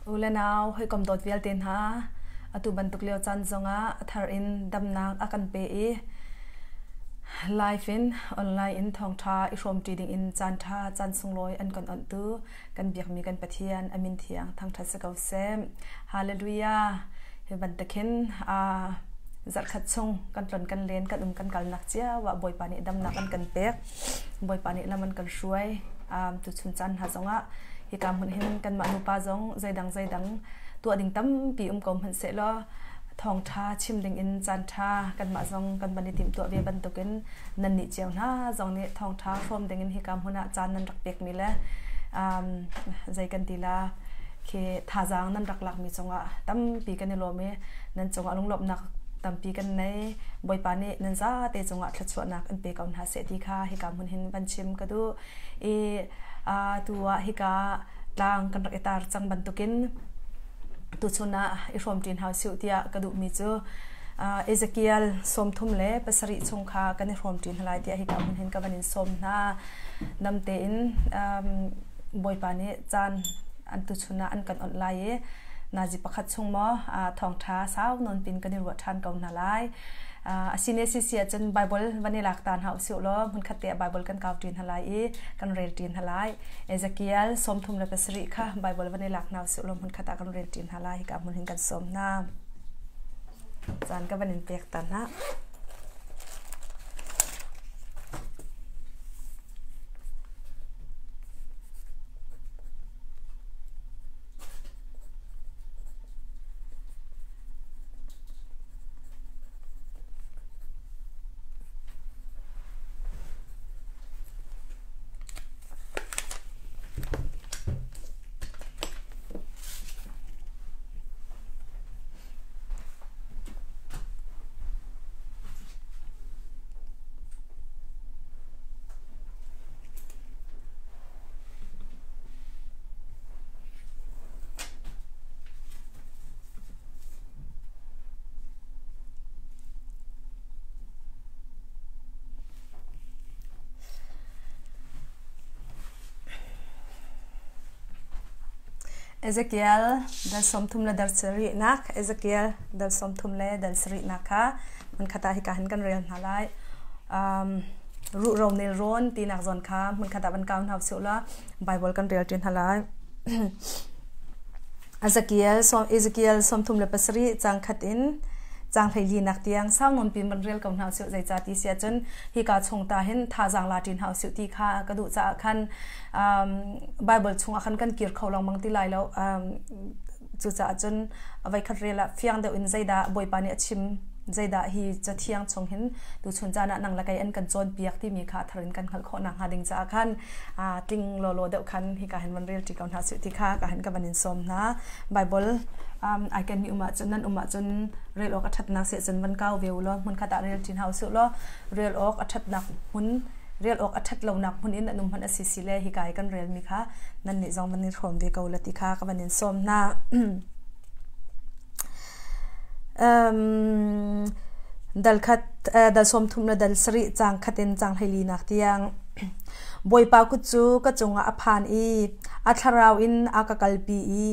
U le nau hawikom dawt vialte hna, atu bantuk lio caan zongah a thar in damnak a kan pe i live in online in thawngṭha i hrawmṭi dingin caanṭha caan sunglawi an kan onhtu kan biakmi kan Pathian a min thiang thangṭhat si ko seh. Hallelujah. Hi bantukin zarhkhat chung kan tlon kan len kan um kan kalnak cio ah Bawipa nih damnak an kan pek. Bawipa nih lam an kan hruai. Tuchun caan hna zongah hika hmun hin kanmah nupa zong zeidang zeidang tuah ding tampi um ko hmanh sehlaw thawngṭha chim ding in caanṭha kanmah zong kan van i timhtuah ve bantukin nannih cio hna zong nih thawngṭha hrawm ding in hika hmun ah caan nan rak pekmi le zei kan ti la khi thazaang nan rak lakmi cungah tampi kan i lawm i nan cungah lunglawmhnak tampi kan nei. Bawipa nih nan zate cungah thluachuahnak an pe ko hna seh ti kha hika hmun hin van chim ka duh. I tu ah hika tlang kan rak i tar cang bantukin tuchun ah i hrawmṭi hna usih tiah ka duhmi cu Ezekiel 37 chung kha kan i hrawmṭi hna lai tiah hika hmun hin ka van in sawm hna. Dam tein Bawipa nih caan an tuchun ah an kan onh lai i nazi pakhat chung maw thawngṭha sau nawn pin kan i ruah ṭhan ko hna lai. Asine sisi ahcun Bible van i lak ta hna usih law hmunkhat te ah Bible kan kau ṭi hna lai i kan rel ṭi hna lai. Ezekiel 37 kha Bible van i lak hna usih law hmunkhat ah kan rel ṭi hna lai. Hika hmun hin kan sawm hna. Caan ka van in pek ta hna. Ezekiel dal 30 le dal sarihnak Ezekiel dal 30 le dal sarihnak kha hmunkhat ah hika hin kan rel hna lai. Ruhro nelrawn tinak zawn kha hmunkhat ah van kau hna usih law Bible kan rel ṭi hna lai. Ezekiel Ezekiel 37 cang khat in cang 14 nak tiang sau nawn pin van rel ko hna usih zeica ti si ahcun hika chung ta hin thazaang la ṭi hna usih ti kha ka duh caah khan Bible chungah khan kan kir kho lengmang ti lai lo. Cucaah cun voikhat rel ah fiang deuh in zeidah Bawipa nih a chim, zeidah hi Cathiang chung hin tuchun caan ah nang le kei an kan cawnpiak timi kha thar in kan hngalh khawh nakhnga ding caah khan tling lawlaw deuh khan hika hin van rel ṭi ko hna sih ti kha ka hin ka van in sawm hna. Bible ai kenmi um ahcun nan um ahcun rel awk a ṭhatnak seh cun van kau ve u law hmunkhat ah rel ṭi hna usih law rel awk a ṭhatnak hmun rel awk a ṭhat lonak hmun in an um hmanh a si si le hika i kan relmi kha nannih zong van in hrawm ve ko la ti kha ka van in sawm hna. Um, dal khat dal sawm thum le dal sarih cang khat in cang hleili nak tiang Bawipa kut cu ka cungah a phan i a thlarau in a ka kalpi i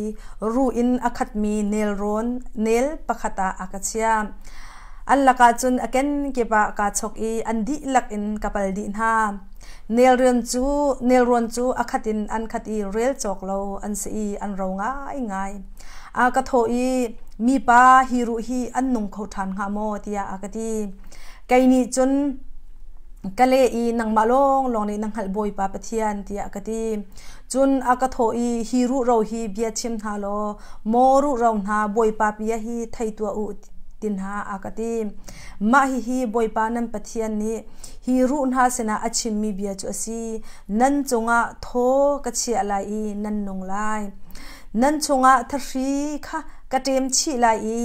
ruh in a khatmi nelrawn nel pakhat ah a ka chia. An lakah cun a kenkip ah kaa chok i an dihlak in ka pal dih hna. Nelrawn cu nelrawn cu a khat in an khat i rel cawk lo an si i an ro ngaingai. A ka thawh i, Mipa, hi ruh hi an nung kho ṭhan hnga maw? tiah a ka ti. Kei nih cun ka leh i nangmah lawnglawng nih na hngalh Bawipa Pathian tiah ka ti. Cun a ka thawh i hi ruhro hi bia chim hna law, maw ruhro hna Bawipa bia hi thei tuah u ti hna a ka ti. Mah hihi Bawipa nan Pathian nih hi ruh hna sinah a chimmi bia cu a si. Nan cungah thaw ka chiah lai i nan nung lai. Nan chungah thahri kha ka ṭem chih lai i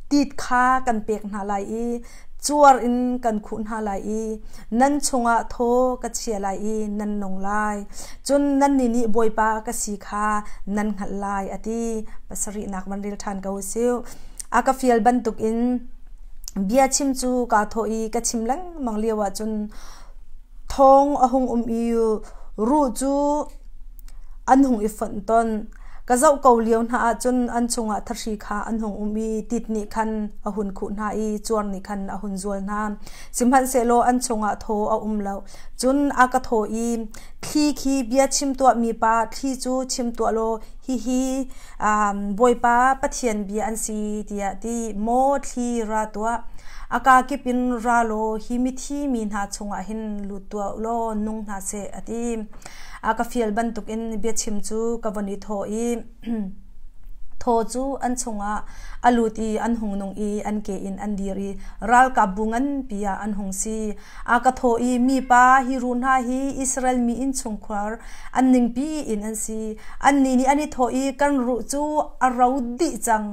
tit kha kan pek hna lai i cuar in kan khuh hna lai i nan chungah thaw ka chia lai i nan nung lai. Cun nannih nih Bawipa ka si kha nan hngalh lai, a ti. Pasarihnak van rel ṭhan ko u sih. A ka fial bantukin bia chim cu kaa thawh i ka chim lengmang lio ah cun thawng a hung um i ruh cu an hung i fonh ton. Ka zoh ko lio hna ah cun an chungah thahri kha an hung um i tit nih khan a hun khuh hna i cuar nih khan a hun zual hna. Sihmanhsehlaw an chungah thaw a um lo. Cun a ka thawh i, Thli khi bia chim tuah mipa, thli cu chim tuah law, hihi Bawipa Pathian bia an si, tiah ti. Maw thli, ra tuah! A kaa kip in ra law hi mithi mi hna chungah hin lut tuah u law nung hna seh, a ti. A ka fial bantukin biachim cu ka von i thawh i thaw cu an chungah a lut i an hung nung i an ke in an dir i ralkapbu nganpi ah an hung si. A ka thawh i mipa, hi ruh hna hi Israel mi innchungkhar an ningpi in an si. Annih nih an i thawh i kan ruh cu a ro dih cang.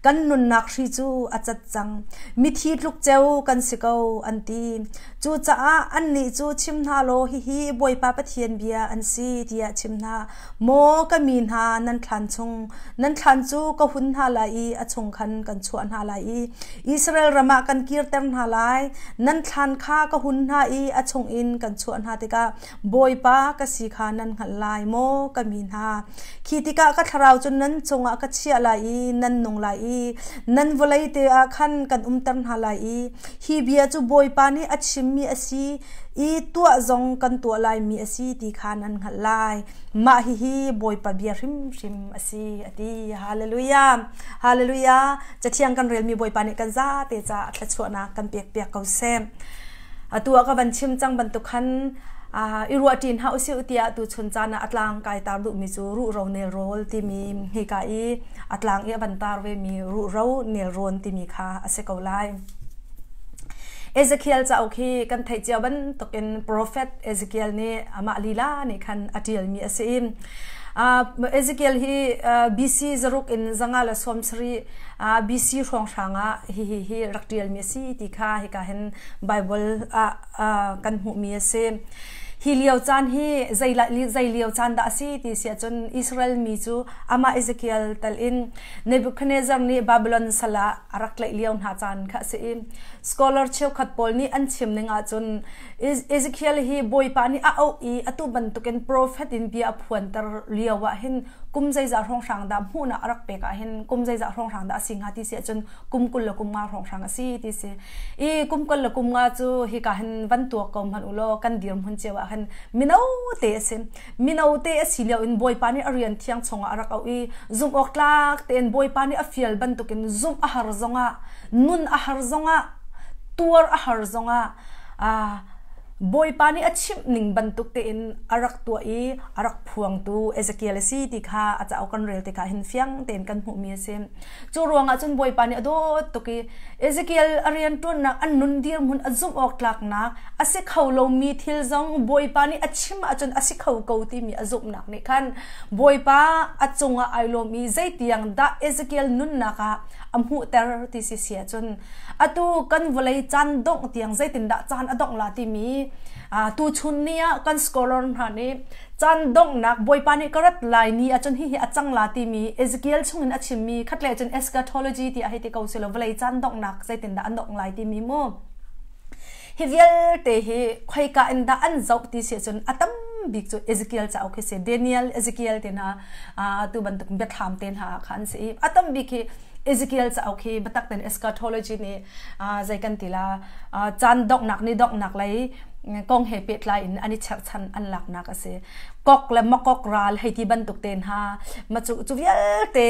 Kan nunnak hri cu a cat cang. Mithi tluk ceu kan si ko, an ti. Cucaah annih cu chim hna law hihi Bawipa Pathian bia an si tiah chim hna. Maw ka mi hna, nan thlan chung, nan thlan cu ka hun hna lai i a chung khan kan chuah hna lai i Israel ram ah kan kirter hna lai. Nan thlan kha ka hun hna i a chungin kan chuah hna tikah Bawipa ka si kha nan hngalh lai, maw ka mi hna. Khi tikah ka thlarau cu nan cungah ka chiah lai i nan nung lai i nan vawlei te ah khan kan umter hna lai i hi bia cu Bawipa nih a chimmi a si i tuah zong kan tuah laimi a si ti kha nan hngalh lai. Mah hihi Bawipa bia hrimhrim a si, a ti. Hallelujah! Hallelujah! Cathiang kan relmi Bawipa nih kan zate caah thluachuahnak kan pekpiak ko seh. Atu ah ka van chim cang bantuk khan i ruahṭi hna usih tiah tuchun caan ah a tlang kai tar duhmi cu ruhro nelrawl timi hika i a tlang i a van tar vemi ruhro nelrawn timi kha a si ko lai. Ezekiel cauk hi kan theih cio bantukin profet Ezekiel nih amah lila nih khan a ṭialmi a si i Ezekiel hi BC 6 in 570 BC hrawnghrang ah hihi hi rak ṭialmi a si ti kha hika hin Bible ah kan hmuhmi a si. Hi lio caan hi zei lio caan dah a si ti si ahcun Israel mi cu amah Ezekiel tal in Nebuchadnezzar nih Babylon sal ah a rak tlaih lio hna caan kha a si i scholar cheukhat pawl nih an chim ning ahcun Ezekiel hi Bawipa nih a auh i atu bantukin profet in bia a phuanter lio ah hin kum zeizah hrawnghrang dah hmuhnak a rak pek ah hin kum zeizah hrawnghrang dah a si hnga ti si ahcun kum 25 hrawnghrang a si ti si. I kum 25 cu hika hin van tuak ko hmanh u law kan dirhmun cio ah khan mino te a si. Mino te a si lio in Bawipa nih a rian thiang chungah a rak auh i zumh awk tlak tein Bawipa nih a fial bantukin zumh a har zongah nun a har zongah tuar a har zongah Bawipa nih a chimh ning bantuk tein a rak tuah i a rak phuangtu Ezekiel a si ti kha a cauk kan rel tikah hin fiang tein kan hmuhmi a si. Cu ruangah cun Bawipa nih a dawt tuk i Ezekiel a rianṭuannak an nun dirhmun a zumh awk tlaknak a si kho lomi thil zong Bawipa nih a chim ahcun a si kho ko timi a zumhnak nih khan Bawipa a cungah ai lawm i zeitiang dah Ezekiel nunnak ah a hmuhter ti si si ahcun atu kan vawlei caan dongh tiang zeitindah caan a dongh la timi tuchun ni ah kan scholar hna nih caan donghnak Bawipa nih ka rat lai ni ahcun hihi a cang la timi Ezekiel chungin a chimmi khatle cun eschatology ti a hei ti ko si lo vawlei caan donghnak zeitindah an dongh lai timi mu hi vialte hi khoika in dah an zoh ti si cun a tam bik cu Ezekiel cauk hi si Daniel Ezekiel te hna tu bantuk biathlam te hna kha an si i a tam bik hi Ezekiel cauk hi biatak tein eschatology nih zei kan ti la caan donghnak ni donghnak lei kong he pehtlai in an i cherhchan an laknak a si. Kok le makok ral hei ti bantuk te hna ma cu cu vialte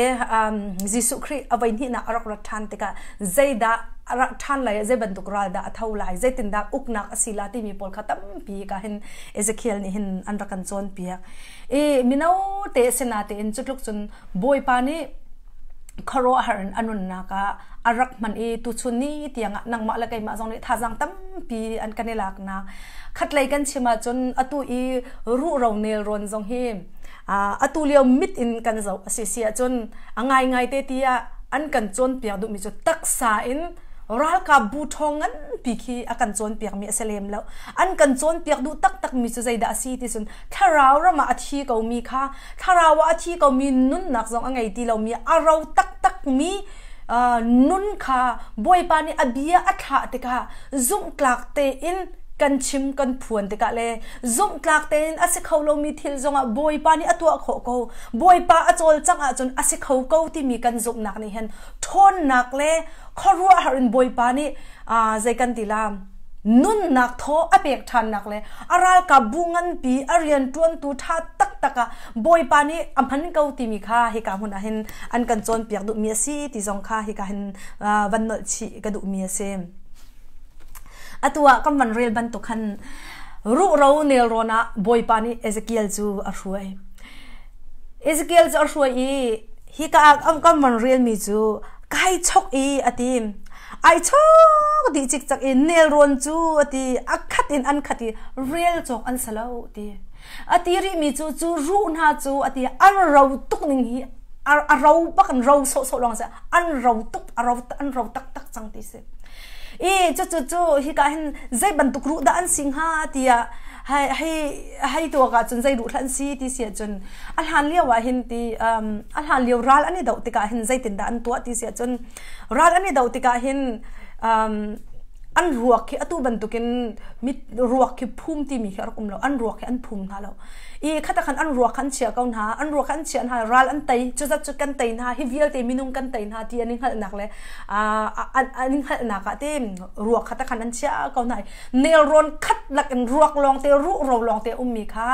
Jesuh Khrih a voi hnihnak a rak rat ṭhan tikah zeidah a rak ṭhan lai zei bantuk ral dah a tho lai zeitindah uknak a si la timi pawl kha tampi ka hin Ezekiel nih hin an rak kan cawnpiak. I mino te sinatein cu tluk cun Bawipa nih khuaruahhar in a nunnak ah a rak hman i tuchun ni tiangah nangmah le keimah zong nih thazaang tampi an kan i laknak khatlei kan chim ahcun atu i ruhro nelrawn zong hi atu lio mit in kan zoh a si si ahcun a ngaingai te tiah an kan cawnpiak duhmi cu taksa in ralkap bu ṭhawng nganpi khi a kan cawnpiakmi a si lem lo. An kan cawnpiak duh taktakmi cu zeidah a si ti cun thlarau ram ah a thi komi kha thlarau ah a thi komi nunnak zong a ngei ti lomi a ro taktakmi nun kha Bawipa nih a bia a thlah tikah zumhtlak tein kan chim kan phuan tikah le zumhtlak tein a si kho lomi thil zongah Bawipa nih a tuah khawh ko, Bawipa a cawlcangh ahcun a si kho ko timi kan zumhnak nih hin ṭhawnnak le khuaruahhar in Bawipa nih zei kan ti la nunnak thaw a pek ṭhannak le a ralkap bu nganpi a rianṭuantu ṭha taktak ah Bawipa nih a hman ko timi kha hika hmun ah hin an kan cawnpiak duhmi a si ti zong kha hika hin van nolh chih ka duhmi a si. Atu ah kan van rel bantuk khan ruhro nelrawn ah Bawipa nih Ezekiel cu a hruai. Ezekiel cu a hruai i hika ah kan van relmi cu kai chok i a ti. Ai chok dih cikcak i nelrawn cu a ti a khat in an khat i rel cawk an si lo ti. A ti rihmi cu cu ruh hna cu a ti an ro tuk ning hi a ro bak an ro sawhsawh lawng si an ro tuk a ro an ro taktak cang ti si. I cucu cu hika hin zei bantuk ruh dah an si hnga tiah hei hei hei tuak ahcun zei ruh hlah an si ti si ahcun a hlan lio ah hin ti a hlan lio ral an i doh tikah hin zeitindah an tuah ti si ahcun ral an i doh tikah hin an ruak khi atu bantukin mit ruak khi phum timi khi a rak um lo an ruak khi an phum hna lo i khata khan an ruak an chia ko hna an ruak an chia hna ral an tei cuzat cu kan tei hna hi vialte minung kan tei hna ti an i hngalhnak le an i hngalhnak ah te ruak khata khan an chia ko hna nelrawn khat lak in ruak lawng te ruh ro lawng te ummi kha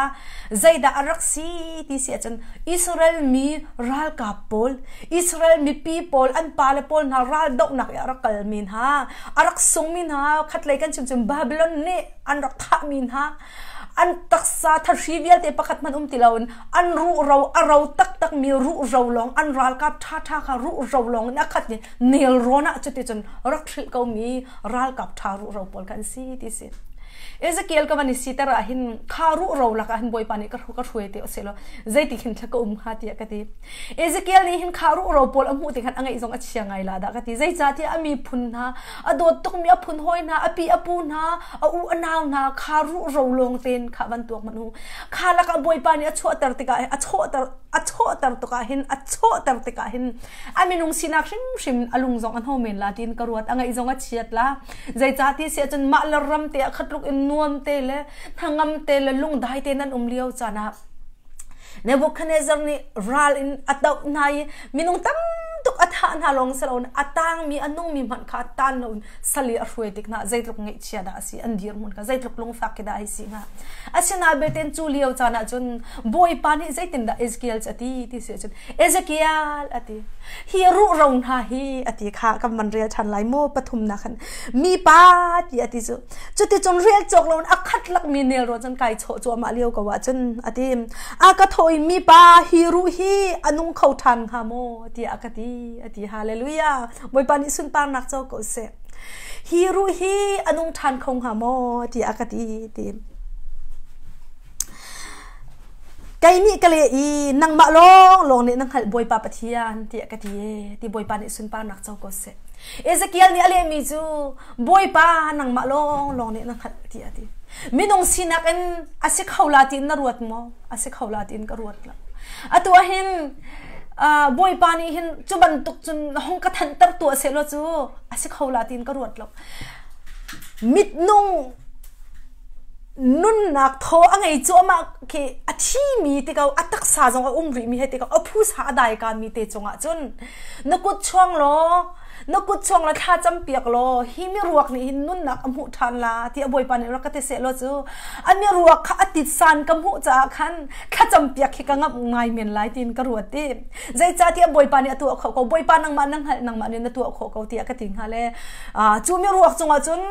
zeidah a rak si ti si ahcun Israel mi ralkap pawl Israel mipi pawl an pale pawl hna ral dohnak i a rak kalmi hna a rak sungmi hna khatlei kan chim cun Babylon nih an rak thahmi hna an taksa thahri vialte pakhat hmanh um ti loin an ruh ro a ro taktak mi ruh ro lawng an ralkap ṭhaṭha kha ruh ro lawng in a khat ni nelrawn ah cuticun rak hrilh ko mi ralkap ṭha ruh ro pawl kan si ti si Ezekiel ka van i siter ah hin kha ruh ro lakah hin Bawipa nih ka hruai te usih law zeiti khin thla ka um hnga tiah ka ti Ezekiel nih hin kha ruh ro pawl a hmuh tik khan a ngaih zong a chia ngai la dah ka ti zeicahtiah a miphun hna a dawt tukmi a phun hawi hna a pi a pu hna a u a nau hna kha ruh ro lawng tein kha van tuak hmanh u kha lakah Bawipa nih a chuahter tikah a chawhter a chawhter tukah hin a chawhter tikah hin a minung sinak hrimhrim a lung zong a hno men la tiin ka ruat a ngaih zong a chiat la zeicah ti si ahcun mah le ram te ah khatluk in nuam te le hnangam te le lungdai te nan um lio caan ah Nebuchadnezzar nih ral in a doh hna i minung tam tuk a thah hna lawng si loin a tangmi a nungmi hmanh kha tan loin sal i a hruai tik hna zeitluk ngaihchia dah a si an dirhmun kha zeitluk lungfak khi dah ai si hnga asinain belte cu lio caan ah cun Bawipa nih zeitindah Ezekiel cu a ti ti si ahcun Ezekiel a ti hi ruhro hna hi a ti kha kan van rel ṭhan lai maw pathumnak khan mipa ti a ti cu cuticun rel cawk loin a khat lakmi nelrawn cun kai chawh cuahmah lio ko ahcun a ti a ka thawh i mipa hi ruh hi a nung kho ṭhan hnga maw tiah a ka ti a ti hallelujah Bawipa nih sunparnak co ko seh hi ruh hi a nung ṭhan kho hnga maw tiah a ka ti ti Kei nih ka leh i nangmah lawnglawng nih na hngalh Bawipa Pathian tiah ka ti ee ti Bawipa nih sunparnak co ko seh. Ezekiel nih a lehmi cu Bawipa nangmah lawnglawng nih na hngalh tiah a ti. Minung sinak in a si kho la tiin na ruat maw? A si kho la tiin ka ruat lo. Atu ah hin Bawipa nih hin cu bantuk cun hong ka thanter tuah sehlaw cu a si kho la tiin ka ruat lo. Mitnung nunnak thaw a ngei cuahmah khi a thimi ti ko a taksa zong a um rihmi he ti ko a phusa a dai ka mi te cungah cun na kut chuang law na kut chuang la thla cam piak law hi mi ruak nih hin nunnak a hmuh ṭhan la ti a bawipa nih rak ka ti seh law cu a mi ruak kha a tit san ka hmuh caah khan thlacam piak hi ka ngamh ngai men lai tiin ka ruat i zeicahtiah bawipa nih a tuah khawh ko bawipa nangmah na hngalh nangmah nih na tuah khawh ko tiah ka ti hnga le cu mi ruak cungah cun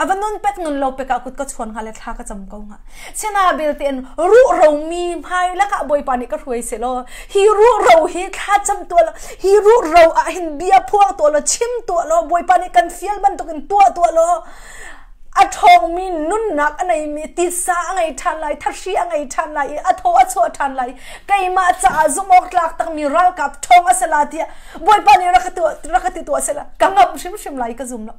a va nun pek nun lo pek ah kut ka chuan hnga le thla ka cam ko hnga sina belte in ruh ro mi hmai lakah bawipa nih ka hruai se law hi ruh ro hi thla cam tuah law hi ruh ro ah hin bia phuang tuah law chim tuah law bawipa nih kan fial bantukin tuah tuah law a ṭhawngmi nunnak a neimi titsa a ngei ṭhan lai thahri a ngei ṭhan lai i a thaw a chuah ṭhan lai keimah caah zumh awk tlak takmi ralkap ṭhawng a si la tiah bawipa nih rak ka tuah rak ka ti tuah seh la ka ngamh hrimhrim lai ka zum lo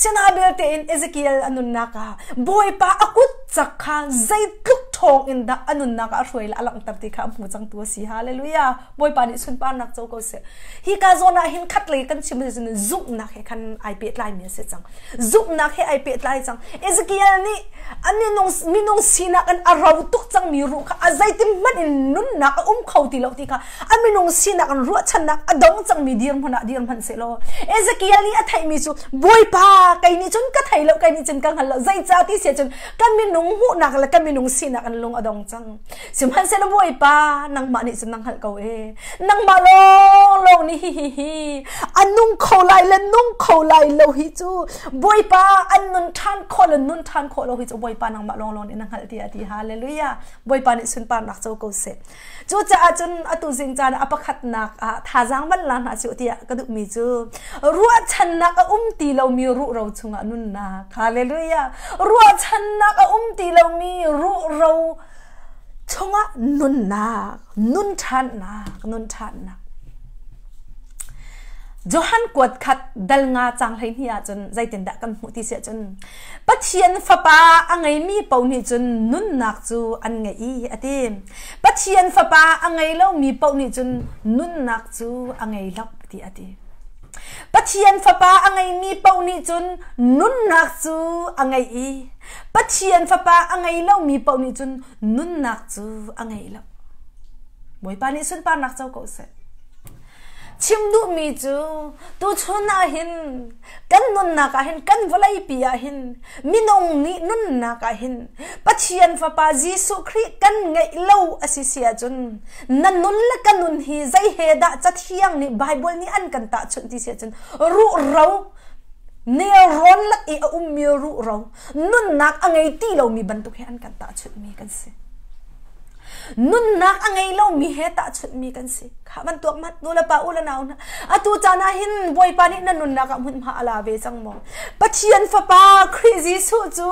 Sinabelte in Ezekiel a nunnak ah Bawipa a kut cak kha zeitluk ṭhawng in dah a nunnak ah a hruai le a langhter ti kha a hmu cangtu a si. Hallelujah! Bawipa nih sunparnak co ko seh. Hi ka zawn ah hin khat lei kan chim cun zumhnak he khan ai pehtlaimi a si cang. Zumhnak he ai pehtlai cang. Ezekiel nih a minung minung sinak in a ro tuk cangmi ruh kha a zeitin hmanh in nunnak a um kho ti lo ti kha a minung sinak in ruahchannak a dong cangmi dirhmun ah dir hmanh sehlaw Ezekiel nih a theihmi cu Bawipa kei nih cun ka thei lo kei nih cun ka hngal lo zeicah ti si cun kan minung hmuhnak le kan minung sinak in lung a dong cang. Sihmanhsehlaw Bawipa nangmah nih cun na hngalh ko e. Nangmah lawnglawng nih hi hi hi a nung kho lai le nung kho lai lo hi cu Bawipa an nun ṭhan khawh le nun ṭhan khawh lo hi cu Bawipa nangmah lawnglawng nih na hngalh tiah a ti. Hallelujah. Bawipa nih sunparnak co ko seh. Cucaah cun atu zing caan a pakhatnak ah thazaang van la hna sih tiah ka duhmi cu ruahchannak a um ti lomi ruhro chungah nunnak. Hallelujah. Ruahchannak a um ti lomi ruhro chungah nunnak, nun ṭhannak, nun ṭhannak. Johan kuat khat dal nga cang 12 ahcun zeitindah kan hmuh ti si ahcun Pathian fapa a ngeimi paoh nih cun nunnak cu an ngeih i a ti. Pathian fapa a ngei lomi paoh nih cun nunnak cu a ngei lo ti a ti. Pathian fapa a ngeimi paoh nih cun nunnak cu a ngei i Pathian fapa a ngei lomi paoh nih cun nunnak cu a ngei lo. Bawipa nih sunparnak co ko seh. Chim duhmi cu tuchun ah hin kan nunnak ah hin kan vawleipi ah hin minung nih nunnak ah hin Pathian Fapa Jesuh Khrih kan ngeih lo a si si ahcun na nun le ka nun hi zei he dah Cathiang nih Bible nih an kan tahchunh ti si ahcun ruhro nelrawn lak i a ummi ruhro nunnak a ngei ti lomi bantuk he an kan tahchunhmi kan si. Nunnak a ngei lomi he tahchunhmi kan si. Kha bantuk mat nu le pa u le nau hna. Atu caan ah hin Bawipa nih na nunnak ah hmunhma a la ve cang maw? Pathian Fapa Khrih Jesuh cu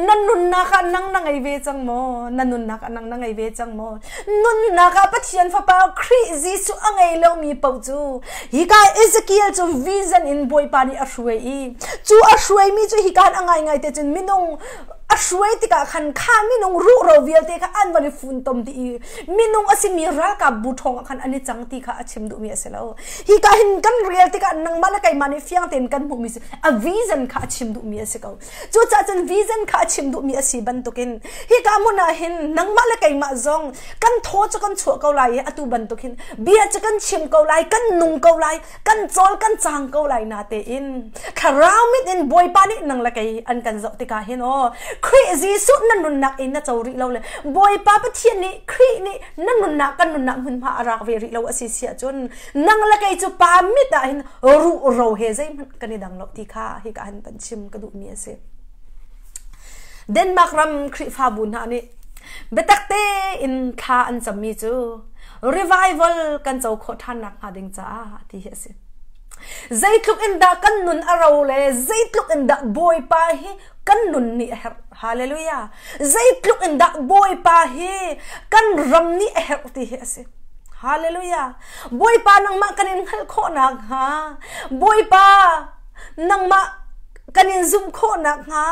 na nunnak ah nang na ngei ve cang maw? Na nunnak ah nang na ngei ve cang maw? Nunnak ah Pathian Fapa Khrih Jesuh a ngei lomi paoh cu hika Ezekiel cu vision in Bawipa nih a hruai i cu a hruaimi cu hika a ngaingai te cun minung a hruai tikah khan kha minung ruhro vialte kha an van i funtom dih i minung a simi ralkap bu ṭhawng ah khan an i cang ti kha a chim duhmi a si lo. Hi ka hin kan rel tikah nangmah le keimah nih fiang tein kan hmuhmi si a vision kha a chim duhmi a si ko. Cucaah cun vision kha a chim duhmi a si bantukin hi ka hmun ah hin nangmah le keimah zong kan thaw cu kan chuah ko lai i atu bantuk hin bia cu kan chim ko lai kan nung ko lai kan cawl kan cang ko lai na tein thlarau mit in Bawipa nih nang le kei an kan zoh tikah hin aw Khrih Jesuh na nunnak in na co rih lo le Bawipa Pathian nih Khrih nih na nunnak kan nunnak hmunhma a rak ve rih lo a si si ahcun nang le kei cu pa mit ah hin ruh ro he zeihmanh kan i dang lo ti kha hika hin kan chim ka duhmi a si. Denmark ram Khrihfabu hna nih biatak tein thla an cammi cu revival kan co khawh ṭhan nakhnga ding caah ti hi a si. Zeitluk in dah kan nun a ro le zeitluk in dah Bawipa hi kan nun nih a herh. Hallelujah. Zeitluk in dah Bawipa hi kan ram nih a herh ti hi a si. Hallelujah. Bawipa nangmah kan in hngalh khawh nakhnga Bawipa nangmah kan in zumh khawh nakhnga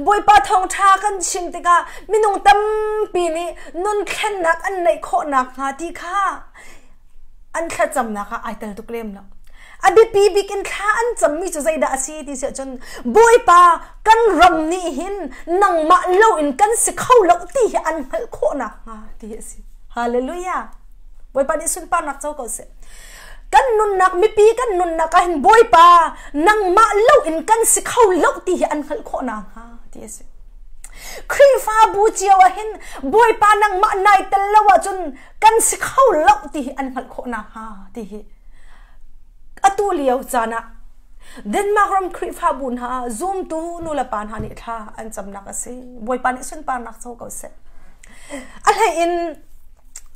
Bawipa thawngṭha kan chim tikah minung tampi nih nun thlennak an neih khawh nakhnga ti kha an thlacamnak ah ai tel tuk lem lo. A biapi bik in thla an cammi cu zeidah a si ti si ahcun Bawipa kan ram nih hin nangmah loin kan si kho lo ti hi an hngalh khawh nakhnga ti hi a si. Hallelujah. Bawipa nih sunparnak co ko seh. Kan nunnak mipi kan nunnak ah hin Bawipa nangmah lo in kan si kho lo ti hi an hngalh khawh nakhnga ti a si. Khrihfabu cio ah hin Bawipa nangmah nai tel lo ahcun kan si kho lo ti hi an hngalh khawh nakhnga ti hi atu lio caan ah Denmark ram Khrihfabu hna zumtu nulepa hna nih thla an camnak a si. Bawipa nih sunparnak co ko seh. A hlei in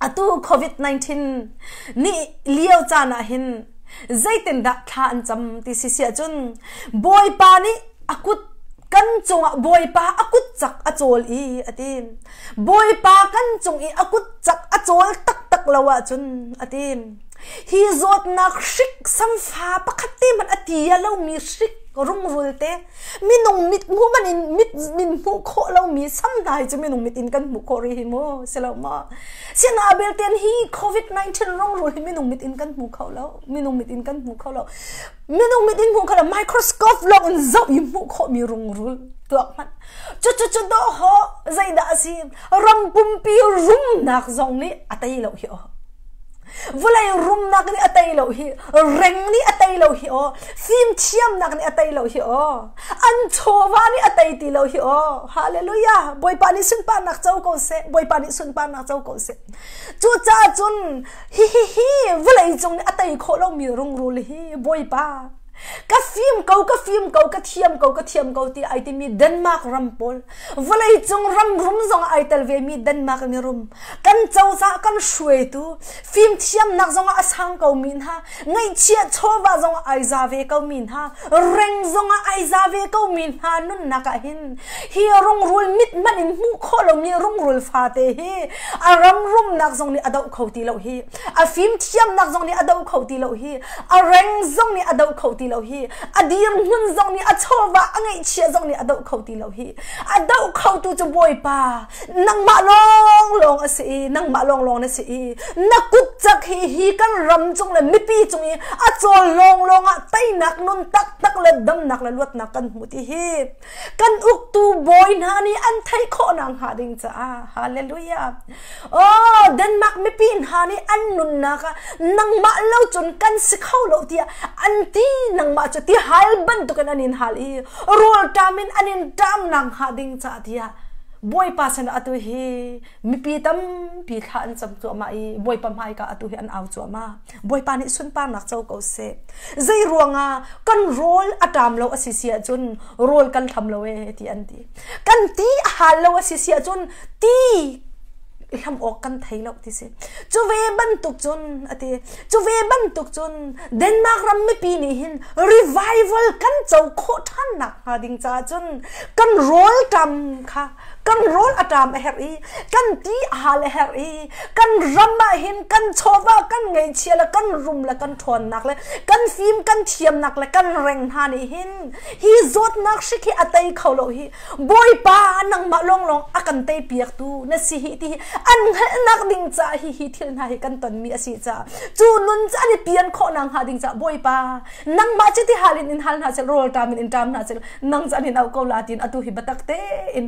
atu COVID-19 nih lio caan ah hin zeitindah thla an cam ti si si ahcun Bawipa nih a kut kan cungah Bawipa a kut cak a cawl i a ti. Bawipa kan cung i a kut cak a cawl taktak lo ahcun a ti. Hi zawtnak hrik samfa pakhat te hmanh a ti a lomi hrik. Rungrul te minung mit hmu man in mit min hmuh khawh lomi sam hna hi cu minung mit in kan hmuh khawh rih hi mu si lo maw? Sina belten hi COVID-19 rungrul hi minung mit in kan hmu kho lo. Minung mit in kan hmu kho lo. Minung mit in hmuh kho lo microscope lawng in zoh i hmuh khawhmi rungrul tuak hmanh. Cu cu cu do ho zeidah a si? Ram pumpi rumnak zong nih a tei lo hi aw. Vawlei rumnak nih a tei lo hi, reng nih a tei lo hi aw, fimthiamnak nih a tei lo hi aw, an chawva nih a tei ti lo hi aw. Hallelujah! Bawipa nih sunparnak co ko seh. Bawipa nih sunparnak co ko seh. Cucaah cun hi hi hi vawlei cung nih a tei khawh lomi rungrul hi Bawipa ka fim ko ka fim ko ka thiam ko ka thiam ko ti ai timi Denmark ram pawl vawlei cung ram rum zong ai tel ve mi Denmark mi rum kan cozah kan hruaitu fimthiamnak zong ah a sang ko mi hna ngaihchia chawva zong ah ai za ve ko mi hna reng zong ah ai za ve ko mi hna nunnak ah hin hi rungrul mit hmanh in hmuh khawh lomi rungrul fate hi a ram rumnak zong nih a doh kho ti lo hi a fimthiamnak zong nih a doh kho ti lo hi a reng zong nih a doh kho ti lo hi a dirhmun zong nih a chawva a ngaihchia zong nih a doh kho ti lo hi a doh kho tu cu Bawipa nangmah lawnglawng a si i nangmah lawnglawng na si i na kut cak hi hi kan ram cung le mipi cung i a cawl lawnglawng ah teinak nun taktak le damnak le luatnak kan hmu ti hi kan uktu bawi hna nih an theih khawh nak hnga ding caah hallelujah oh Denmark mipi hna nih an nunnak ah nangmah lo cun kan si kho lo tiah an ti nangmah cu ti hal bantukin an in hal i rawl ṭam in an in ṭam nak hnga ding caah tiah Bawipa sin atu hi mipi tampi thla an cam cuahmah i Bawipa hmaika atu hi an au cuahmah. Bawipa nih sunparnak co ko seh. Zei ruangah kan rawl a ṭam lo a si si ahcun rawl kan hlam lo ee ti an ti. Kan ti a hal lo a si si ahcun ti hlam awk kan thei lo ti si. Cu ve bantuk cun a ti. Cu ve bantuk cun Denmark ram mipi nih hin revival kan co khawh ṭhan nak hnga ding caah cun kan rawl ṭam kha kan rawl a ṭam a herh i kan ti a hal a herh i kan ram ah hin kan chawva kan ngeihchia le kan rum le kan ṭhawnnak le kan fim kan thiamnak le kan reng hna nih hin hi zawtnak hrik hi a tei kho lo hi Bawipa nangmah lawnglawng a kan tei piaktu na si hi ti hi an hngalhnak ding caah hi hi thil hna hi kan tonmi a si caah cu nun cu an i pian khawh nak hnga ding caah Bawipa nangmah cu ti hal in in hal hna sel rawl ṭam in in ṭam hna sel nang cu an in auh ko la tiin atu hi biatak tein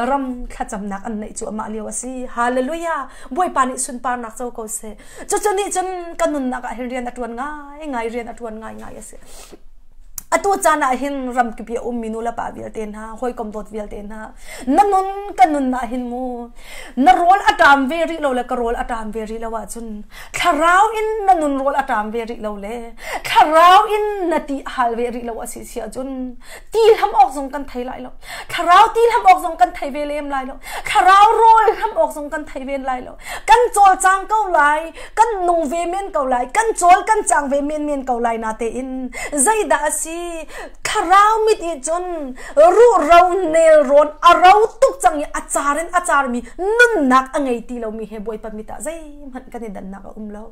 ram thlacamnak an neih cuahmah lio a si hallelujah Bawipa nih sunparnak co ko seh cucu nih cun ka nunnak ah hin rian a ṭuan ngai ngai rian a ṭuan ngai ngai a si Atu caan ah hin ramkip i a ummi nu le pa vialte hna, hawikom dawt vialte hna, na nun ka nun ah hin mu, na rawl a ṭam ve rih lo le ka rawl a ṭam ve rih lo ahcun thlarau in na nun rawl a ṭam ve rih lo le thlarau in na ti hal ve rih lo a si si ahcun ti hlam awk zong kan thei lai lo. Thlarau ti hlam awk zong kan thei ve lem lai lo. Thlarau rawl hlam awk zong kan thei ve lai lo. Kan cawlcang ko lai, kan nung ve men ko lai, kan cawl kan cang ve men men ko lai na tein zeidah a si? Thlarau mit i cun ruh ro nel rawn a ro tuk cang i a car in a carmi nunnak a ngei ti lomi he Bawipa mit ah zeihmanh kan i dannak a um lo.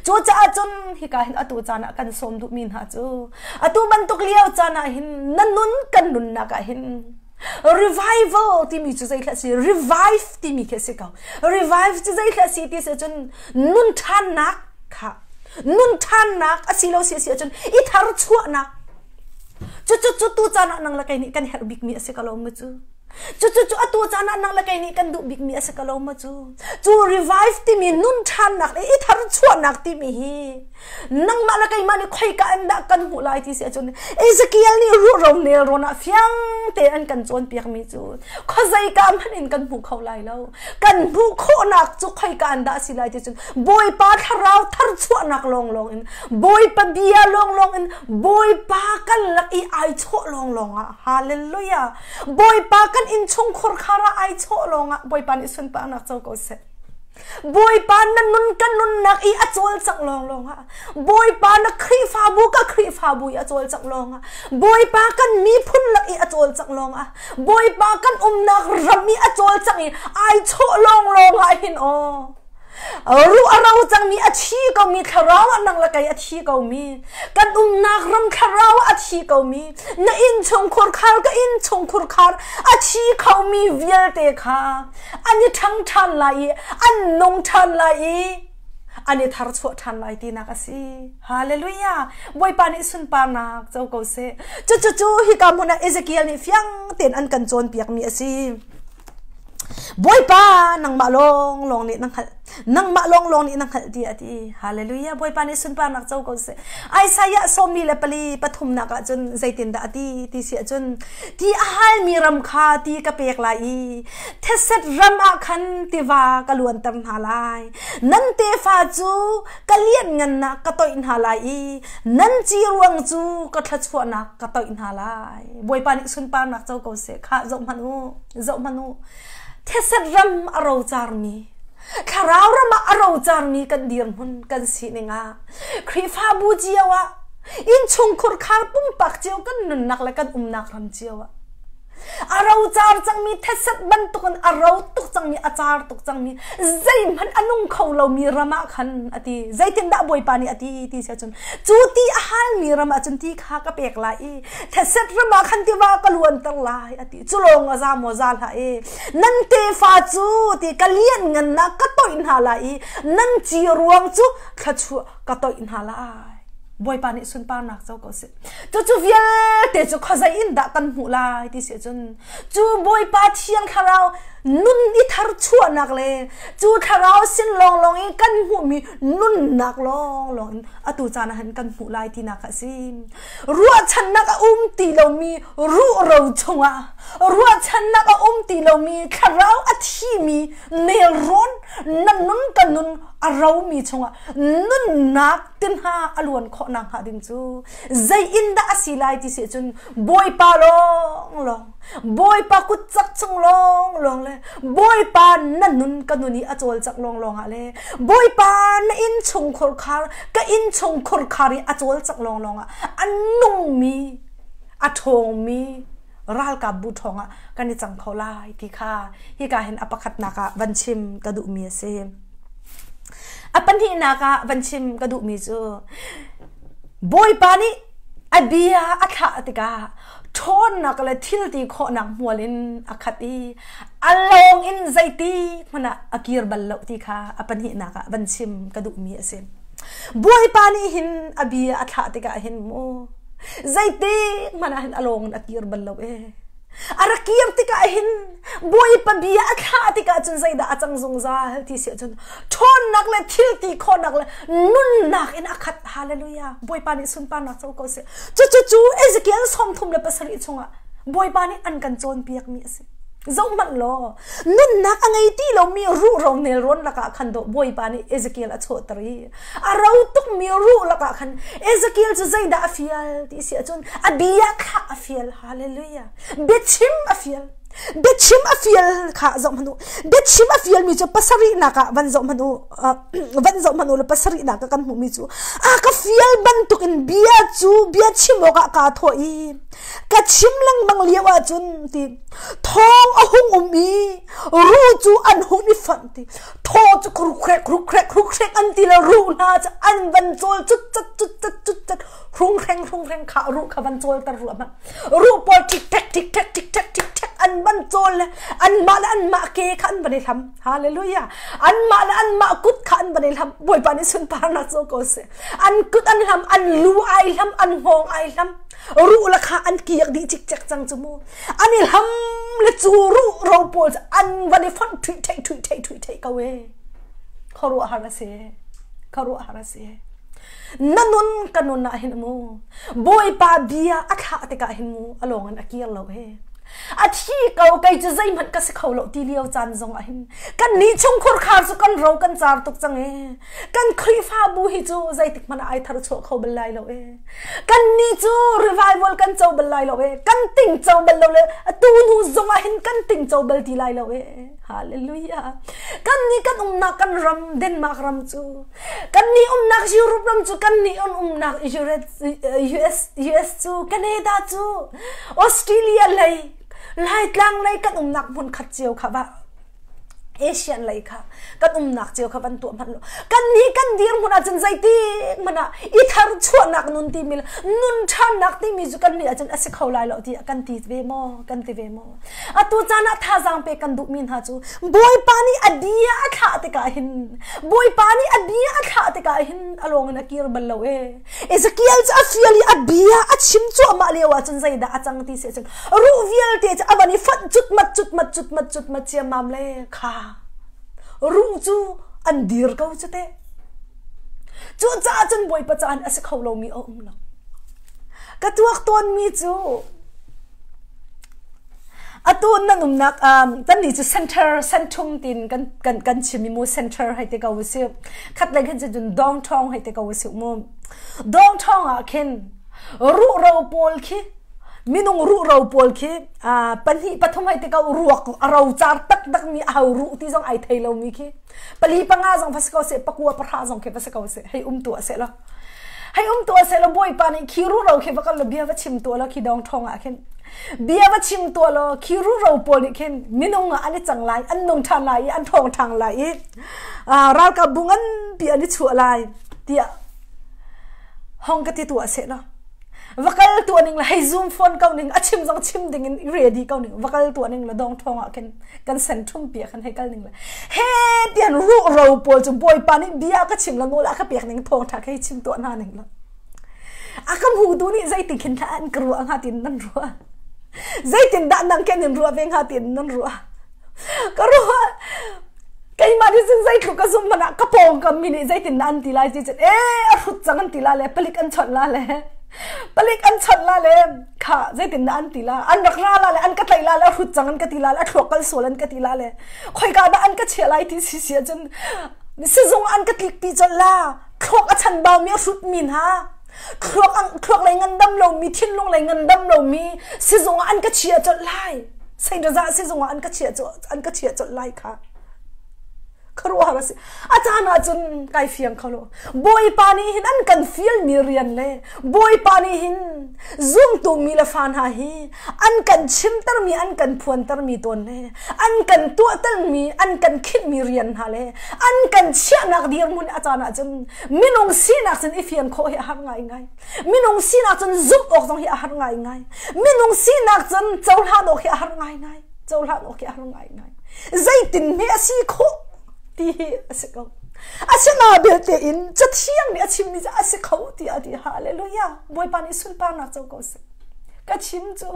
Cucaah cun hika hin atu caan ah kan sawm duhmi hna cu atu bantuk lio caan ah hin na nun kan nunnak ah hin revival timi cu zeithla si revive timi khi si ko revive cu zeithla si ti si cun nun ṭhannak kha nun ṭhannak a si lo si si ahcun i thar chuahnak cu cu cu tu caan ah nang le kei nih kan herh bikmi a si ko lo mu cu cu cu cu atu caan ah nang le kei nih kan duh bikmi a si ko lo mu cu cu revive timi nun ṭhannak le i thar chuahnak timi hi nangmah le keimah nih khoika in dah kan hmuh lai ti si ahcun Ezekiel nih ruhro nelrawn ah fiang te an kan cawnpiakmi cu khuazeika hmanh in kan hmu kho lai lo kan hmuh khawhnak cu khoika in dah a si lai ti cun Bawipa thlarau tharchuahnak lawnglawng in Bawipa bia lawnglawng in Bawipa kan lak i ai chawh lawnglawng ah hallelujah Bawipa kan innchung khurkhar ah ai chawh lawng ah Bawipa nih sunparnak co ko seh Bawipa na nun ka nunnak i a cawlcangh lawnglawng ah Bawipa na Khrihfabu ka Khrihfabu i a cawlcangh lawng ah Bawipa kan miphun lak i a cawlcangh lawng ah Bawipa kan umnak ram i a cawlcangh i ai chawh lawnglawng ah hin aw. Ruh a ro cangmi a thi komi thlarau ah nang le kei a thi komi kan umnak ram thlarau ah a thi komi na innchung khurkhar ka innchung khurkhar a thi khomi vialte kha an i ṭhang ṭhan lai i an nung ṭhan lai i an i tharchuah ṭhan lai tinak a si. Hallelujah! Bawipa nih sunparnak co ko seh. Cucu hika hmun ah Ezekiel nih fiang tein an kan cawnpiakmi a si. Bawipa nangmah lawnglawng nih na hngalh. Nangmah lawnglawng nih na hngalh tiah a ti. Hallelujah. Bawipa nih sunparnak co ko seh. Isaiah sawmi le pali pathumnak ah cun zeitindah a ti ti si ahcun ti a halmi ram kha ti ka pek lai i theset ram ah khan tiva ka luanter hna lai. Nan tefa cu ka lianngannak ka toih hna lai i nan ci ruang cu ka thluachuahnak ka toih hna lai. Bawipa nih sunparnak co ko seh. Khah zoh hmanh u. Zoh hmanh u. Theset ram a rocarmi, thlarau ram ah a rocarmi kan dirhmun kan sining ah Khrihfabu cio ah innchungkhur khar pumpak cio kan nunnak le kan umnak ram cio ah a rocar cangmi theset bantukin a ro tuk cangmi a car tuk cangmi zeihmanh a nung kho lomi ram ah khan a ti zeitindah Bawipa nih a ti ti si ahcun cu ti a halmi ram ah cun ti kha ka pek lai i theset ram ah khan tiva ka luanter lai a ti Cu lawng a za maw za hlah i nan tefa cu ti ka lianngannak ka toih hna lai i nan ci ruang cu thluachuah ka toih hna lai. Bawipa nih sunparnak co ko seh. Cucu vialte cu khuazei in dah kan hmuh lai ti si cun cu Bawipa Thiang Thlarau nun i tharchuahnak le cu Thlarau sin lawnglawng i kan hmuhmi nunnak lawnglawng in atu caan ah hin kan hmuh lai tinak a si. Ruahchannak a um ti lomi ruhro chungah ruahchannak a um ti lomi thlarau a thimi nelrawn na nun ka nun a romi chungah nunnak tinha a luan khawh nak hnga ding cu zei in dah a si lai ti si cun Bawipa lawng lawng Bawipa kut cak chung lawng lawng le Bawipa na nun ka nun i a cawl cak lawng lawng ah le Bawipa na inn chung khurkhar ka inn chung khurkhar i a cawl cak lawng lawng ah a nungmi a ṭhawngmi ralkapbu ṭhawng ah kan i cang kho lai ti kha hika hin a pakhatnak ah van chim ka duhmi a si. A pahnihnak ah van chim ka duhmi cu Bawipa nih a bia a thlah tikah ṭhawnnak le thil ti khawhnak hmual in a khat i a lawng in zeiti hmanh ah a kir bal lo ti kha a pahnihnak ah van chim ka duhmi a si. Bawipa nih hin a bia a thlah tikah hin mu zeitik hmanh ah hin a lawng in a kir bal lo e. A rak kir tikah hin Bawipa bia a thlah tikah cun zeidah a cang zungzal ti si ahcun ṭhawnnak le thil ti khawhnak le nunnak in a khat. Hallelujah. Bawipa nih sunparnak co ko seh. Cucu cu Ezekiel 37 chungah Bawipa nih an kan cawnpiakmi a si. Zohhmanh law, nunnak a ngei ti lomi ruhro nelrawn lakah khan dawh Bawipa nih Ezekiel a chawhter i a ro tukmi ruh lakah khan Ezekiel cu zeidah a fial ti si ahcun a bia kha a fial. Hallelujah. Biachim a fial. Biachim a fial kha zoh hmanh u. Biachim a fialmi cu pasarihnak ah van zoh hmanh u. Van zoh hmanh u law pasarihnak ah kan hmuhmi cu a ka fial bantukin bia cu bia chim awkah kaa thawh i ka chim lengmang lio ahcun ti thawng a hung um i ruh cu an hung i fonh ti thaw cu krukrek krukrek krukrek an ti le ruh hna cu an van cawl cut cat cut cat cut cat hrunghreng hrunghreng kha ruh kha van cawl ter ruah hmanh ruh pawl tik tek tik tek tik tek tik tek an van cawl le anmah le anmah ke kha an van i hlam hallelujah anmah le anmah kut kha an van i hlam Bawipa nih sunparnak cu ko seh an kut an hlam an lu ai hlam an hngawng ai hlam ruh la kha an kiak dih cikcek cang cu mu an i hlam le cu ruh ro pawl cu an van i fonh thuih theih thuih theih thuih theih ko e khuaruahhar a si khuaruahhar a si na nun ka nun ah hin mu Bawipa bia a thlah tikah hin mu a lawng in a kir lo e a thi ko kei cu zeihmanh ka si kho lo ti lio caan zong ah hin kan nih chungkhur khar cu kan ro kan car tuk cang e kan Khrihfabu hi cu zeitik hmanh ah ai thar chuah kho bal lai lo e kan nih cu revival kan co bal lai lo e kan ting co bal lo le atu hnu zong ah hin kan ting co bal ti lai lo e hallelujah kan nih kan umnak kan ram Denmark ram cu kan nih umnak Europe ram cu kan nih umnak US US cu Canada cu Australia lei Laitlang lei kan umnak hmun khat cio kha ba. Asian lei kha kan umnak cio kha van tuah hmanh lo kan nih kan dirhmun ahcun zeitik hmanh ah i thar chuahnak nun timi le nun ṭhannak timi cu kan nih ahcun a si kho lai lo tiah kan ti ve maw kan ti ve maw atu caan ah thazaang pek kan duhmi hna cu Bawipa nih a bia a thlah tikah hin Bawipa nih a bia a thlah tikah hin a lawng in a kir bal lo e Ezekiel cu a fial i a bia a chim cuahmah lio ahcun zeidah a cang ti si ahcun ruh vialte cu a van i fonh cutmat cutmat cutmat cutmat ciammam le kha ruh cu an dir ko cu teh. Cucaah cun Bawipa caan a si kho lomi a um lo. Ka tuak tawnmi cu atu nan umnak um, kan nih cu center senthum tin kan kan kan chim i mu center hei te ko si khat lei khin cun dong thong hei te ko si mu dong thong ah khin ruh ro pawl khi minung ruhro pawl khi pahnih pathum hei ti ko ruak a ro car taktak mi a ho ruh ti zong ai thei lomi khi pali panga zong va si ko seh pakua pahra zong khi va si ko seh hei um tuah seh law hei um tuah seh law bawipa nih khi ruhro khi va kal law bia va chim tuah law khi dong ṭhawng ah khin bia va chim tuah law khi ruhro pawl nih khin minung ah an i cang lai an nung ṭhan lai i an ṭhawng ṭhang lai i ralkap bu nganpi an i chuah lai tiah hong ka ti tuah seh law va kal tuah ning le hei zoom phone ko ning a chim zong chim ding in ready ko ning va kal tuah ning le dong thong ah khin kan sen thum pi khan hei kal ning le he tian ru ro pawl cu bawipa nih bia ka chim la nawl a ka pek ning thawng tha kei chim tuah hna ning la a ka hmu tu nih zeitin khin thla an ka ruah hnga tin nan ruah zeitin dah nang ken in ruah ve hnga tin nan ruah ka ruah keimah nih cun zeitluk ka zumh hmanh ah ka pawngkam mi nih zeitin dah an ti lai ti cun e a hrut cang an ti la le palik an chawnh la le palik an chawnh la le kha zeitin dah an ti la an rak ra la le an ka tlaih la le a hrut cang an ka ti la le a thluak kal sual an ka ti la le khoika dah an ka chiah lai ti si si ahcun sizung an ka tlik pi colh la thluak a chanbau mi a hrut mi hna thluak thluak lei ngandam lo mi thinlung lei ngandam lo mi sizung ah an ka chia colh lai Saint Raza sizung ah an ka chia an ka chia colh lai kha khuaruahhar a si a caan ah cun kai fiang kho lo bawipa nih hin an kan fial mi rian le bawipa nih hin zumtu mi le fa hna hi an kan chimter mi an kan phuanter mi tawn le an kan tuahter mi an kan khinh mi rian hna le an kan chiahnak dirhmun a caan ah cun minung sinak cun i fian khawh hi a har ngai ngai minung sinak cun zumh awk zong hi a har ngai ngai minung sinak cun cohlan awk hi a har ngai ngai cohlan awk hi a har ngai ngai zeitin hme a si khawh ti hi a si ko asina belte in cathiang nih a chimmi cu a si kho tiah a ti hallelujah bawipa nih sunparnak co ko seh ka chim cu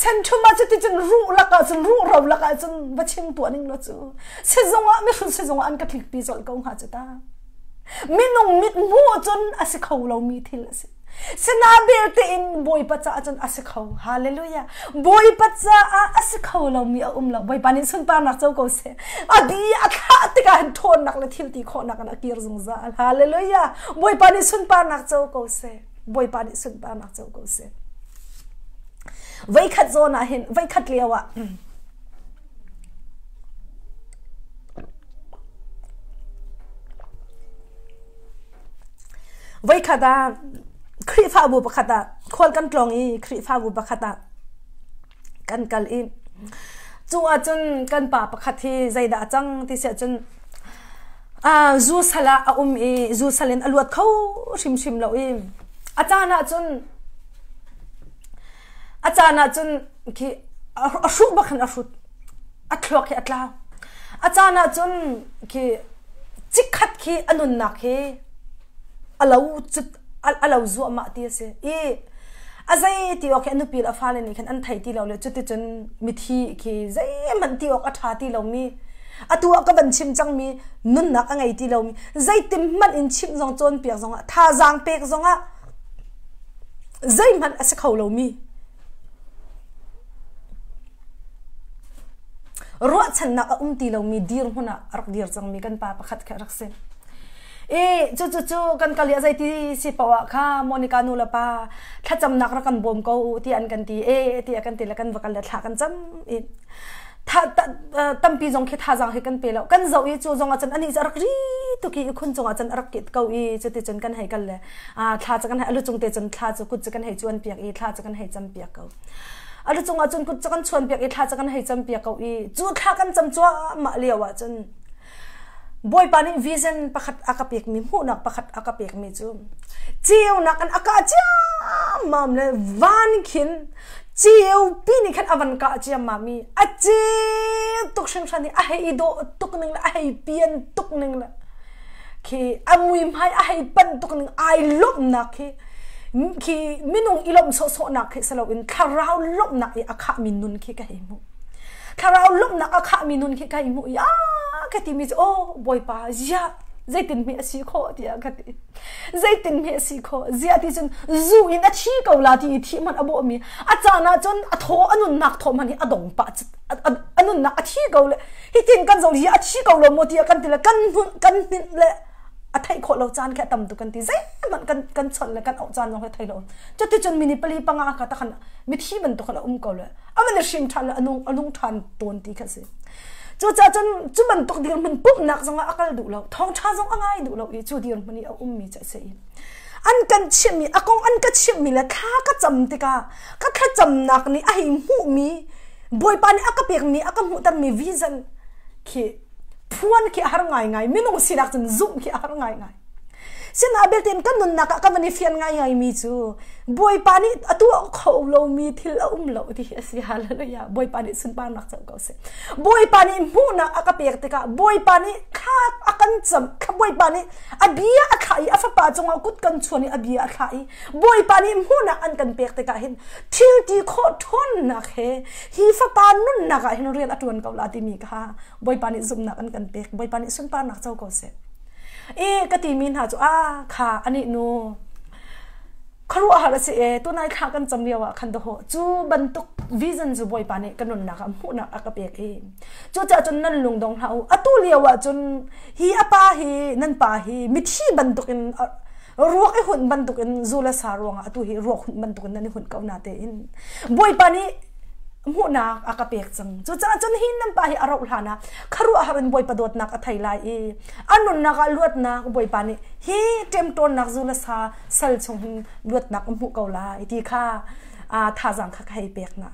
senthum ah cuticun ruh lakah cun ruh ro lakah cun va chim tuah ning law cu sizung ah mihrut sizung ah an ka tlikpi colh ko hnga cu ta minung mit hmuh cun a si kho lomi thil a si Sina belte in Bawipa caah cun a si kho. Hallelujah. Bawipa caah a si kho lomi a um lo. Bawipa nih sunparnak co ko seh. A bi a thlah tikah hin ṭhawnnak le thil ti khawhnak in a kir zungzal. Hallelujah. Bawipa nih sunparnak co ko seh. Bawipa nih sunparnak co ko seh. Voikhat zawn ah hin voikhat lio ah Voikhat ah Khrihfabu pakhat ah khual kan tlawng i Khrihfabu pakhat ah kan kal i cu ahcun kan pa pakhat hi zeidah a cang ti si ahcun uh, zu sal ah a um i zu sal in a luat kho hrimhrim lo i a caan ahcun a caan ahcun khi a hruh bak hin a hrut a thluak hi a tlau a caan ahcun khi chikkhat khi a nunnak hi a lo cut a lo zuahmah ti a si i a zei ti awk khi a nupi le a fale nih khan an thei ti lo le cuticun mithi khi zeihmanh ti awk a ṭha ti lomi atu ah ka van chim cangmi nunnak a ngei ti lomi zeitin hmanh in chimh zong cawnpiak zongah thazaang pek zongah zeihmanh a si kho lomi Ruahchannak a um ti lomi dirhmun ah a rak dir cangmi kan pa pakhat khi a rak si. I cu cu cu kan kal i a zeiti si paoh ah kha Monica nu le pa thlacamnak rak kan bawm ko u ti an kan ti e ti a kan ti le kan va kal le thla kan cam i tampi zong khi thazaang hi kan pe lo kan zoh i cu zong ah cun anih cu a rak ri tuk i khun cungah cun a rak kit ko i cuticun kan hei kal le thla cu kan hei a lu cung te cun thla cu kut cu kan hei cuan piak i thla cu kan hei cam piak ko. A lu cungah cun kut kan chuan piak i thla ca kan hei cam piak ko i cu thla kan cam cuahmah lio ah cun Bawipa nih vision pakhat a ka pekmi hmuhnak pakhat a ka pekmi cu ceunak in a kah ciammam le van khin ceupi nih khan a van kah ciammam i a ceu tuk hringhran i a hei i dawh tuk ning le a hei pian tuk ning le khi a muihmai a hei panh tuk ning ai lawmhnak khi khi minung i lawmh sawhsawhnak khi si loin thlarau lawmhnak i a khahmi nun khi ka hei hmuh. Thlarau lawmhnak a khahmi nun khi ka hei hmuh i a ka timi cu aw Bawipa ziah zeitin hme a si khawh tiah ka ti. Zeitin hme a si khawh ziah ti cun zu in a thi ko la ti i thih hmanh a bawhmi a caan ah cun a thaw a nunnak thaw hmanh hi a dong pah a nunnak a thi ko le hitin kan zoh hi a thi ko lo maw tiah kan ti le kan hnun kan hninh le a theih khawh lo caan khi a tam tuk kan ti zeihmanh kan kan chawnh le kan auh caan zong hi thei lo cuticun mini pali panga ka takhan mithi bantuk khan a um ko le a man hrim ṭhan le a nung ṭhan tawn ti kha si cucaah cun cu bantuk dirhmun pumhnak zongah a kal duh lo thawngṭha zong a ngai duh lo i cu dirhmun i a ummi cu a si an kan chimhmi a kong an ka chimhmi le thla ka cam tikah ka thlacamnak nih a hei hmuhmi Bawipa nih a ka pekmi a ka hmuhtermi vision khi phuan khi a har ngaingai minung sinak cun zumh khi a har ngaingai Sinain belte kan nunnak ah ka van i fian ngaingaimi cu Bawipa nih a tuah kho lomi thil a um lo ti hi a si. Hallelujah. Bawipa nih sunparnak co ko seh. Bawipa nih hmuhnak a ka pek tikah Bawipa nih thla a kan cam. Bawipa nih a bia a thlah i a fapa cungah kut kan chuan i a bia a thlah i Bawipa nih hmuhnak an kan pek tikah hin thil ti khawh ṭhawnnak he hi fapa nunnak ah hin rian a ṭuan ko la timi kha Bawipa nih zumhnak an kan pek. Bawipa nih sunparnak co ko seh. E ka timi hna cu a kha anih nu khuaruahhar a si e tunai thla kan cam lio ah khan dawh cu bantuk vision cu Bawipa nih ka nunnak ah hmuhnak a ka pek i cucaah cun nan lung dong hlah u atu lio ah cun hi a pa hi nan pa hi mithi bantuk in ruak i hunh bantuk in zu le sa ruangah atu hi ruak hunh bantuk in nan i hunh ko na tein Bawipa nih hmuhnak a ka pek cang cucaah cun hi nan pa hi a rauh hlan ah khuaruahhar in Bawipa dawtnak a thei lai i a nunnak ah luatnak Bawipa nih hi ṭemṭawnnak zu le sa sal chung hin luatnak a hmuh ko lai ti kha thazaang kha ka hei pek na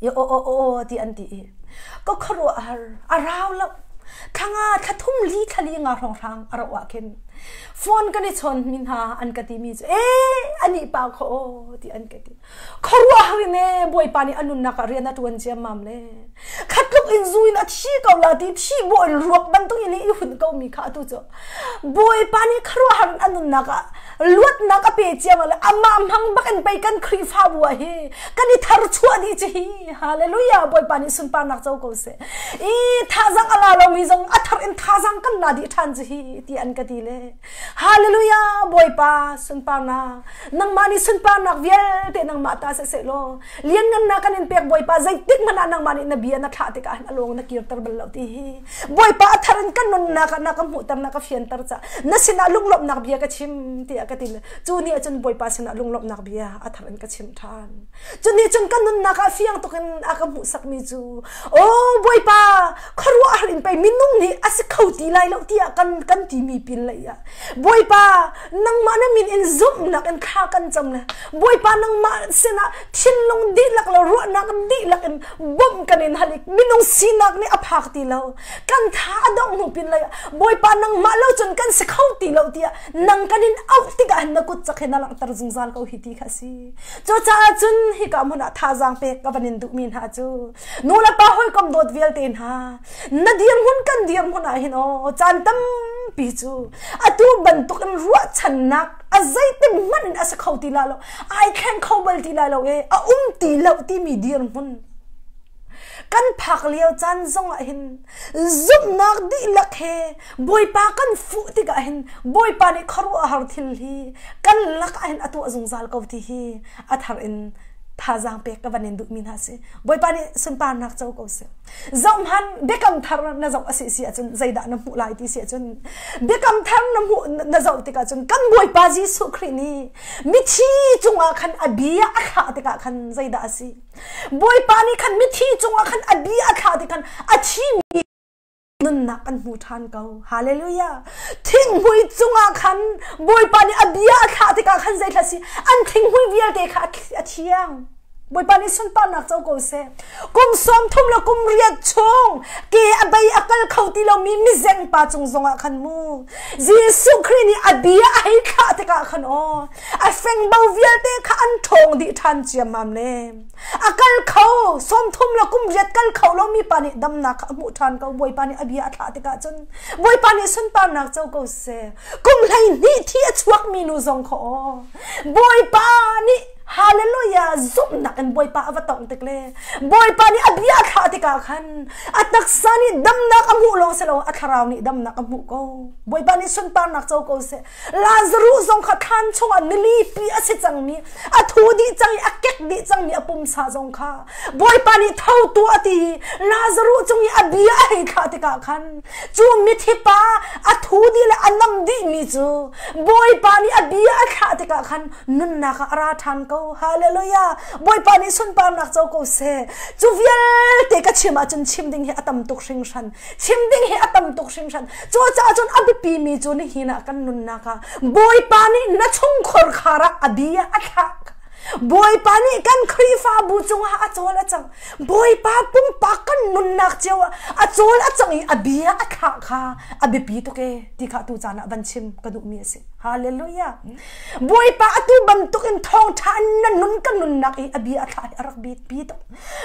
i aw aw aw ti an ti i ka khuaruahhar a rau lo thla nga thla thum li thla li nga hrawnghrang a rauh ah khin phone kan i chawn mi hna an ka ti mi cu e ani pa kho aw ti an ka ti Khuaruahhar in ee Bawipa nih a nunnak ah rian a ṭuan ciammam le khatluk in zu in a thi ko la ti thi bawh in ruak bantuk in i hunh ko mi kha atu cu Bawipa nih khuaruahhar in a nunnak ah luatnak a pe ciam le amah hmang bak in pei kan Khrihfabu ah hi kan i tharchuah dih cu hi hallelujah Bawipa nih sunparnak co ko seh i thazang a la lomi zong a thar in thazang kan la dih ṭhan cu hi ti an ka ti le Hallelujah Bawipa sunparnak nangmah nih sunparnak vialte nangmah ta seh law lianngannak kan in pek Bawipa zeitik hmanh ah nangmah nih na bia na thlah tikah hin a lawng na kirter bal lo ti hi Bawipa a thar in kan nunnak ah na ka hmuhter na ka fianter ca na sinah lunglawmhnak bia ka chim tiah ka ti cu ni ahcun Bawipa sinah lunglawmhnak bia a thar in ka chim ṭhan cu ni cun kan nunnak ah fiang tuk in a ka hmuhsakmi cu aw Bawipa khuaruahhar in pei minung nih a si kho ti lai lo tiah kan kan timi pin lei ah Bawipa nangmah na min in zumhnak in thla kan cam le Bawipa nangmah sinah thinlung dihlak le ruahnak dihlak in bawmh kan in hal i minung sinak nih a phak ti lo kan tha a dongh hnu pin lei ah Bawipa nangmah lo cun kan si kho ti lo tiah nang kan in auh tikah hin na kut cak hin na langhter zungzal ko hi ti kha si cucaah cun hika hmun ah thazaang pek ka van in duhmi hna cu nu le pa hawikom dawt vialte hna na dirhmun kan dirhmun ah hin aw caan tampi cu atu bantuk in ruahchannak a zeitin hmanh in a si kho ti la lo ai thleng kho bal ti lai lo e a um ti lo timi dirhmun kan phak lio caan zong ah hin zumhnak dihlak he Bawipa kan fuh tikah hin Bawipa nih khuaruahhar thil hi kan lak ah hin a tuah zungzal ko ti hi a thar in thazaang pek ka van in duhmi hna si Bawipa nih sunparnak co ko seh zohhmanh biakam thar na zoh a si si ahcun zeidah na hmuh lai ti si ahcun biakam thar na hmuh na zoh tikah cun kan Bawipa Jesuh Khrih nih mithi cungah khan a bia a thlah tikah khan zeidah a si Bawipa nih khan mithi cungah khan a bia a thlah tikhan a thimi nunnak kan hmu ṭhan ko. Hallelujah. Thinghmui cungah khan Bawipa nih a bia a thlah tikah khan zeithla si an thinghmui vialte kha a thiang. Bawipa nih sunparnak co ko seh. Kum 30 le kum riat chung ke a bei a kal kho ti lomi mizeng pa cung zongah khan mu Jesuh Khrih nih a bia a hei thlah tikah khan aw a fengbo vialte kha an ṭhawng dih ṭhan ciammam le a kal kho 30 le kum riat kal kho lomi pa nih damnak kha a hmuh ṭhan ko. Bawipa nih a bia a thlah tikah cun Bawipa nih sunparnak co ko seh. Kum 12 thi a chuakmi nu zong kha aw Bawipa nih Hallelujah zumhnak in Bawipa a va tongh tik le Bawipa nih a bia a thlah tikah khan a taksa nih damnak a hmuh lawng si lo a thlarau nih damnak a hmuh ko. Bawipa nih sunparnak co ko seh. Lazarus zong kha thlan chungah nili pi a si cangmi a thu dih cang i a kek dih cangmi a pumsa zong kha Bawipa nih tho tuah ti Lazarus cung i a bia a hei thlah tikah khan cu mithi pa a thu dih le a nam dihmi cu Bawipa nih a bia a thlah tikah khan nunnak ah a ra ṭhan ko. Hallelujah! Bawipa nih sunparnak co ko seh. Cu vialte ka chim ahcun chim ding hi a tam tuk hringhran. Chim ding hi a tam tuk hringhran. Cucaah cun a biapi mi cu nihin ah kan nunnak ah Bawipa nih na chungkhar khar ah a bia a thlah. Bawipa nih kan Khrihfabu cungah a cawl a cang. Bawipa pumpak kan nunnak cio ah a cawl a cang i a bia a thlah kha a biapi tuk e ti kha tu caan ah van chim ka duhmi a si. Hallelujah. Bawipa atu bantuk in thawngṭha na nun kan nunnak i a bia a thlah hi a rak biapi tuk.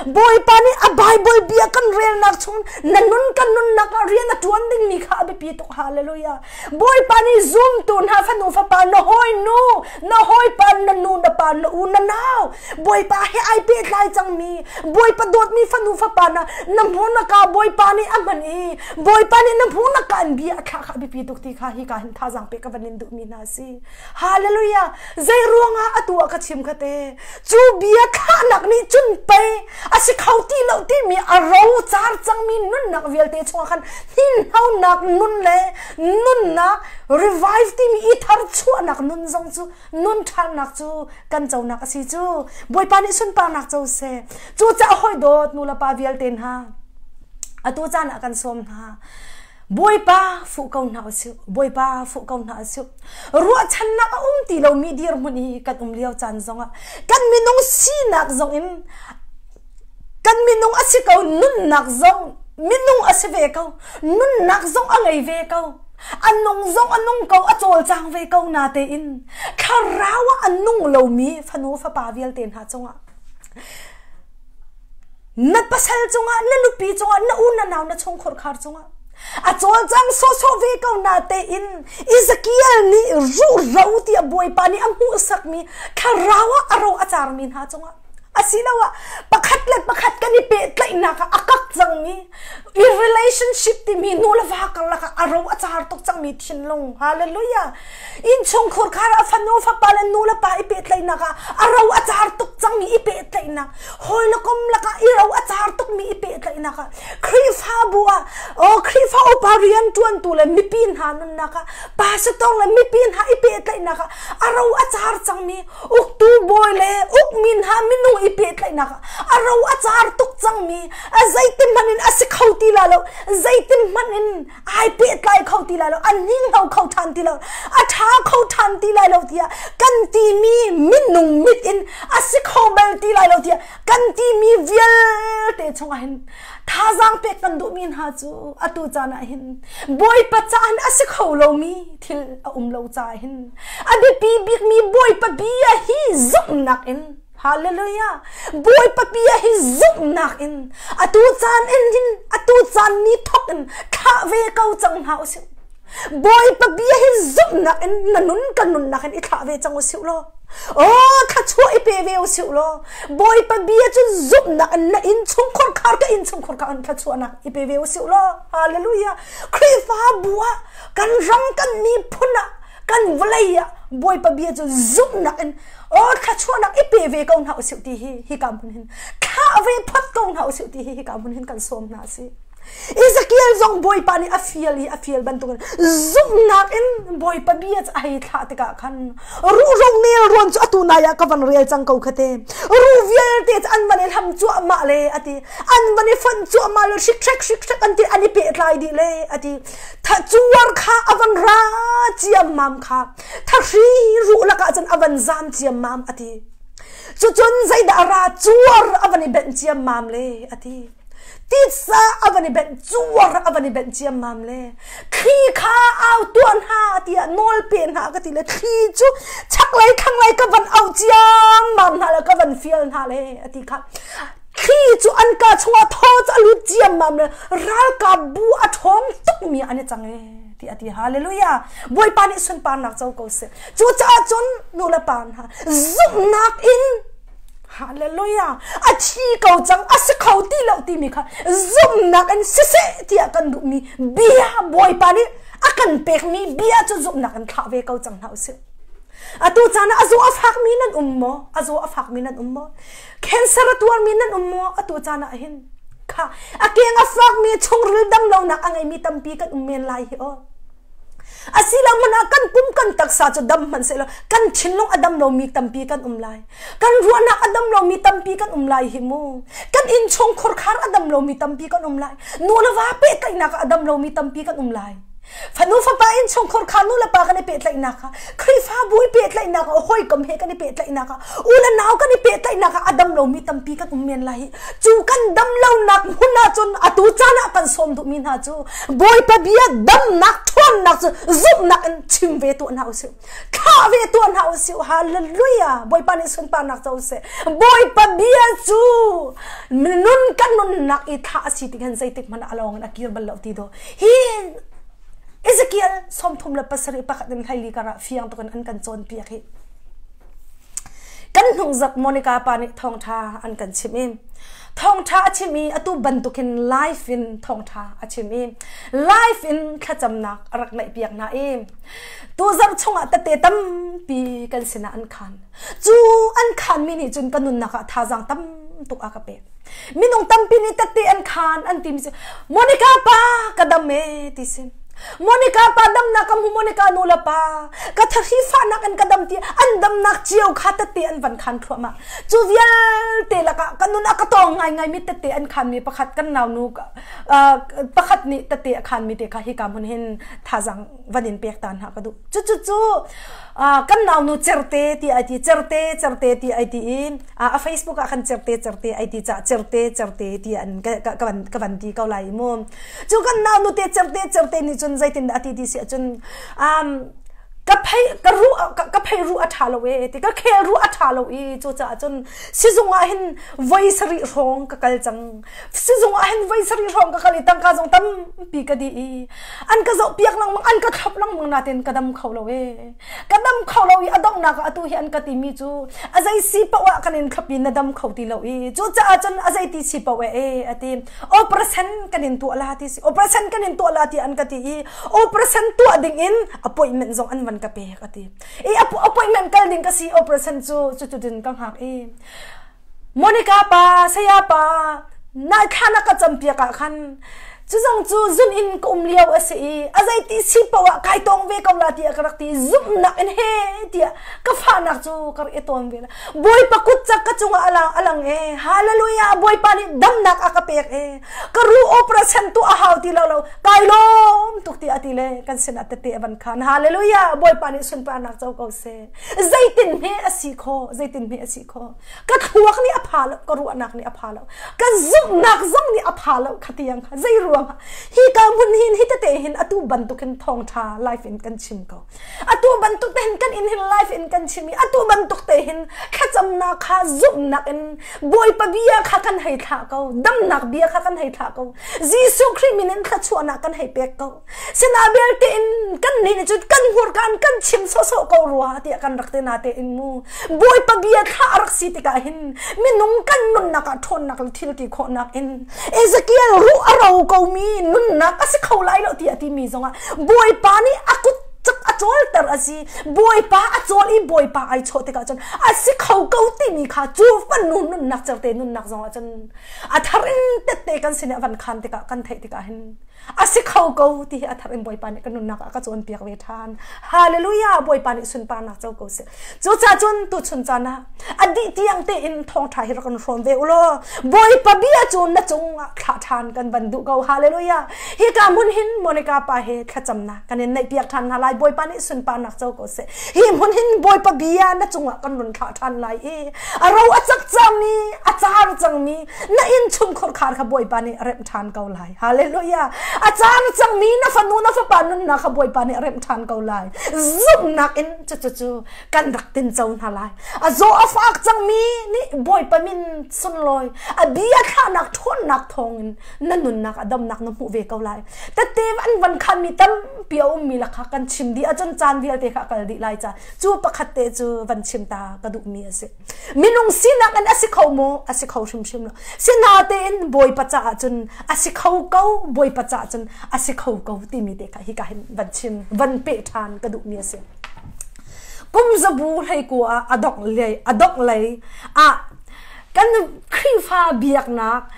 Bawipa nih a Bible bia kan relnak chung na nun kan nunnak ah rian a ṭuan dingmi kha a biapi tuk. Hallelujah. Bawipa nih zumtu hna fanu fapa na hawi nu, na hawipa na nu na pa na u na nau Bawipa he ai pehtlai cangmi Bawipa dawtmi fanu fapa na na hmuhnak ah Bawipa nih a hman i Bawipa nih na hmuhnak ah an bia a thlah kha a biapi tuk ti kha hi ka hin thazaang pe ka van in duhmi hna si. Hallelujah! Zei ruangah atu ah ka chim kha te cu bia thlahnak nih cun pei a si kho ti lo timi a ro car cangmi nunnak vialte chungah khan hninhnonak nun le nunnak revive timi i thar chuahnak nun zong cu nun ṭhannak cu kan conak a si cu Bawipa nih sunparnak co seh. Cucaah hawi dawt nu le pa vialte hna atu caan ah kan sawm hna. Bawipa fuh ko hna usih Bawipa fuh ko hna usih ruahchannak a um ti lomi dirhmun i kan um lio caan zongah kan minung sinak zong in kan minung a si ko nunnak zong minung a si ve ko nunnak zong a ngei ve ko a nung zong a nung ko a cawlcang ve ko na tein thlarau ah a nung lomi fanu fapa vialte hna cungah na pasal cungah na nupi cungah na u na nau na chungkhur khar cungah a cawlcang sawsawh ve ko na tein Ezekiel nih ruh ro tiah Bawipa nih a hmuhsakmi thlarau ah a ro a carmi hna cungah asiloah pakhat le pakhat kan i pehtlaihnak ah a kak cangmi i relationship timi nu le va karlak ah a ro a car tuk cangmi thinlung hallelujah innchungkhur khar a fanu fapa le nu le pa i pehtlaihnak ah a ro a car tuk cangmi i pehtlaihnak hawi le kom lakah i ro a car tukmi i pehtlaihnak ah Khrihfabu ah oh Khrihfa upa rian ṭuantu le mipi hna nunnak ah pastor le mipi hna i pehtlaihnak ah a ro a car cangmi uktu bawi le ukmi hna minung i pehtlaihnak ah a ro a car tuk cangmi a zeitin hmanh in a si kho ti la lo zeitin hmanh in ai pehtlai kho ti lai lo an hninghno kho ṭhan ti lo a ṭha kho ṭhan ti lai lo tiah kan timi minung mit in a si kho bal ti lai lo tiah kan timi vialte chungah hin thazaang pek kan duhmi hna cu atu caan ah hin Bawipa caan a si kho lomi thil a um lo caah hin a biapi bikmi Bawipa bia hi zumhnak in Hallelujah. Bawipa bia hi zumhnak in atu caan in hin atu caan ni thok in thlah ve ko cang hna usih. Bawipa bia hi zumhnak in na nun kan nunnak in i thlah ve cang usih law. Oh, thluachuah i pe ve usih law. Bawipa bia cu zumhnak in na inn chungkhur khar ka inn chungkhur ka in thluachuahnak i pe ve usih law. Hallelujah. Khrihfabu ah kan ram kan miphun ah kan vawlei ah Bawipa bia cu zumhnak in aw thluachuahnak i pe ve ko hna usih ti hi hika hmun hin thlah ve phot ko hna usih ti hi hika hmun hin kan sawm hna si. Ezekiel zong Bawipa nih a fial i a fial bantukin zumhnak in Bawipa bia cu a hei thlah tikah khan ruhro nelrawn cu atu nai ah ka van rel cang ko kha te ruh vialte cu an van i hlam cuahmah le a ti an van i fonh cuahmah le hrik hrek hrik hrek an ti an i pehtlai dih le a ti cuar kha a van ra ciammam kha thahri ruh lakah cun a van zam ciammam a ti. Cucun zeidah a ra cuar a van i benh ciammam le a ti. Titsa a van i benh cuar a van i benh ciammam le thli kha au tuah hna tiah nawl pe hna ka ti le thli cu chaklei thlanglei ka van auh ciammam hna le ka van fial hna le a ti kha. Thli cu an ka chungah thaw cu a lut ciammam le ralkap bu a ṭhawng tukmi an i cang e ti a ti. Hallelujah! Bawipa nih sunparnak co ko seh. Cucaah cun nu le pa hna zumhnak in Hallelujah! A thi ko cang, a si kho ti lo timi kha zumhnak in siseh tiah kan duhmi bia Bawipa nih a kan pekmi bia cu zumhnak in thlah ve ko cang hna usih. Atu caan ah a zaw a fakmi nan um maw? A zaw a fakmi nan um maw? Cancer a tuarmi nan um maw? Atu caan ah hin kha a keng a fakmi chungril damlonak a ngeimi tampi kan um men lai hi aw. Asilo hmanh ah kan pum kan taksa cu dam hmanh sehlaw kan thinlung a dam lomi tampi kan um lai. Kan ruahnak a dam lomi tampi kan um lai hi mu. Kan innchung khurkhar a dam lomi tampi kan um lai. Nu le va pehtlaihnak ah a dam lomi tampi kan um lai. Fanu fapa innchungkhar kha nu le pa kan i pehtlaihnak kha Khrihfabu i pehtlaihnak ah hawikom he kan i pehtlaihnak ah u le nau kan i pehtlaihnak ah a dam lomi tampi kan um men lai. Cu kan dam lonak hmun ah cun atu caan ah kan sawm duhmi hna cu Bawipa bia damnak ṭhawnnak cu zumhnak in chim ve tuah hna usih. Thlah ve tuah hna usih. Hallelujah! Bawipa nih sunparnak co seh. Bawipa bia cu nun kan nunnak i thlah a si tik hin zeitik hmanh ah a lawng in a kir bal lo ti dawh. Hi Ezekiel 37 pakhat in 14 karah fiang tukin an kan cawnpiak hi. Kan hnungzak Monica pa nih thawngṭha an kan chimh i thawngṭha a chim i atu bantukin live in thawngṭha a chim i live in thlacamnak a rak neihpiak hna i tuzarh chungah tete tampi kan sinah an khan. Cu an khanmi nih cun ka nunnak ah thazaang tam tuk a ka pek. Minung tampi nih tette an khan an timi cu Monica pa ka dam e ti si. Monica pa damnak ka hmu Monica nu le pa ka thahri fahnak in ka dam ti an damnak cio kha tette an van khan thluahmah. Cu vialte lakah ka nun a ka tawng ngaingai mi tette an khan mi pakhat kan nau nu pakhat nih tette a khan mi te kha hika hmun hin thazang van in pek ta hna ka duh. Cu cu cu kan nau nu certe ti ai ti certe certe ti ai ti i a Facebook ah khan certe certe ai ti ca certe certe ti an ka van ka van ti ko lai mu cu kan nau nu te certe certe nih cun zeitin dah a ti ti si ahcun um ka phei ka ru ka phei ru a tha lo e ti ka khel ru a tha lo i cu caah cun sizung ah hin voi sarih hrawng ka kal cang sizung ah hin voi sarih hrawng ka kal i tangka zong tampi ka di i an ka zoh piak lengmang an ka thlop lengmang natin ka dam kho lo e ka dam kho lo i a donghnak ah atu hi an ka timi cu a zei si paoh ah kan in thlop i na dam kho ti lo i cucaah cun a zei ti si paoh e a ti operation kan in tuah la ti si operation kan in tuah la ti an ka ti i operation tuah ding in appointment zong an van ka pek a ti i appointment kal ding ka si operation cu cu cu din ka hngak i Monica pa, saya pa, na thla na ka campiak ah khan cu zong cu zun in ka um lio a si i a zeiti si paoh ah kai tong ve ko la tiah ka rak ti zumhnak in he tiah ka fahnak cu ka rak i tawn ve la Bawipa kut cak ka cungah alang alang e hallelujah Bawipa nih damnak a ka pek e ka ru operation tu a hau ti lo lo kai lawm tuk ti a ti le kan sinah tete a van khan hallelujah Bawipa nih sunparnak co ko seh zeitin hme a si kho zeitin hme a si kho ka thluak nih a pha lo ka ruahnak nih a pha lo ka zumhnak zong nih a pha lo khatiang kha zei ruang hi ka hmun hin hi tete hin atu bantuk hin thawngtha life in kan chim ko atu bantuk te hin kan in hin life in kan chim i atu bantuk te hin thlacamnak kha zumhnak in bawipa bia kha kan hei thlah ko damnak bia kha kan hei thlah ko Jesuh Khrih min in thluachuahnak kan hei pek ko Sina belte in kan nih nih cun kan hmurka in kan chim sawhsawh ko rua tiah kan rak te na te in mu. Bawipa bia thla a rak si tikah hin minung kan nunnak ah ṭhawnnak le thil ti khawhnak in Ezekiel ruh a ro komi nunnak a si kho lai lo tiah timi zongah Bawipa nih a kut cak a cawlter a si. Bawipa a cawl i Bawipa ai chawh tikah cun a si kho ko timi kha cu fanu nunnak certe nunnak zongah cun a thar in tette kan sin i a van khan tikah kan theih tikah hin. A si kho ko ti hi a thar in Bawipa nih ka nunnak ah ka cawnpiak ve ṭhan. Hallelujah! Bawipa nih sunparnak co ko seh. Cucaah cun tuchun caan ah a dih tiang tein thawngṭha hi rak kan hrawm ve u law Bawipa bia cu na cungah thlah ṭhan kan van duh ko. Hallelujah! Hika hmun hin Monica pa he thlacamnak kan in neihpiak ṭhan hna lai. Bawipa nih sunparnak co ko seh. Hi hmun hin Bawipa bia na cungah kan run thlah ṭhan lai i a ro a cak cangmi, a car cangmi na innchung khurkhar kha Bawipa nih a remh ṭhan ko lai. Hallelujah! A car cangmi na fanu na fapa nunnak kha Bawipa nih a remh ṭhan ko lai. Zumhnak in cucu kan rak tinco hna lai. A zaw a fak cangmi nih Bawipa min sunlawi a bia thlahnak ṭhawnnak thawngin na nunnak a damnak na hmuh ve ko lai. Tette an van khanmi tampi a ummi lakha kan chim dih ahcun caan vialte kha a kal dih lai ca cu pakhat te cu van chim ta ka duhmi a si. Minung sinak in a si kho maw? A si kho hrimhrim lo. Sinatein Bawipa caah cun a si kho ko, Bawipa caah cun a si kho ko timi te kha hika hin van chim, van peh ṭhan ka duhmi a si. Kum zabu hleiku ah a dongh lei, a dongh lei ah kan Khrihfa biaknak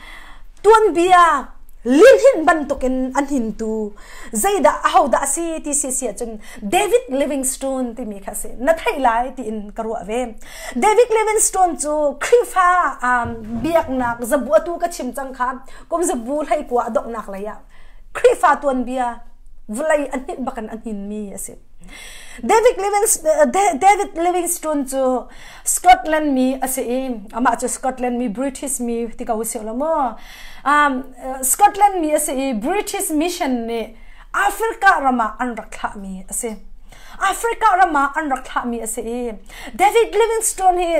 tuanbia linhin bantukin an hintu zeidah ahodah a si ti si si ahcun David Livingstone timi kha a si. Na theih lai tiin ka ruah ve. David Livingstone cu Khrihfa um, biaknak zabu atu ka chim cang kha kum zabu hleikua a donghnak lei ah Khrihfa tuanbia vawlei a hninh bakin a hninmi a si. David, David Livingstone cu Scotland mi a si i amah cu Scotland mi British mi ti ko usih lo maw um, Scotland mi a si i British mission nih Africa ram ah an rak thlahmi a si. Africa ram ah an rak thlahmi a si i David Livingstone hi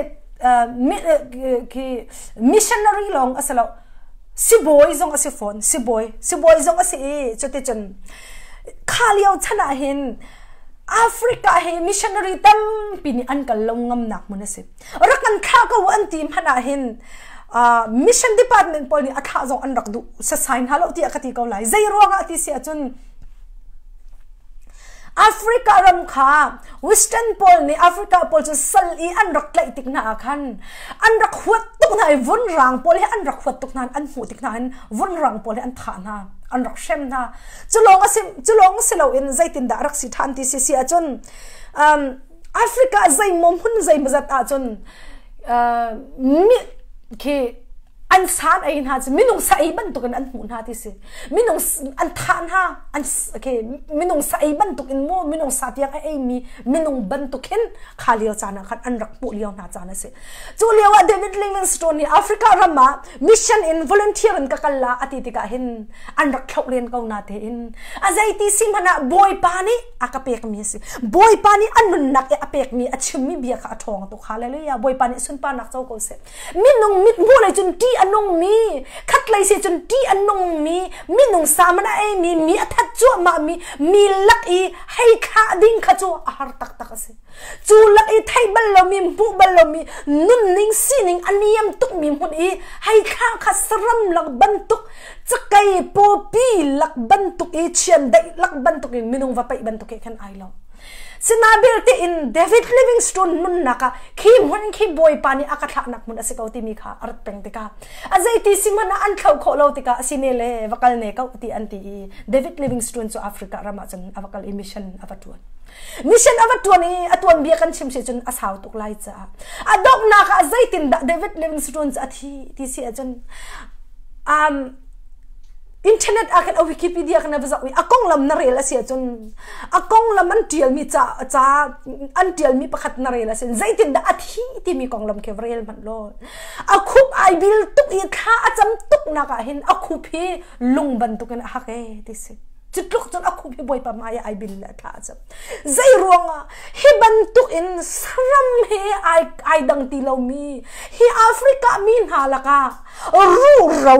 uh, khi missionary lawng a si lo sibawi zong a si fawn sibawi sibawi zong a si i cuticun kha lio chan ah hin Africa hi missionary tampi nih an kal lo ngamnak hmun a si rak kan thlah ko an ti hmanh ah hin uh, mission department pawl nih a thlah zong an rak duh sasai hna lo tiah ka ti ko lai zei ruangah ti si ahcun Africa ram kha Western pawl nih Africa pawl cu sal i an rak tlaih tik hna ah khan an rak huat tuk hna i vunrang pawl hi an rak huat tuk hna an hmuh tik hna hin vunrang pawl hi an thah hna an rak hrem hna cu lawng a si cu lawng si loin zeitindah rak si ṭhan ti si si ahcun um, Africa zeimaw hmun zeimawzat ahcun uh, mi khi an san ei hna cu minung sa ei bantuk in an hmuh hna ti si minung an thah hna an okay minung sa ei bantuk in mu minung sa tiang a ei mi minung bantuk hin kha lio caan ah khan an rak hmuh lio hna caan a si cu lio ah David Livingstone nih Africa ram ah mission in volunteer in ka kal la ati tikah hin an rak thloh len ko na tein a zeiti si hmanh ah Bawipa nih a ka pekmi a si Bawipa nih a nunnak i a pekmi a chimmi bia kha a ṭhawng tuk hallelujah Bawipa nih sunparnak co ko seh minung mithmuh lei cun ṭih a nungmi khatlei si cun ṭih a nungmi minung sa man a eimi mi a that cuahmahmi mi lak i hei thlah ding kha cu a har taktak a si cu lak i theih bal lomi hmuh bal lomi nunning sining a niam tukmi hmun i hei thlah kha saram lak bantuk cakei pawpi lak bantuk i chiandeih lak bantuk in minung va paih bantuk he khan ai lo Sinabelte in David Livingstone nunnak ah khi hmun khi Bawipa nih a ka thlahnak hmun a si ko timi kha a rat peng tikah a zeiti si hmanh ah an thlo khawh lo tikah a si ne le va kal ne ko ti an ti i David Livingstone cu Africa ram ah cun a va kal i mission a va ṭuan. Mission a va ṭuan i a tuanbia kan chim si cun a sau tuk lai caah a donghnak ah zeitindah David Livingstone cu a thi ti si ahcun um, internet ah khan a wikipedia khan a va zoh i a konglam na rel a si ahcun a konglam an ṭialmi ca ca an ṭialmi pakhat na rel a si zeitindah a thi timi konglam khi va rel hmanh law a khup ai bil tuk i thla a cam tuk nak ah hin a khup hi lung bantukin a hak e ti si cu tluk cun a khup hi bawipa hmai ah ai bil le thla a cam zei ruangah hi bantuk in saram he ai ai dang ti lomi hi Africa mi hna lakah ruhro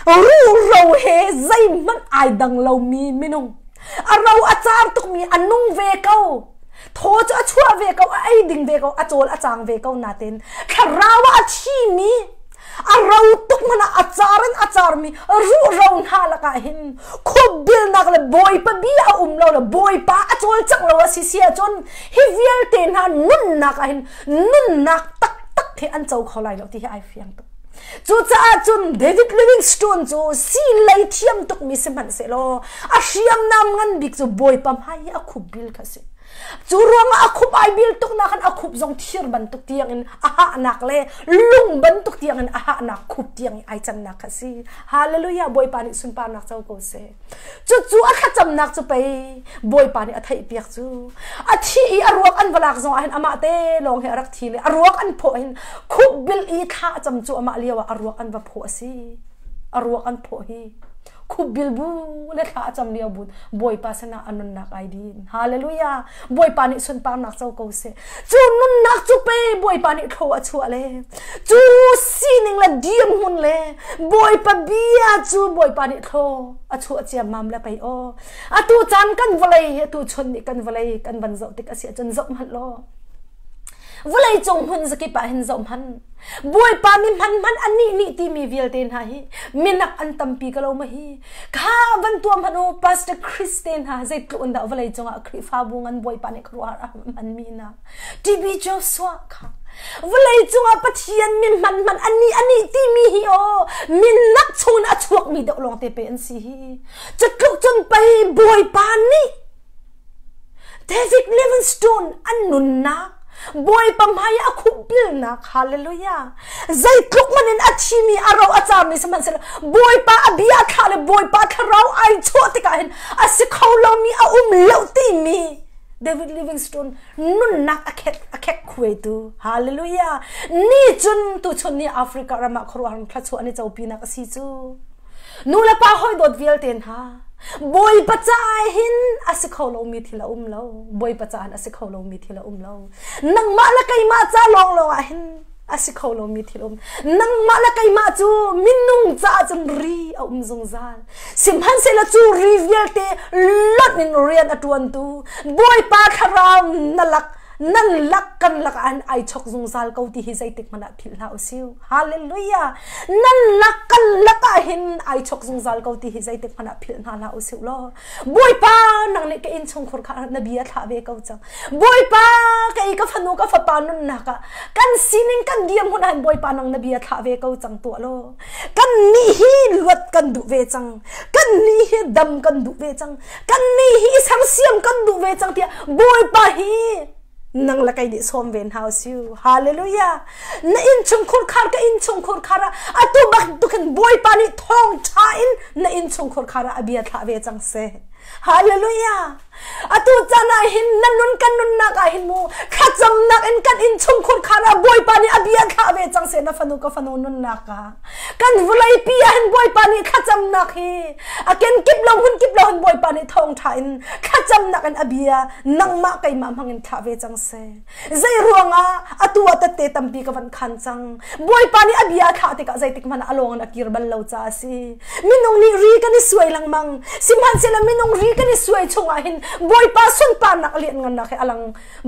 ruhro he zeihmanh ai dang lomi minung a ro a car tukmi a nung ve ko thaw cu a chuah ve ko a ei ding ve ko a cawl a cang ve ko natin thlarau ah a thimi a ro tuk hmanh ah a car in a carmi ruhro hna lakah hin khuabilnak le bawipa bia a um lo le bawipa a cawlcangh lo a si si ahcun hi vialte hna nunnak ah hin nunnak taktak hi an co kho lai lo ti hi ai fiang tuk. Cucaah cun David Livingstone cu si lei thiam tukmi sihmanhsehlaw a hriamnam ngan bik cu Bawipa hmai i a khup bil kha a si. Cu ruangah a khup ai bil tuknak in a khup zong thir bantuk tiangin a hahnak le lung bantuk tiangin a hahnak khup tiang i ai cannak kha a si. Hallelujah! Bawipa nih sunparnak co ko seh. Cucu a thlacamnak cu pei Bawipa nih a theihpiak cu. A thi i a ruak an va lak zong ah hin amah te lawng hi a rak thi le a ruak an phawh hin khup bil i thla a cam cu amah lio ah a ruak an va phawh a si. A ruak an phawh hi khup bil bu le thla a cam lio bu Bawipa sinah a nunnak ai din. Hallelujah! Bawipa nih sunparnak co ko seh. Cu nunnak cu pe Bawipa nih thlaw a chuah le cu sining le dirhmun le Bawipa bia cu Bawipa nih thlaw a chuah ciammam le pei aw. Atu caan kan vawlei hi atu chun nih kan vawlei kan van zoh tik a si ahcun zoh hmanh law vawlei cung hmun zakip ah hin zoh hmanh Bawipa mi hman hman anih nih timi vialte hna hi minak an tampi ka lo ma hi kha van tuah hmanh u Pastor Chris te hna zeitluk in dah vawlei cungah Khrihfabu ngan Bawipa nih khuaruahhar a hman mi hna TB Joshua kha vawlei cungah Pathian min hman hman anih anih timi hi aw minak chungin a chuak mi deuh lawng te pe an si hi cutluk cun pei Bawipa nih David Livingstone an nunnak Bawipa hmai a khupbilnak hallelujah zeitluk man in a thimi a ro a carmi sihmanhsehlaw Bawipa a bia thlah le Bawipa thlarau ai chuah tikah hin a si kho lomi a um lo timi David Livingstone nunnak a khek a khek khuaitu hallelujah ni cun tuchun ni Africa ram ah khuaruahhar thluachuah an i copinak a si cu Nu le pa hawi dawt vialte hna, Bawipa caah hin a si kho lomi thil a um lo. Bawipa caah a si kho lomi thil a um lo. Nangmah le keimah ca lawnglawng ah hin a si kho lomi thil um. Nangmah le keimah cu minung caah cun ri a um zungzal. Sihmanhsehlaw cu ri vialte lonh in rian a ṭuantu Bawipa thlarau na lak nan lak kan lak ah ai chok zungzal ko ti hi zeitik hmanh ah philh hlah usih. Hallelujah. Nan lak kan lak ah hin ai chok zungzal ko ti hi zeitik hmanh ah philh hna hlah usih law. Bawipa nang nih ka innchungkhur kha na bia thlah ve ko cang. Bawipa ka i ka fanu ka fapa nunnak ah kan sining kan dirhmun ah hin Bawipa nang na bia thlah ve ko cang tuah law. Kan nih hi luat kan duh ve cang. Kan nih hi dam kan duh ve cang. Kan nih hi sersiam kan duh ve cang tiah Bawipa hi nang le kei nih sawm ve hna usih. Hallelujah. Na innchungkhur khar ka innchungkhur khar ah atu bantukin Bawipa nih thawngṭha in na innchungkhur khar ah a bia thlah ve cang seh. Hallelujah. Atu caan ah hin na nun kan nunnak ah hin mu thlacamnak in kan innchungkhur khar ah Bawipa nih a bia thlah ve cang seh na fanu ka fanu nunnak ah. Kan vawleipi ah hin Bawipa nih thlacamnak hi a kenkip lo hmun kip lo hin Bawipa nih thawngṭha in thlacamnak in a bia nangmah keimah hmang in thlah ve cang seh. Zei ruangah atu ah tette tampi ka van khan cang. Bawipa nih a bia a thlah tikah zeitik hmanh ah a lawng in a kir bal lo caah a si. Minung nih ri kan i suai lengmang. Sihmanhsehlaw minung ri kan i suai chungah hin Bawipa sunparnak a lianngannak hi a lang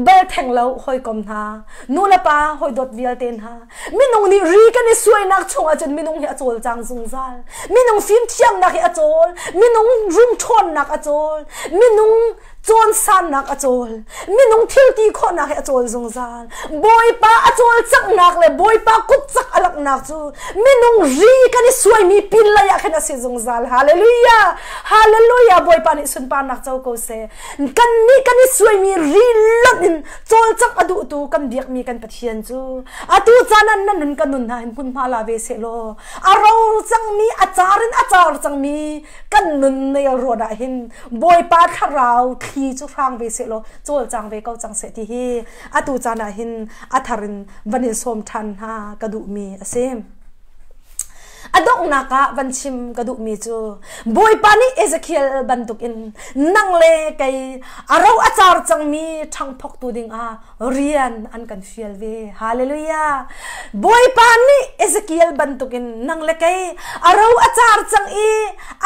bal theng lo hawikom hna. Nu le pa hawidawt vialte hna. Minung nih ri kan i suainak chungah cun minung hi a cawlcang zungzal. Minung fimthiamnak hi a cawl. Minung rumṭhawnnak a cawl. Minung cawnsannak a cawl. Minung thil ti khawhnak hi a cawl zungzal. Bawipa a cawlcanghnak le Bawipa kutcak a langhnak cu minung ri kan i suaimi pin lei ah khin a si zungzal. Hallelujah! Hallelujah! Bawipa nih sunparnak co ko seh. Kan nih kan i suaimi ri lonh in cawlcangh a duhtu kan biakmi kan Pathian cu atu caan ah na nun kan nun hna hin hmunhma la ve seh law a ro cangmi a car in a car cangmi kan nun nel ruat ah hin Bawipa thlarau thli cu hrang ve seh law cawlcang ve ko cang seh ti hi atu caan ah hin a thar in van in sawm ṭhan hna ka duhmi a si. A donghnak ah van chim ka duhmi cu Bawipa nih Ezekiel bantukin nang le kei a ro a car cangmi ṭhangphoktu dingah rian an kan fial ve. Hallelujah! Bawipa nih Ezekiel bantukin nang le kei a ro a car cang i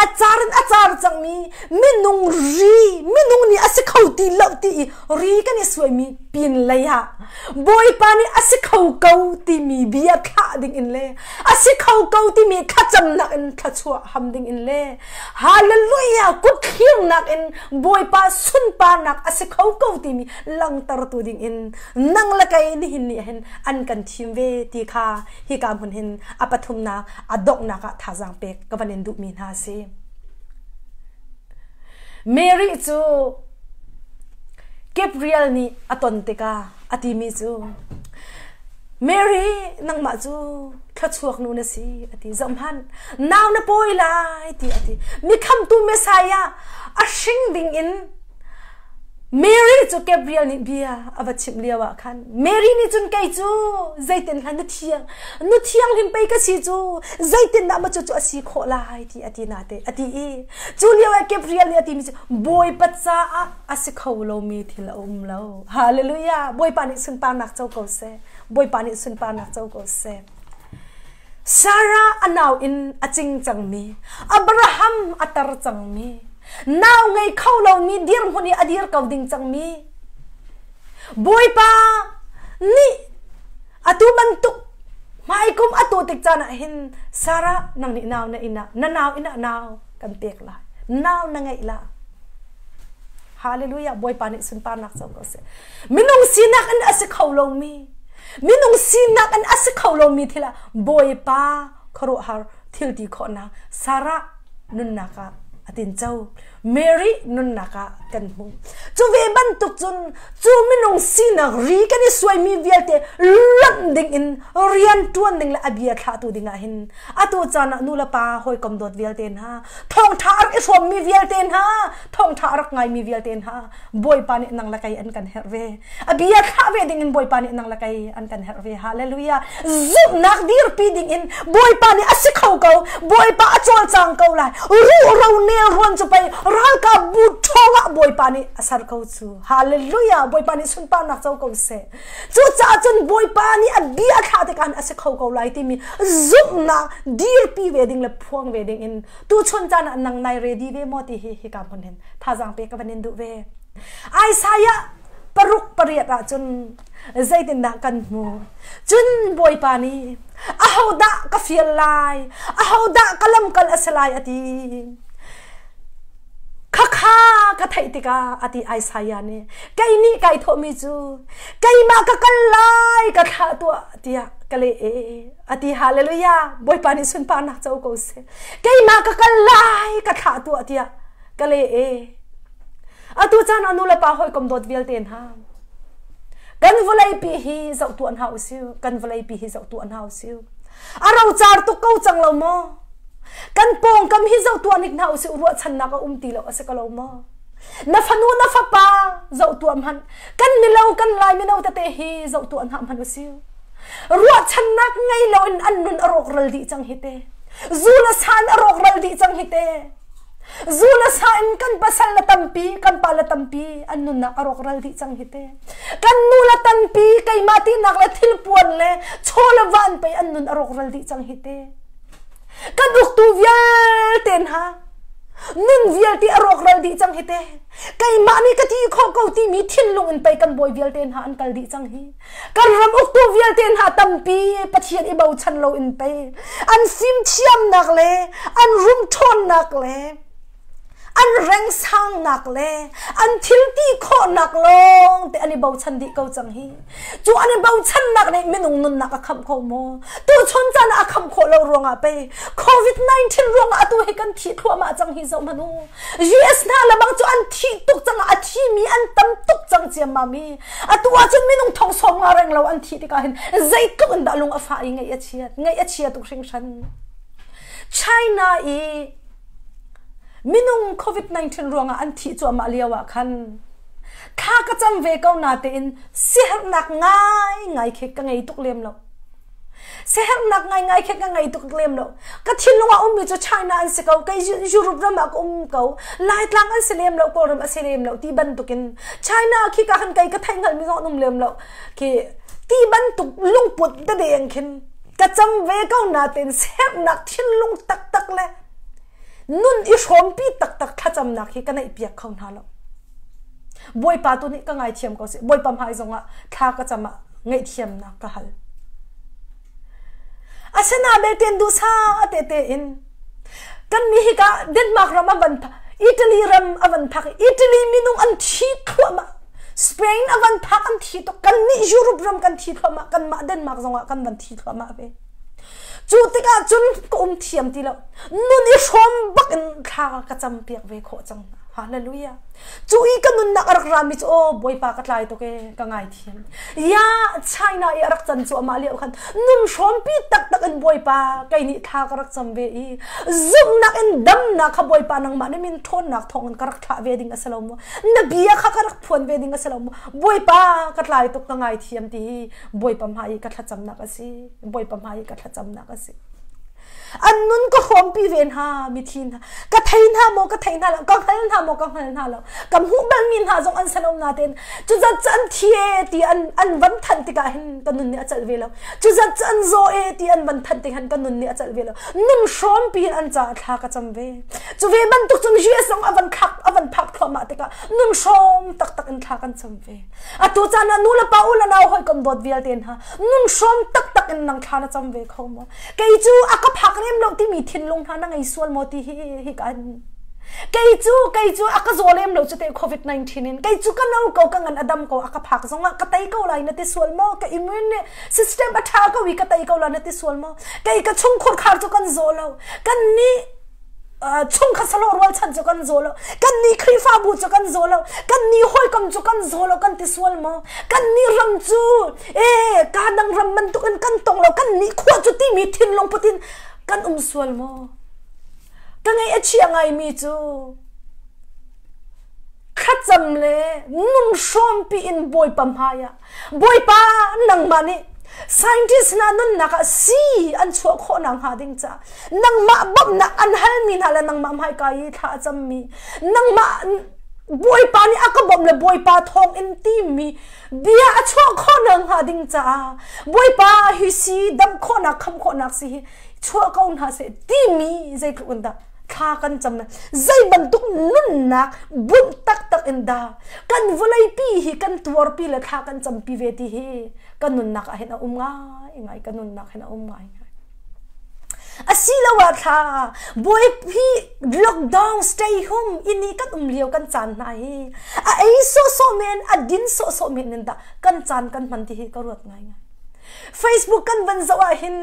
a car in a car cangmi minung ri minung nih a si kho ti lo ti i ri kan i suaimi pin lei ah Bawipa nih a si kho ko timi bia thlah ding in le a si kho ko timi timi thlacamnak in thluachuah ham ding in le hallelujah kuthlirnak in Bawipa sunparnak a si kho ko timi langtertu ding in nang le kei nihin ni hin an kan thim ve ti kha hika hmun hin a pathumnak a donghnak ah thazaang pek ka van in duhmi hna a si. Mary cu Gabriel nih a ton tikah a timi cu Mary nangmah cu thluachuak nu na si a ti zohhmanh nau na pawi lai ti a ti mikhamtu Messiah a hring ding in Mary cu Gabriel nih bia a va chimh lio ah khan Mary nih cun kei cu zeitin hlan nu thiang nu thianghlim pei ka si cu zeitin dah ma cu cu a si khawh lai ti a ti na te a ti i cu lio ah Gabriel nih a timi cu Bawipa caah a si kho lomi thil a um lo hallelujah Bawipa nih sunparnak co ko seh Bawipa nih sunparnak co ko seh Sarah a nau in a cing cangmi, Abraham a tar cangmi, nau ngei kho lomi dirhmun i a dir ko ding cangmi, Bawipa nih atu bantuk hmaikum atu tik caan ah hin Sarah nang nih nau na inn ah na nau inn ah nau kan pek lai nau na ngeih la Hallelujah Bawipa nih sunparnak co ko seh minung sinak in a si kho lomi minung sinak in a si kho lomi thil ah Bawipa khuaruahhar thil ti khawhnak Sarah nunnak ah a tinco Mary nunnak ah kan hmu cu ve bantuk cun cu minung sinak ri kan i suaimi vialte lonh ding in rian tuan ding le a bia thlahtu ding ah hin atu caan ah nu le pa hawikom dawt vialte hna thawngtha a rak i hrawmmi vialte hna thawngtha a rak ngaimi vialte hna Bawipa nih nang le kei an kan herh ve. A bia thlah ve ding in Bawipa nih nang le kei an kan herh ve. Hallelujah. Zumhnak dirpi ding in Bawipa nih a si kho ko. Bawipa a cawlcang ko lai. Ruh ro nel ruan cu pei ralkap bu ṭhawng ah Bawipa nih a ser ko cu. Hallelujah. Bawipa nih sunparnak co ko seh. Cucaah cun Bawipa nih a bia thlah tikah a si kho ko lai timi zumhnak dirpi ve ding le phuang ve ding in tuchun caan ah nang nai ready ve maw ti hi hika hmun hin thazaang pe ka van in duh ve. Isaiah 6:8 ah cun zeitindah kan hmu? Cun Bawipa nih ahodah ka fial lai? Ahodah ka lamkal a si lai a ti. Khakha ka theih tikah a ti Isaiah nih kei nih kai thawhmi cu keimah ka kal lai ka thlah tuah tiah ka leh e a ti hallelujah Bawipa nih sunparnak co ko seh keimah ka kal lai ka thlah tuah tiah ka le e atu caan ah nu le pa hawikom dawt vialte hna kan vawleipi hi zoh tuah hna usih kan vawleipi hi zoh tuah hna usih a rocar tuk ko cang lo maw kan pawngkam hi zoh tuah nik hna usih ruahchannak a um ti lo a si ko lo maw na fanu na fapa zoh tuah hmanh kan milo kan lai mino tete hi zoh tuah hna hmanh usih ruahchannak ngei lo in an nun a rawkral dih cang hi te zu le san a rawkral dih cang hi te zu le sa in kan pasal le tampi kan pa le tampi an nunnak a rawkral dih cang hi te kan nu le tampi keimah tinak le thilpuan le chaw le van pei an nun a rawkral dih cang hi te kan uktu vialte hna nun vialte a rawkral dih cang hi te keimah nih ka ti khawh ko timi thinlung in pei kan bawi vialte hna an kal dih cang hi Kan ram uktu vialte hna tampi Pathian i bochan lo in pei an fimthiamnak le an rumṭhawnnak le an rengsangnak le an thilti khawhnak lawng te an i bochan dih ko cang hi. Cu an i bochannak nih minung nunnak a khamh kho maw? Tuchun caan ah a khamh khawh lo ruangah pei COVID-19 ruangah atu hi kan thi thluahmah cang hi zoh hmanh u. US hna le bang cu an thih tuk cang a thimi an tam tuk cang ciammam hi. Atu ahcun minung thong sawm nga reng lo an thih tikah hin zeitluk in dah lung a fah i ngaih a chiat ngaih a chia tuk hringhran. China i minung COVID-19 ruangah an thih cuahmah lio ah khan thla ka cam ve ko na tein siaherhnak ngai ngai khi ka ngei tuk lem lo. Siaherhnak ngaingai khi ka ngei tuk lem lo. Ka thinlung ah ummi cu China an si ko, kei Europe ram ah ka um ko, Laitlang an si lem lo, Kawlram a si lem lo ti bantukin China khi ka han kei ka theih hngalhmi zong an um lem lo. Khi ti bantuk lungput dedeng khin ka cam ve ko natein siaherhnak thinlung taktak le nun i hrawmpi taktak thlacamnak hi ka neih piak kho hna lo. Bawipa tu nih ka ngaithiam ko seh. Bawipa hmai zongah thla ka cam ah ngaihthiamnak ka hal. Asina belte duhsa te te in kan mi hika Denmark ram a van Italy ram a van phak Italy minung an thi thluahmah Spain a van phak an thi tuk kan nih Europe ram kan thi thluahmah kan mah Denmark zongah kan van thi thluahmah ve cu tikah cun ka um thiam ti lo nun i hrawm bak in thla ka cam piak ve khawh cang hallelujah cu i ka nunnak a rak rami cu aw bawipa ka tlai tuk e ka ngai thiam ya China i a rak can cu amah lio khan nun hrawmpi taktak in bawipa kei nih thla ka rak cam ve i zumhnak in damnak kha bawipa nangmah nih min ṭhawnnak thawngin ka rak thlah ve ding a si lo maw na bia kha ka rak phuan ve ding a si lo maw bawipa ka tlai tuk ka ngai thiam ti hi bawipa hmai i ka thlacamnak a si bawipa hmai i ka thlacamnak a si an nun ka hrawmpi ve hna mithi hna ka thei hna maw ka thei hna lo ka hngal hna maw ka hngal hna lo ka hmuh balmi hna zong an si lo natein cuzat cu an thi e ti an an van thanh tikah hin ka nun nih a celh ve lo cuzat cu an zaw e ti an van thanh tik hin ka nun nih a celh ve lo nun hrawmpi in an caah thla ka cam ve cu ve bantuk cun US zong a van khak a van phak thluahmah tikah nun hrawm taktak in thla kan cam ve Atu caan ah nu le pa u le nau hawikom dawt vialte hna nun hrawm taktak in nang thla na cam ve kho maw? Kei cu a ka phak lem lo timi thinlung hna na ngei sual maw ti hi hi kan kei cu kei cu a ka zaw lem lo cu te COVID-19 in kei cu ka no ko ka ngan a dam ko a ka phak zong ah ka tei ko lai na ti sual maw ka immune system a tha ko i ka tei ko lai na ti sual maw kei ka chungkhur khar cu kan zaw lo kan nih chungkhat salo rualchan cu kan zaw lo kan nih Khrihfabu cu kan zaw lo kan nih hawikom cu kan zaw lo kan ti sual maw kan nih ram cu e ka dang ram bantuk in kan tong lo kan nih khua cu timi thinlung putin kan um sual maw ka ngaih a chia ngaimi cu thlacam le nun hrawmpi in Bawipa hmai ah Bawipa nangmah nih scientist hna nunnak ah sii an chuah khawh nak hnga ding caah nangmah bawmhnak an halmi hna le nangmah hmaika i thla a cammi nangmah Bawipa nih a ka bawmh le Bawipa thawng in timi bia a chuah khawh nak hnga ding caah Bawipa hi si dam khawhnak kham khawhnak si hi chuah ko hna seh timi zeitluk in dah thla kan cam zei bantuk nunnak bunh taktak in dah kan vawleipi hi kan tuarpi le thla kan campi ve ti hi kan nunnak ah hin a um ngai ngai kan nunnak hin a um ngai ngai asiloah thla bawipi lockdown stay home ini kan um lio kan caan hna hi a ei sawhsawh men a din sawhsawh men in dah kan caan kan hman ti hi ka ruat ngai ngai Facebook kan van zoh ah hin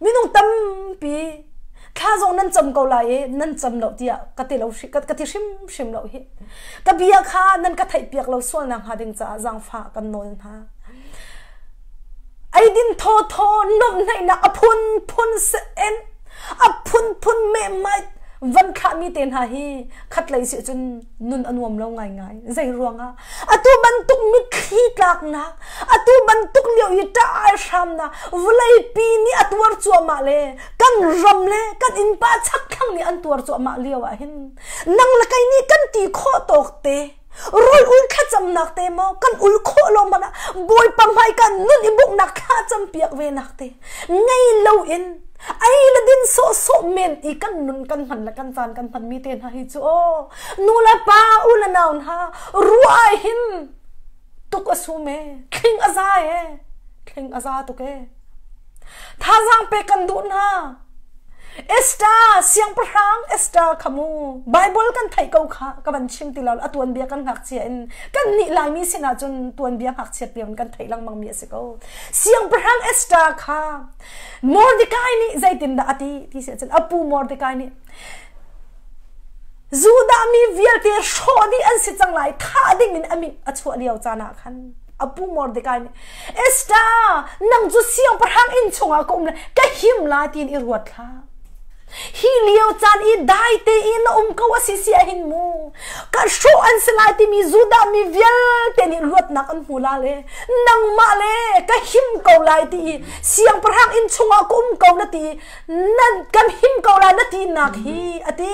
minung tampi thla zong nan cam ko lai i nan cam lo tiah ka ti lo ka ti hrimhrim lo hi ka bia kha nan ka theih piak lo sualnak hnga ding caah zaangfah kan nawl hna eidin thaw thaw nuamhnaihnak a phunphun en a phunphun mehmai van thlahmi te hna hi khatlei si cun nun a nuam lo ngaingai zei ruangah atu bantuk mitthli tlaknak atu bantuk lio i ṭah hramnak vawleipi nih a tuar cuahmah le kan ram le kan innpa chakthlang nih an tuar cuahmah lio ah hin nang le kei nih kan ti khawh tawk te rawl ul thlacamnak te maw kan ul khawh lo hmanh ah bawipa hmai kan nun i buknak thla campiak ve nak te ngei lo in ei le din sawhsawh men i kan nun kan hman le kan caan kan hman mi te hna hi cu aw nu le pa u le nau hna ruah hin tuk a sum e thling a za e thling a za tuk e thazaang pe kan duh hna Esther siangpahrang Esther kha mu Bible kan theih ko kha ka van chim ti lo a tuanbia kan ngakchia in kan nih Laimi sinah cun tuanbia ngakchiat lio in kan theih lengmang mi a si ko siangpahrang Esther kha Mordecai nih zeitindah a ti ti si ahcun a pu Mordecai nih Judah mi vialte hrawh dih an si cang lai thah ding in a mit a chuah lio caan ah khan a pu Mordecai nih Esther nang cu siangpahrang inn chungah ka um le ka him la tiin i ruat hlah hi lio caan i dai tein na um ko a si si ahhin mu ka hrawh an si lai timi Judah mi vialte nih luatnak an hmu la le nangmah le ka him ko lai ti i siangpahrang inn chungah ka um ko na ti nan kan him ko lai na ti nak hi a ti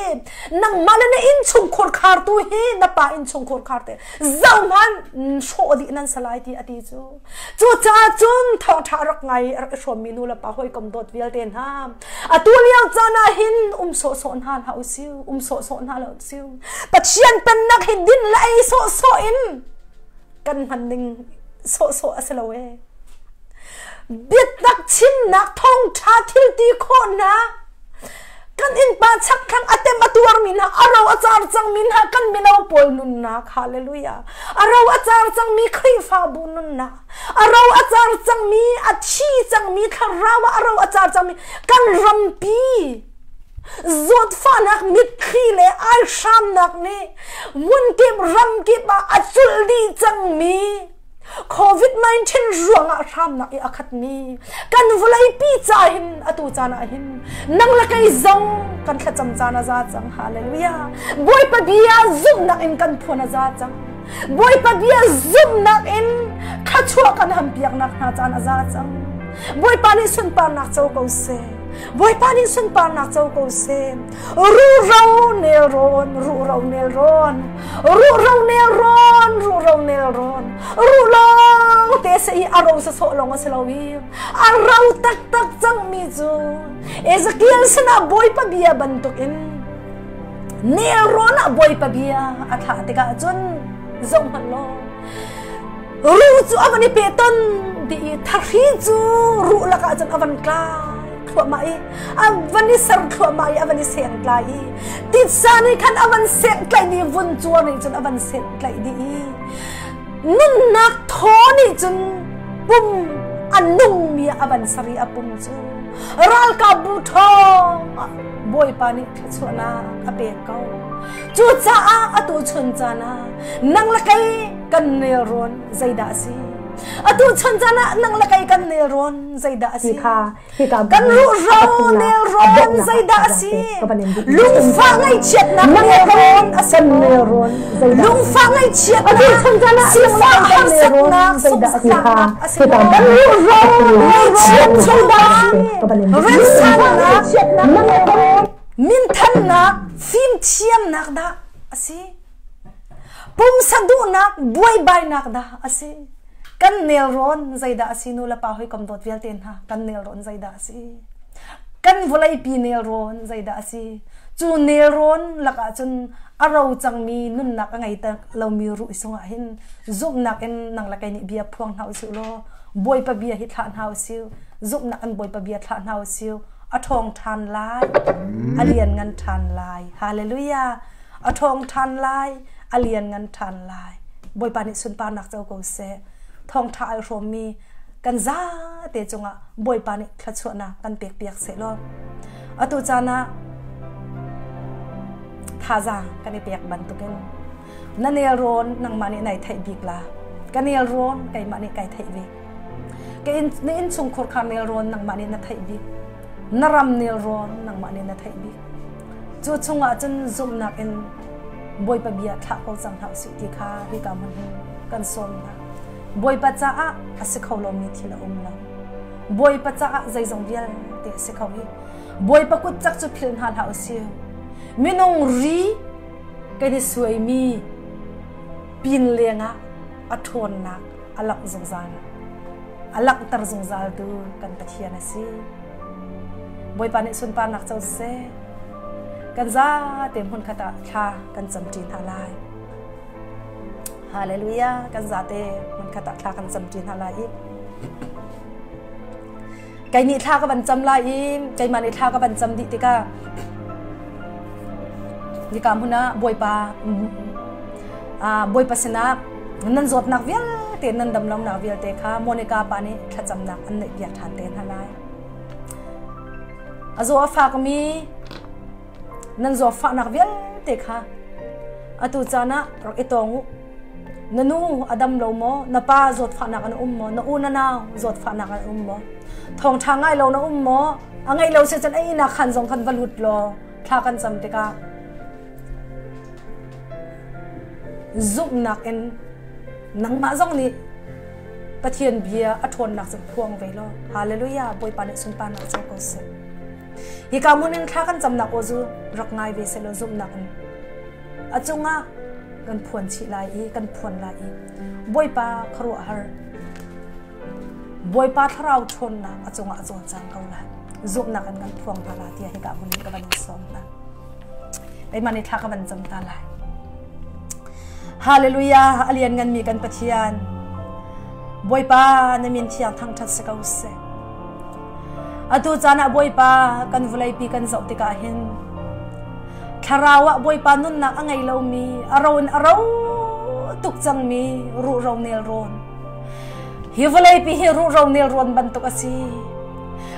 nangmah le na inn chungkhur khartu hi na pa inn chungkhur khar te zohhmanh hrawh dih nan si lai ti a ti cu cucaah cun thawngṭha rak ngai rak i hrawmmi nu le pa hawikom dawt vialte hna atu lio caan ah hin um sawhsawh hna hlah usih um sawhsawh hna lo usih Pathian pennak hi din le ei sawhsawh in kan hman ning sawhsawh a si lo ee. Biatak chimnak thawngṭha thil ti khawhnak kan innpa chakthlang a tem a tuarmi hna a ro a car cangmi hna kan mino pawl nunnak hallelujah a ro a car cangmi Khrihfabu nunnak a ro a car cangmi a thi cangmi thlarau ah a ro a car cangmi kan rampi zawtfahnak mitthli le aihramnak nih hmunkip ramkip ah a culh dih cangmi COVID-19 ruangah hramnak i a khatmi kan vawleipi ca hin atu caan ah hin nang le kei zong kan thlacam caan a za cang hallelujah Bawipa bia zumhnak in kan phuan a za cang Bawipa bia zumhnak in thluachuah kan ham piaknak hna caan a za cang Bawipa nih sunparnak co ko seh Bawipa nih sunparnak co ko seh Ruhro nelrawn, ruhro nelrawn, ruhro nelrawn, ruhro nelrawn, ruh lawng te se i a ro sawsawh lawng a si lo i a ro taktak cangmi cu Ezekiel sinah Bawipa bia bantukin nelrawn ah Bawipa bia a thlah tikah cun zoh hmanh law ruh cu a van i pe ton dih i thahri cu ruh lakah cun a van tlai thluahmah i a van i ser thluahmah i a van i seng tlai i titsa nih khan a van seng tlaih dih vun cuar nih cun a van seng tlaih dih i nunnak thaw nih cun pum a nungmi a van ser i a pum cu ralkapbu ṭhawng ah Bawipa nih thluachuahnak a pek ko. Cucaah atu chun caan ah nang le kei kan nelrawn zeidah a si? Atu chun caan ah nang le kei kan nelrawn zeidah a si? Kan ruhro nelrawn zeidah a si? Lungfah ngaihchiatnak nelrawn a si maw? Lungfah ngaihchiatnak sifah harsatnak sunghsaknak a si maw? Ngaihchiat chawva remsannak minthannak fimthiamnak dah a si? Pumsa duhnak buaibainak dah a si? Kan nelrawn zeidah a si nu le pa hawikom dawt vialte hna kan nelrawn zeidah a si? Kan vawleipi nelrawn zeidah a si? Cu nelrawn lakah cun a ro cangmi nunnak a ngei lomi ruh sungah hin zumhnak in nang le kei nih bia phuang hna usih law Bawipa bia hi thlah hna usih zumhnak in Bawipa bia thlah hna usih a ṭhawng ṭhan lai a lian ngan ṭhan lai hallelujah a ṭhawng ṭhan lai a lian ngan ṭhan lai Bawipa nih sunparnak co ko seh thawngṭha ai hrawmmi kan zate cungah Bawipa nih thluachuahnak kan pek piak seh law atu caan ah thazaang kan i pek bantukin na nelrawn nangmah nih nai theih bik la ka nelrawn keimah nih kai theih bik ka in na innchungkhur kha nelrawn nangmah nih na theih bik na ram nelrawn nangmah nih na theih bik cu chungah cun zumhnak in Bawipa bia thlah ko cang hna usih ti kha hika hmun hin kan sawm hna Bawipa caah a si kho lomi thil a um lo Bawipa caah zeizong vialte a si kho i Bawipa kut cak cu philh hna hlah usih minung ri kan i suaimi pin lengah a ṭhawnnak a langh zungzal a langhter zungzaltu kan Pathian a si. Bawipa nih sunparnak co seh. Kan zate hmunkhat ah thla kan camṭi hna lai. Hallelujah kan zate hmunkhat ah thla kan camṭi hna lai i kei nih thla ka van cam lai i keimah nih thla ka van cam dih tikah nika hmun ah Bawipa Bawipa sinah nan zawtnak vialte nan damlonak vialte kha Monica pa nih thlacamnak an neih piak ṭhan te hna lai. A zaw a fakmi nan zawtfahnak vialte kha atu caan ah rak i tawng u. Na nu a dam lo maw? Na pa zawtfahnak an um maw? Na u na nau zawtfahnak an um maw? Thawngṭha ngai lo na um maw? A ngeih lo si cun a ihnak khan zong khan va lut law thla kan cam tikah zumhnak in nangmah zong nih Pathian bia a ṭhawnnak cu phuang ve law Hallelujah Bawipa nih sunparnak co ko seh. Hika hmun in thla kan camnak aw cu rak ngai ve seh law zumhnak in a cungah kan phuan chih lai i kan phuan lai i Bawipa khuaruahhar Bawipa thlarau ṭhawnnak a cungah a cawlcang ko lai zumhnak in kan phuang hna la tiah hika hmun in ka van in sawm hna keimah nih thla ka van cam ta lai Hallelujah a lian nganmi kan Pathian. Bawipa na min thiang thangṭhat si ko seh. Atu caan ah Bawipa kan vawleipi kan zoh tikah hin thlarau ah Bawipa nunnak a ngei lomi a ro in a ro tuk cangmi ruhro nelrawn hi vawleipi hi ruhro nelrawn bantuk a si.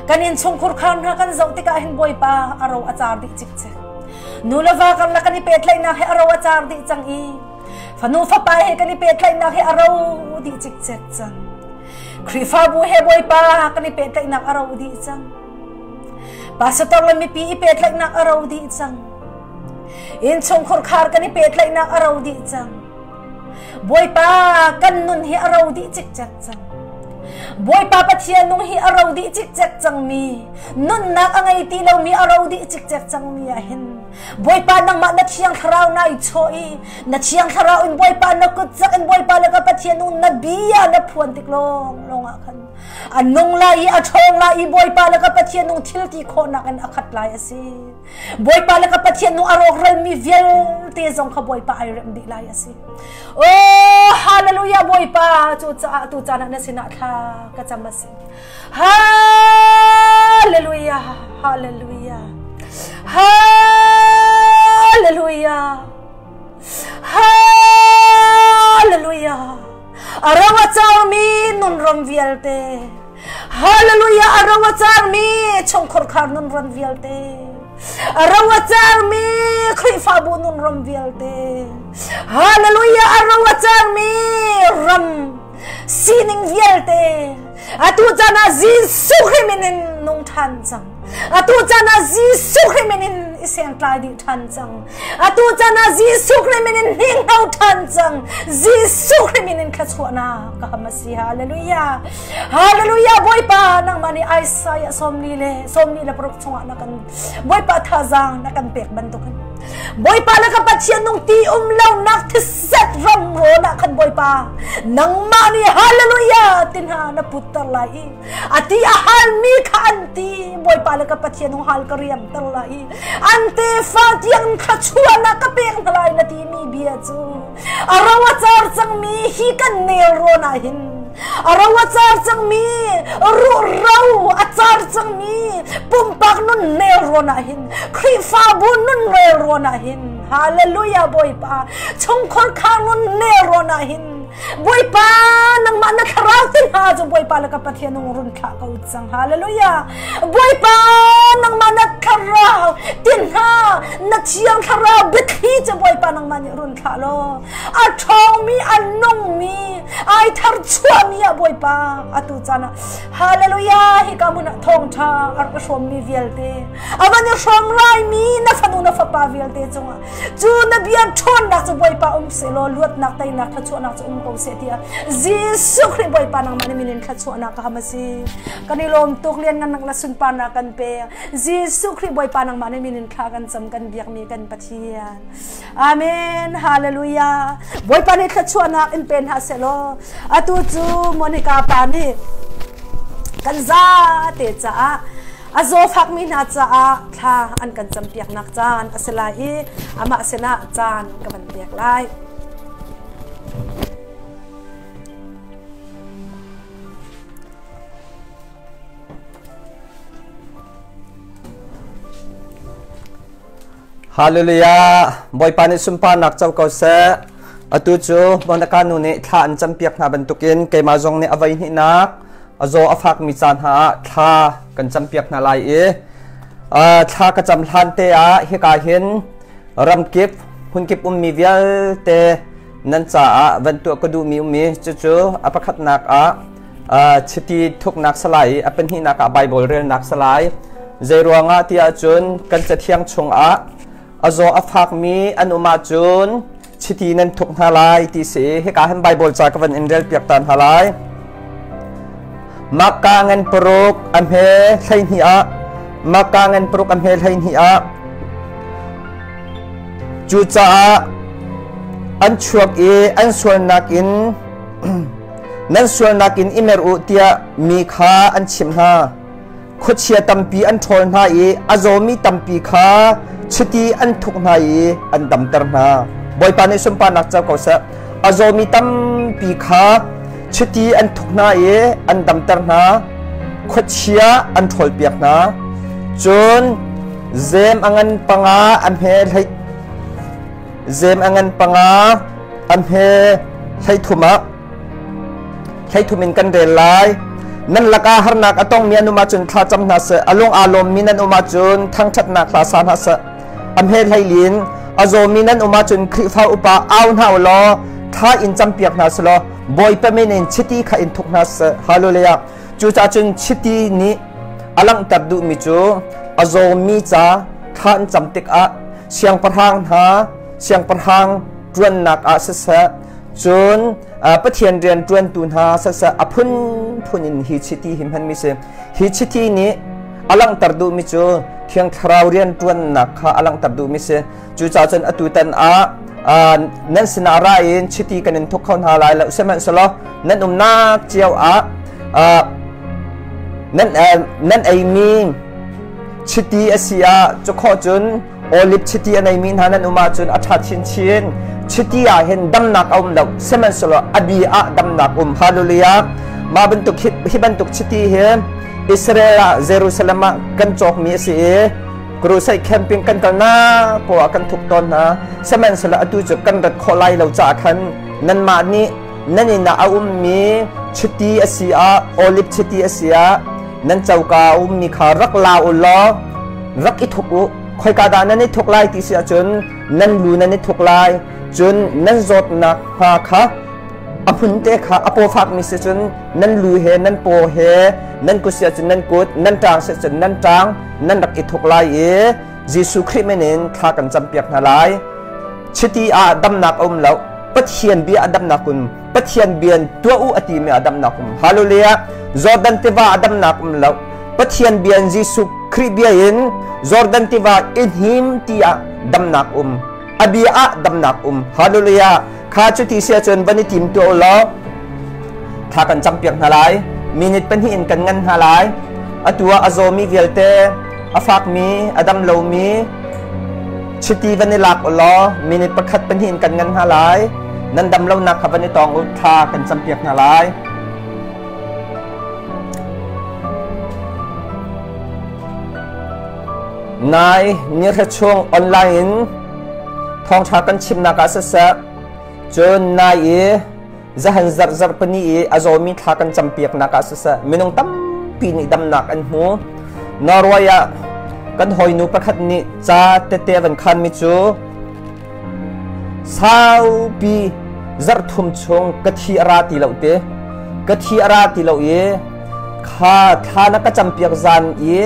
Kan innchungkhur khar hna kan zoh tikah hin Bawipa a ro a car dih cikcek. Nu le va karlak kan i pehtlaihnak hi a ro a car dih cang i fanu fapa he kan i pehtlaihnak hi a ro dih cikcek cang. Khrihfabu he Bawipa kan i pehtlaihnak a ro dih cang. Pastor le mipi i pehtlaihnak a ro dih cang. Innchungkhur khar kan i pehtlaihnak a ro dih cang. Bawipa kan nun hi a ro dih cikcek cang. Bawipa Pathian nung hi a ro dih cikcek cangmi, nunnak a ngei ti lomi a ro dih cikcek cangmi ah hin Bawipa nangmah na thiang thlarau nai chawh i na thiang thlarau in Bawipa na kut cak in Bawipa le ka Pathian nung na bia na phuan tik lawng lawng ah khan a nung lai i a ṭhawng lai i Bawipa le ka Pathian nung thil ti khawhnak in a khat lai a si. Bawipa le ka Pathian nung a rawkralmi vialte zong kha Bawipa ai remh dih lai a si. Oh, hallelujah Bawipa cu caah tu caan ah na sinah thla ka cam a si. Hallelujah, hallelujah. Hallelujah. Hallelujah. A ro a carmi nunram vialte. Hallelujah a ro a carmi chungkhar khar nunram vialte. A ro a carmi Khrihfabu nunram vialte. Hallelujah a ro a carmi ram sining vialte. Atu caan ah Jesuh Khrih min in nung ṭhan cang. Atu caan ah Jesuh Khrih min in i sengtlai dih ṭhan cang. Atu caan ah Jesuh Khrih min in hninghno ṭhan cang. Jesuh Khrih min in thluachuahnak ka ham a si. Hallelujah. Hallelujah. Bawipa nangmah nih Isaiah 46 chungah na kan Bawipa thazaang na kan pek bantukin Bawipa le ka Pathian nung ti um lo nak thiset ram rawn ah khan Bawipa nangmah nih hallelujah ti hna na putter lai i a ti a halmi kha an ti Bawipa le ka Pathian nung hal ka riamter lai i an tefa tiang thluachuahnak ka pek hna lai na timi bia cu a ro a car cangmi hi kan nel rawn ah hin a ro a car cangmi ruh ro a car cangmi pumpak nun nel rawn ah hin Khrihfabu nun nel rawn ah hin hallelujah Bawipa chungkhar kha nun nel rawn ah hin Bawipa nangmah na thlarau te hna cu Bawipa le ka Pathian nung run thlah ko cang hallelujah Bawipa nangmah na thlarau te hna na thiang thlarau biathli cu Bawipa nangmah nih run thlah law a ṭhawngmi a nungmi ai thar chuahmi ah Bawipa atu caan ah hallelujah hika hmun ah thawngṭha a rak hrawmmi vialte a van i hrawm laimi na fanu na fapa vialte cungah cu na bia ṭhawnnak cu Bawipa um seh law luatnak teinak thluachuahnak cu um ko seh tiah Jesuh Khrih Bawipa nangmah na min in thluachuahnak ka ham a si kan i lawm tuk lianngannak le sunparnak kan pek Jesuh Khrih Bawipa nangmah na min in thla kan cam kan biakmi kan Pathian Amen Hallelujah Bawipa nih thluachuahnak in pe hna seh law atu cu Monica pa nih kan zate caah a zawfakmi hna caah thla an kan campiaknak caan a si lai i amah sinah caan ka van pek lai. Hallelujah! Bawipa nih sunparnak co ko seh. Atu cu Monica nu nih thla an campiak hna bantukin keimah zong nih a voi hnihnak a zaw a fakmi ca hna ah thla kan campiak hna lai i thla ka cam hlan te ah hika hin ramkip hmunkip ummi vialte nan caah van tuah ka duhmi ummi cucu a pakhatnak ah chiti thuknak salai i a pahnihnak ah Bible relnak salai zei ruangah tiah cun kan cathiang chungah a zaw a fakmi an um ahcun chiti nan thuk hna lai ti si hika hin Bible ca ka van in rel piak ta hna lai Makka ngan paruk a hme 12 ah Makka ngan paruk a hme 12 ah cucaah an chuak i an sualnak in nan sualnak in i mer u tiah mi kha an chimh hna Khuachia tampi an ṭhawl hna i a zawmi tampi kha chiti an thuk hna i an damter hna. Bawipa nih sunparnak co ko seh. A zawmi tampi kha Chiti an thuk hna i an damter hna. Khuachia an ṭhawlpiak hna. Cun zem a ngan panga a hme hlei zem a ngan panga a hme 13 ah 13 in kan rel lai. Nan lakah harnak a tongmi an um ahcun thla cam hna seh. A lung aa lawmmi nan um ahcun thangṭhatnak hla sa hna seh. A hme hleilin a zawmi nan um ahcun Khrihfa upa au hna u law thla in campiak hna seh law Bawipa min in chiti kha in thuk hna seh. Hallelujah. Cucaah cun chiti nih a langhter duhmi cu a zawmi ca thla an cam tikah siangpahrang hna siangpahrang ṭuannak ah siseh cun Pathian rian ṭuantu hna siseh a phunphun in hi chiti hi hmanmi si. Hi chiti nih a langhter duhmi cu Thiang Thlarau rian ṭuannak kha a langhter duhmi si. Cucaah cun atu tan ah nan sinah ra in chiti kan in thuk kho hna lai lo. Sihmanhsehlaw nan umnak cio ah nan eimi chiti a si ah cu khawh cun olive chiti a neimi hna nan um ahcun a ṭha chinchin. Chiti ah hin damnak a um lo, sihmanhsehlaw a bi ah damnak um. Hallelujah. Mah bantuk hi bantuk chiti hi Israel ah Jerusalem ah kan cawkmi a si i crusade camping kan kalnak poah ah kan thuk tawn hna. Sihmanhsehlaw atu cu kan rat khawh lai lo caah khan nanmah nih nan inn ah a ummi chiti a si ah olive chiti a si ah nan coka a ummi kha rak la u law rak i thuk u. Khoika dah nan i thuk lai ti si ahcun nan lu nan i thuk lai, cun nan zawtnak hma kha a hmun te kha a paw fakmi si cun nan lu he nan paw he nan kut si ahcun nan kut, nan ṭang si ahcun nan ṭang nan rak i thuk lai i Jesuh Khrih min in thla kan campiak hna lai. Chiti ah damnak a um lo, Pathian bia a damnak um. Pathian bian tuah u a timi a damnak um. Hallelujah. Jordan tiva a damnak um lo, Pathian bian Jesuh Khrih bia in Jordan tiva i hnim ti ah damnak um. A bia ah damnak um. Hallelujah. Kha cu ti si ahcun van i tim tuah u law thla kan campiak hna lai. Minute 2 in kan ngan hna lai. Atu ah a zawmi vialte, a fakmi, a dam lomi, chiti van i lak u law minute 1 2 in kan ngan hna lai. Nan dam lonak kha van i tawng u, thla kan campiak hna lai. Nai nirhla chung online in thawngṭha kan chimnak ah siseh, cun nai i zahan zarh zarhpini i a zawmi thla kan campiaknak ah siseh, minung tampi nih damnak an hmu. Norway ah kan hawinu pakhat nih ca tete a van khanmi cu saupi zarh thum chung ka thi a ra ti lo te, ka thi a ra ti lo i kha thla na ka campiak zan i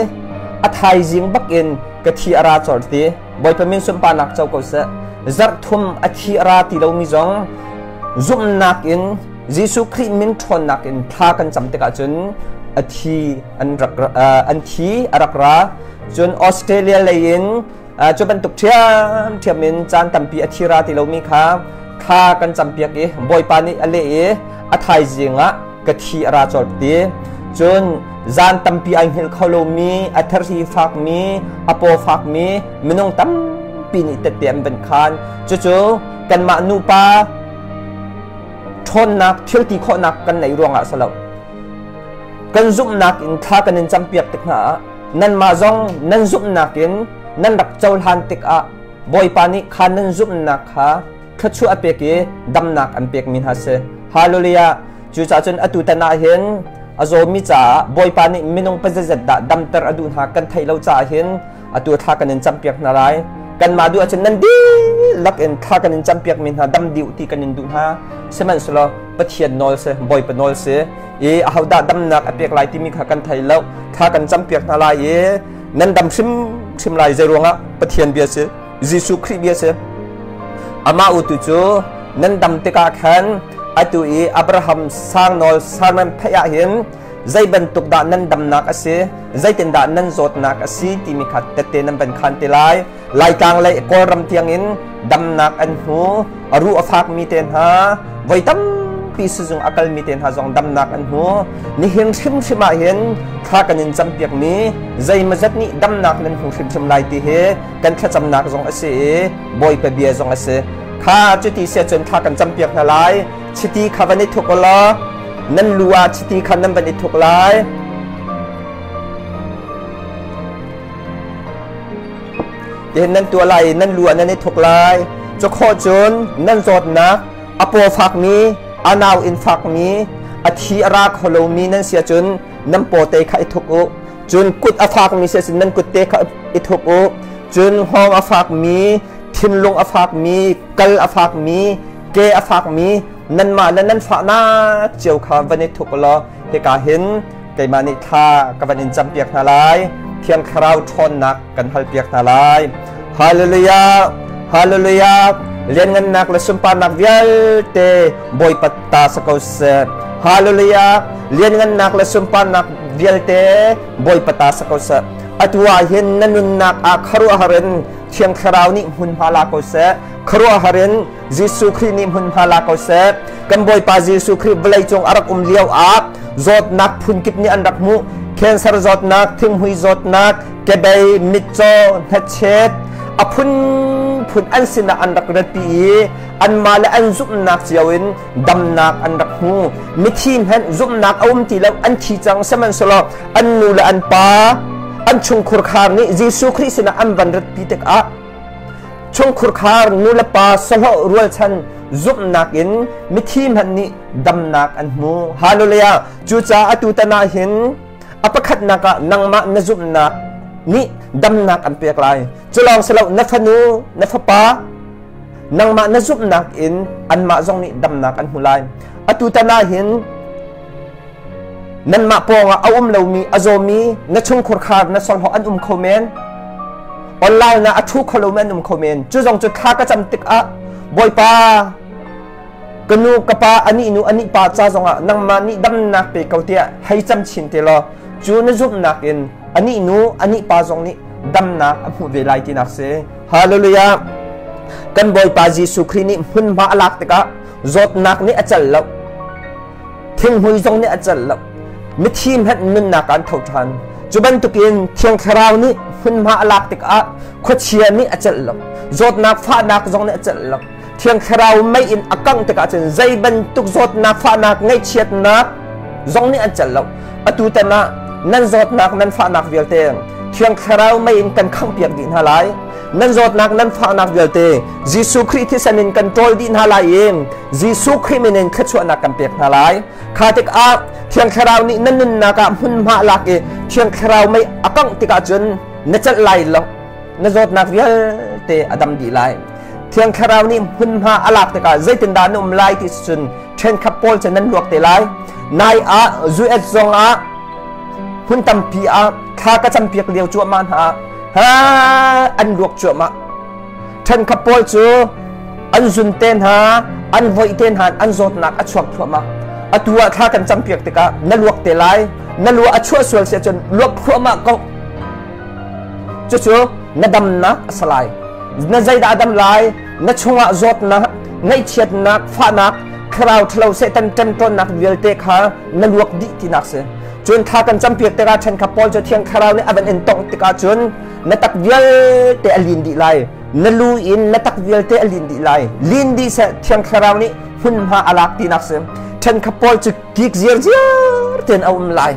a thaizing bak in ka thi a ra cawr ti. Bawipa min sunparnak co ko seh. Zarh thum a thi a ra ti lomi zong zumhnak in Jesuh Khrih min ṭhawnnak in thla kan cam tikah cun a thi an rak an thi a rak ra. Cun Australia lei in cu bantuk ṭhiamṭhiam in caan tampi a thi ra ti lomi kha thla kan campiak i Bawipa nih a leh i a thaizing ah ka thi a ra colh ti. Cun zan tampi ai hngilh kho lomi, a thirhri fakmi, a paw fakmi minung tampi nih tette an van khan. Cucu kanmah nupa ṭhawnnak, thilti khawhnak kan neih ruangah si lo. Kan zumhnak in thla kan in campiak tik hna ah nanmah zong nan zumhnak in nan rak cohlan tikah Bawipa nih kha nan zumhnak kha thluachuah a pek i damnak an pekmi hna si. Hallelujah! Cucaah cun atu tan ah hin a zawmi caah Bawipa nih minung pazazat dah damter a duh hna kan theih lo caah hin atu thla kan in campiak hna lai. Kanmah duh ahcun nan dihlak in thla kan in campiakmi hna dam dih ti kan in duh hna. Sihmanhsehlaw Pathian nawl si, Bawipa nawl si i ahodah damnak a pek lai timi kha kan thei lo. Thla kan campiak hna lai i nan dam hrimhrim lai. Zeiruangah? Pathian bia si, Jesuh Khrih bia si. Amah utu cu nan dam tikah khan atu i Abraham sangnawl sarmem theih ah hin zei bantuk dah nan damnak a si, zeitindah nan zawtnak a si timi kha tette nan van khan te lai. Laitlang le Kawlram tiangin damnak an hmu. A ruh a fakmi te hna, voi tampi sizung a kalmi te hna zong damnak an hmu. Nihin hrimhrim ah hin thla kan in campiakmi zeimazat nih damnak nan hmu hrimhrim lai ti hi kan thlacamnak zong a si i Bawipa bia zong a si. Kha cuti sia cun thla kan campiak hna lai. Chiti kha van i thuk u law Nan lu ah chiti kha nan van i thuk lai. Tihin nan tuah lai i nan lu ah nan i thuk lai. Cu khawh cun nan zawtnak a paw fakmi, a nau in fakmi, a thi a ra kho lomi nan si ahcun nan paw te kha i thuk u. Cun kut a fakmi si ahcun nan kut te kha i thuk u. Cun hngawng a fakmi, thinlung a fakmi, kal a fakmi, ke a fakmi, nanmah le nan fahnak cio kha van i thuk law hika hin keimah nih thla ka van in campiak hna lai. Thiang Thlarau ṭhawnnak kan halpiak hna lai. Hallelujah! Hallelujah! Lianngannak le sunparnak vialte Bawipa ta sa ko seh. Hallelujah! Lianngannak le sunparnak vialte Bawipa ta sa ko seh. Atu ah hin na nunnak ah khuaruahhar in Thiang Thlarau nih hmunhma la ko seh. Khuaruahhar in Jesuh Khrih nih hmunhma la ko seh. Kan Bawipa Jesuh Khrih vawleicung a rak um lio ah zawtnak phunkip nih an rak hmuh. Cancer zawtnak, thinghmui zawtnak, kebei, mitcaw, hnachet, a phunphun an sinah an rak ratpi i anmah le an zumhnak cio in damnak an rak hmu. Mithi hmanh zumhnak a um ti lo, an thi cang. Sihmanhsehlaw an nu le an pa, an chungkhur khar nih Jesuh Khrih sinah an van ratpi tikah chungkhur khar nu le pa sahlawh rualchan zumhnak in mithi hmanh nih damnak an hmu. Hallelujah! Cucaah atu tan ah hin a pakhatnak ah nangmah na zumhnak nih damnak an pek lai. Cu lawng si lo, na fanu, na fapa, nangmah na zumhnak in anmah zong nih damnak an hmu lai. Atu tan ah hin nanmah pawngah a um lomi, a zawmi, na chungkhur khar na solhawh an um kho men. Online ah a ṭhu kho lomi an um kho men. Cu zong cu thla ka cam tikah Bawipa, ka nu ka pa anih nu anih pa ca zongah nangmah nih damnak pe ko tiah hei cam chin te law cu na zumhnak in anih nu anih pa zong nih damnak a hmuh ve lai tinak si. Hallelujah! Kan Bawipa Jesuh Khrih nih hmunhma a lak tikah zawtnak nih a cal lo, thinghmui zong nih a cal lo, mithi hmanh nunnak an tho ṭhan. Cu bantukin Thiang Thlarau nih hmunhma a lak tikah khuachia nih a celh lo, zawtnak fahnak zong nih a celh lo. Thiang Thlarau mei in a kangh tikah cun zei bantuk zawtnak fahnak ngaihchiatnak zong nih an celh lo. Atu tan ah nan zawtnak nan fahnak vialte Thiang Thlarau mei in kan khanghpiak dih hna lai. Nan zawtnak nan fahnak vialte Jesuh Khrih thisen in kan ṭawl dih hna lai i Jesuh Khrih min in thluachuahnak kan pek hna lai. Kha tikah Thiang Thlarau nih nan nunnak ah hmunhma lak i Thiang Thlarau mei a kangh tikah cun na celh lai lo. Na zawtnak vialte a dam dih lai. Thiang Thlarau nih hmunhma a lak tikah zeitindah na um lai ti cun ṭhenkhat pawl cu nan luak te lai. Nai ah US zong ah hmun tampi ah thla ka campiak lio cuahmah hna ha an luak cuahmah. Ṭhenkhat pawl cu an zun te hna, an voih te hna, an zawtnak a chuak thluahmah. Atu ah thla kan campiak tikah na luak te lai. Na lua a chuah sual si ahcun luak thluahmah ko. Cucu na damnak a si lai. Na zeidah a dam lai? Na chungah zawtnak, ngaihchiatnak, fahnak, thlarau ṭhalo Satan ṭemṭawnnak vialte kha na luak dih tinak si. Cun thla kan campiak tikah ṭhenkhat pawl cu Thiang Thlarau nih a van in tongh tikah cun na tak vialte a lin dih lai. Na lu in na tak vialte a lin dih lai. Lin dih seh Thiang Thlarau nih hmunhma a lak tinak si. Ṭhenkhat pawl cu kik ziarziar tein a um lai.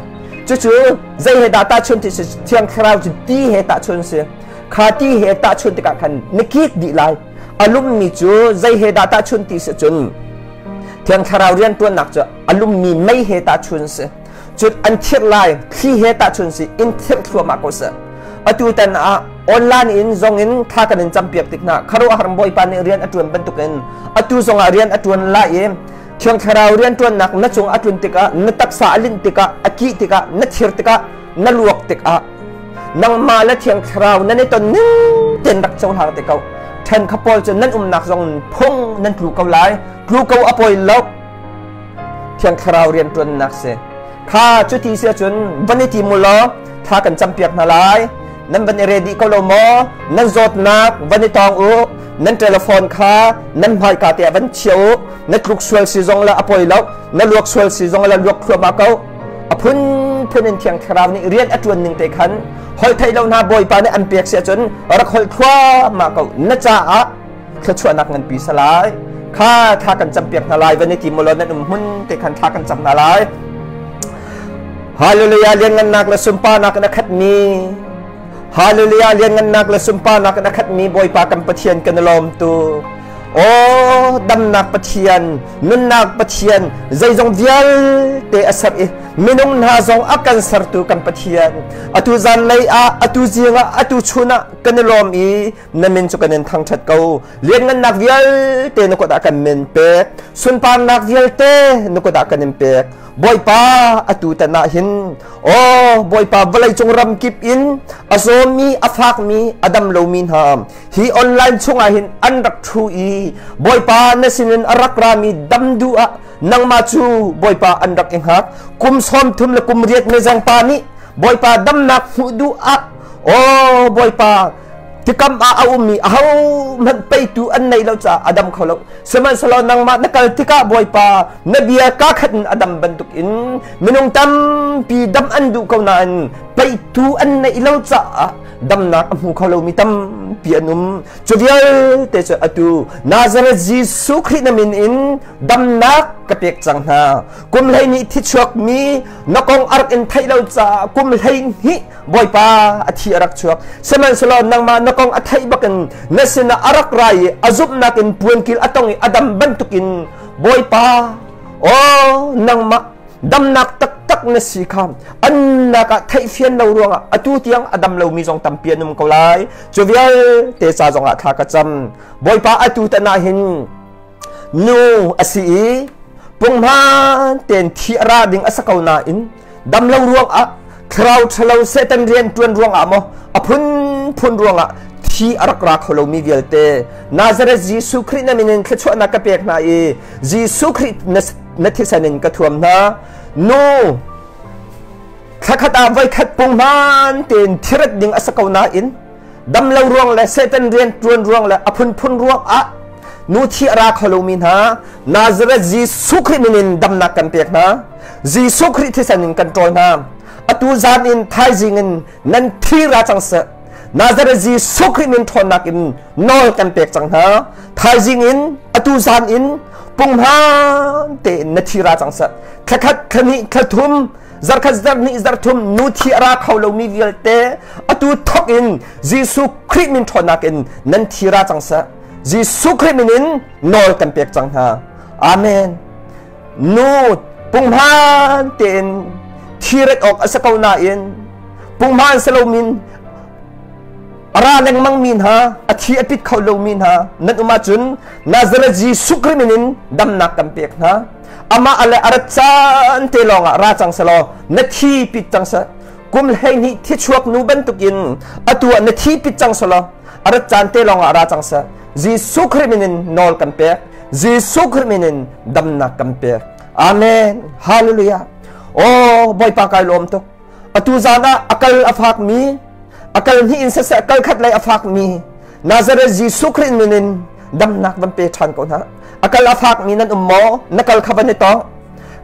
Cucu zei he dah tahchunh ti si? Thiang Thlarau cu ti he tahchunh si. Kha ti he tahchunh tikah khan na kik dih lai. A lummi cu zei he dah tahchunh ti si cun Thiang Thlarau rianṭuannak cu a lummi mei he tahchunh si. Cun an thirh lai, thli he tahchunh si, in thirh thluahmah ko seh. Atu tan ah online in zong in thla kan in campiak tik hna khuaruahhar Bawipa nih rian a ṭuan bantukin atu zongah rian a ṭuan lai i Thiang Thlarau rianṭuannak na cung a tlun tikah, na taksa a linh tikah, a kih tikah, na thir tikah, na luak tikah, nangmah le Thiang Thlarau nan i ton ning tein rak cohlang te ko. Ṭhen kha pawl cu nan umnak zong phung nan tlu ko lai. Tlu ko a pawi lo. Thiang Thlarau rianṭuannak si. Kha cuti si ahcun van i tim u law tha kan campiak hna lai. Nan van i ready ko lo maw? Nan zawtnak van i tawng u. Nan telephone kha nan hmaika te ah van chia u. Na tluk sual si zong le a poi lo. Na luak sual si zong le luak thluahmah ko. A phunphun in Thiang Thlarau nih rian a ṭuan ning te khan holh theih lo hna Bawipa nih an pek si ahcun rak holh thluahmah ko. Na caah thluachuahnak nganpi salai. Kha thla kan campiak hna lai. Van i tim ulaw nan um hmun te khan thla kan cam hna lai. Hallelujah, lianngannak le sunparnak in a khatmi, Hallelujah, lianngannak le sunparnak in a khatmi Bawipa kan Pathian, kan i lawm tu. Aw, damnak Pathian, nunnak Pathian, zeizong vialte a ser i minung hna zong a kan sertu kan Pathian. Atu zanlei ah, atu zing ah, atu chun ah kan i lawm i na min cu kan in thangṭhat ko. Lianngannak vialte na kut ah kan min pek. Sunparnak vialte na kut ah kan in pek. Bawipa, atu tan ah hin, aw Bawipa, vawleicung ram kip in a zawmi, a fakmi, a dam lomi hna hi online chungah hin an rak ṭhu i Bawipa na sinin a rak rami dam duh ah nangmah cu Bawipa an rak i hngak. Kum 30 le kum 8 mezengpa nih Bawipa damnak hmuh duh ah, aw Bawipa, tikam ah a ummi ahohmanh peitu an nei lo caah a dam kho lo. Sihmanhsehlaw nangmah na kal tikah, Bawipa, na bia kaa khat in a dam bantuk in minung tampi dam an duh ko nain peitu an neih lo caah damnak a hmu kho lomi tampi an um. Cu vialte cu atu Nazareth Jesuh Khrih na min in damnak ka pek cang hna. Kum 12 thi chuakmi na kong a rak in theih lo caah kum 12 Bawipa a thi a rak chuak. Sihmanhsehlaw nangmah na kong a theih bakin na sinah a rak ra i a zumhnak in puankil a tong i a dam bantukin, Bawipa, aw nangmah damnak taktak na si kha an nak ah theihfian lo ruangah atu tiang a dam lomi zong tampi an um ko lai. Cu vialte ca zongah thla ka cam. Bawipa, atu tan ah hin nu a si i punghman tein thi a ra ding a sa ko nain dam lo ruangah, thlarau ṭhalo Satan rian ṭuan ruangah maw, a phunphun ruangah thi a rak ra kho lomi vialte, Nazareth Jesuh Khrih na min in thluachuahnak ka pek hna i Jesuh Khrih na thisen in ka thuam hna. Nu thlakhat ah voikhat punghman tein thiret ding a sa ko nain dam lo ruang le Satan rian ṭuan ruang le a phunphun ruang ah nu thi a ra kho lomi hna, Nazareth Jesuh Khrih min in damnak kan pek hna. Jesuh Khrih thisen in kan ṭawl hna. Atu zan in, thaizing in nan thi ra cang seh. Nazareth Jesuh Khrih min ṭhawnnak in nawl kan pek cang hna. Thaizing in, atu zan in punghman tein na thi ra cang seh. Thlakhat, thlahnih, thlathum, zarkhat, zarhnih, zarthum nu thi a ra kho lomi vialte, atu thok in Jesuh Khrih min ṭhawnnak in nan thi ra cang seh. Jesuh Khrih min in nawl kan pek cang hna. Amen. Nu punghman tein thiret awk a si ko nain punghman si lomin a ra lengmang mi hna, a thi a pit kho lomi hna nan um ahcun, Nazareth Jesuh Khrih min in damnak kan pek hna. Amah ale a rat caan te lawng ah ra cang selaw na thi pit cang seh. Kum 12 thi chuak nu bantukin atu ah na thi pit cang selaw a rat caan te lawng ah ra cang seh. Jesuh Khrih min in nawl kan pek. Jesuh Khrih min in damnak kan pek. Amen. Hallelujah. Oh, Bawipa, kai lawm tuk. Atu zan ah akal a fak mi, akal hnih in siseh, kal khat lei a fak mi, Nazareth Jesuh Khrih min in damnak van pe ṭhan ko hna. Akal a fak mi nan um maw? Na kal kha van i tawng.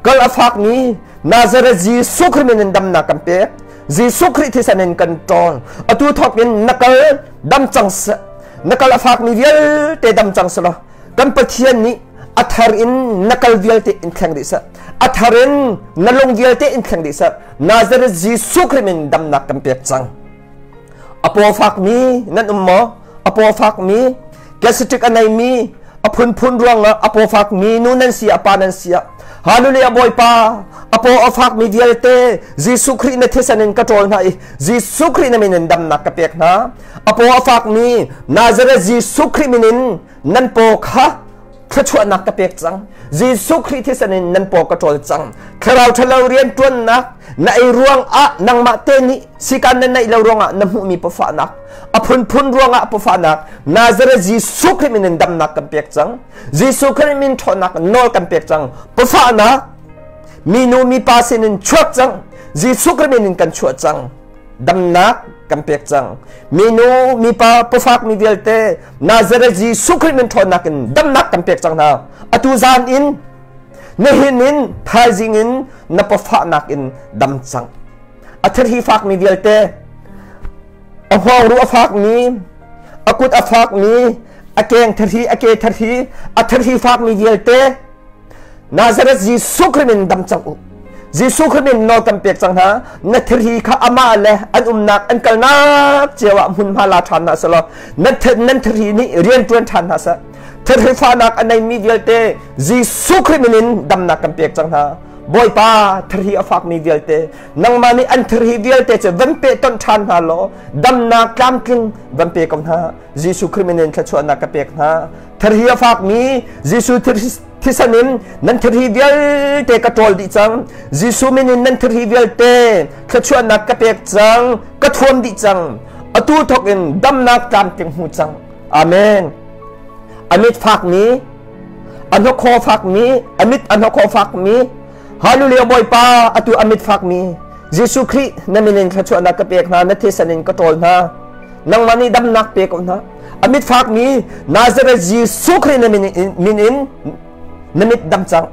Kal a fak mi, Nazareth Jesuh Khrih min in damnak kan pek. Jesuh Khrih thisen in kan ṭawl. Atu thawk in na kal dam cang seh. Na kal a fak mi vialte dam cang selaw kan Pathian nih a thar in na kal vialte in thleng dih seh. A thar in na lung vialte in thleng dih seh. Nazareth Jesuh Khrih min damnak kan pek cang. A paw fakmi nan um maw? A paw fakmi, gastric a neimi, a phunphun ruangah a paw fakmi nu nan si ah, pa nan si ah, Hallelujah. Bawipa, a paw a fakmi vialte Jesuh Khrih na thisen in ka ṭawl hna i Jesuh Khrih na min in damnak ka pek hna. A paw a fakmi, Nazareth Jesuh Khrih min in nan paw kha thluachuahnak ka pek cang. Jesuh Khrih thisen in nan paw ka ṭawl cang. Thlarau ṭhalo rian ṭuannak na ei ruang ah, nangmah te nih sikan na neih lo ruangah na hmuhmi pawfahnak, a phunphun ruangah pawfahnak, Nazareth Jesuh Khrih min in damnak kan pek cang. Jesuh Khrih min ṭhawnnak nawl kan pek cang. Pawfahnak minu mipa sinin chuak cang. Jesuh Khrih min in kan chuah cang. Damnak kan pek cang. Minu mipa pawfak mi vialte, Nazareth Jesuh Khrih min ṭhawnnak in damnak kan pek cang hna. Atu zan in, nihin in, thaizing in na pawfahnak in dam cang. A thirhi fak mi vialte, a hngawng ruh a fak mi, a kut a fak mi, A keng thari, a ke thari, a thari fakmi vialte Nazareth Jesuh Khrih min dam cang u. Jesuh Khrih min nawl kan pek cang hna. Na thari kha amah le an umnak an kalnak cio ah hmunhma la ṭhan hna selaw nan thari nih rian ṭuan ṭhan hna seh. Thari fahnak a neimi vialte Jesuh Khrih min in damnak kan pek cang hna. Bawipa thari a fakmi vialte nangmah nih an thari vialte cu van pe ton ṭhan hna law damnak tlamtling van pe ko hna. Jesuh Khrih min in thluachuahnak ka pek hna. Thari a fakmi Jesuh thisen in nan thari vialte ka ṭawl dih cang. Jesuh min in nan thari vialte thluachuahnak ka pek cang, ka thuam dih cang. Atu thawk in damnak tlamtling hmu cang. Amen. A mit fakmi, a hnakhaw fakmi, a mit a hnakhaw fakmi, Hallelujah Bawipa, atu a mit fakmi Jesuh Khrih na min in thluachuahnak ka pek hna, na thisen in ka ṭawl hna. Nangmah nih damnak pe ko hna. A mit fakmi Nazareth Jesuh Khrih na min in na mit dam cang.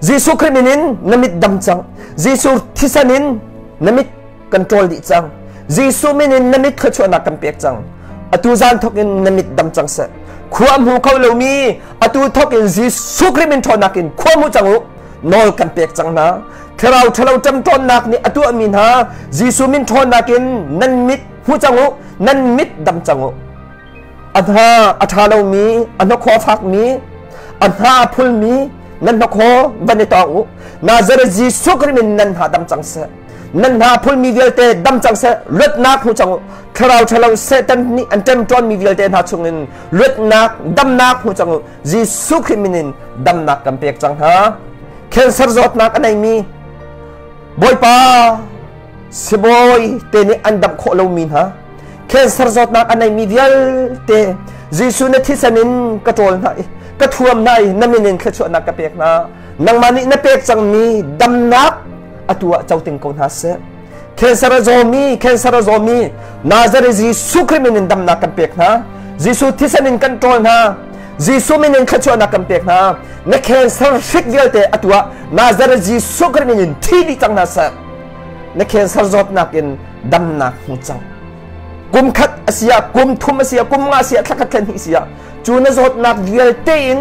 Jesuh Khrih min in na mit dam cang. Jesuh thisen in na mit kan ṭawl dih cang. Jesuh min in na mit thluachuahnak kan pek cang. Atu zan thawk in na mit dam cang seh. Khua hmu kho lomi atu thawk in Jesuh Khrih min ṭhawnnak in khua hmu cang u. Nawl kan pek cang hna. Thlarau ṭhalo ṭemṭawnnak nih a tuahmi hna Jesuh min ṭhawnnak in nan mit hmu cang u, nan mit dam cang u. A hna a ṭha lomi, a hnakhaw a fakmi, a hna a phulmi nan hnakhaw van i tawng u. Nazareth Jesuh Khrih min nan hna dam cang seh. Nan hna phulmi vialte dam cang seh. Luatnak hmu cang u. Thlarau ṭhalo Satan nih an ṭemṭawnmi vialte hna chungin luatnak, damnak hmu cang u. Jesuh Khrih min in damnak kan pek cang hna. Cancer zawtnak a neimi Bawipa sibawi te nih an damh khawh lomi hna cancer zawtnak a neimi vialte Jesuh na thisen in ka ṭawl hna i ka thuam hna i na min in thluachuahnak ka pek hna. Nangmah nih na pek cangmi damnak atu ah coting ko hna seh. Cancer a zawmi, cancer a zawmi Nazareth Jesuh Khrih min in damnak kan pek hna. Jesuh thisen in kan ṭawl hna. Jesuh min in thluachuahnak kan pek hna. Na cancer hrik vialte atu ah Nazareth Jesuh Khrih min in thi dih cang hna seh. Na cancer zawtnak in damnak hmu cang. Kum khat a si ah, kum thum a si ah, kum nga a si ah, thla khat thla hnih a si ah, cu na zawtnak vialte in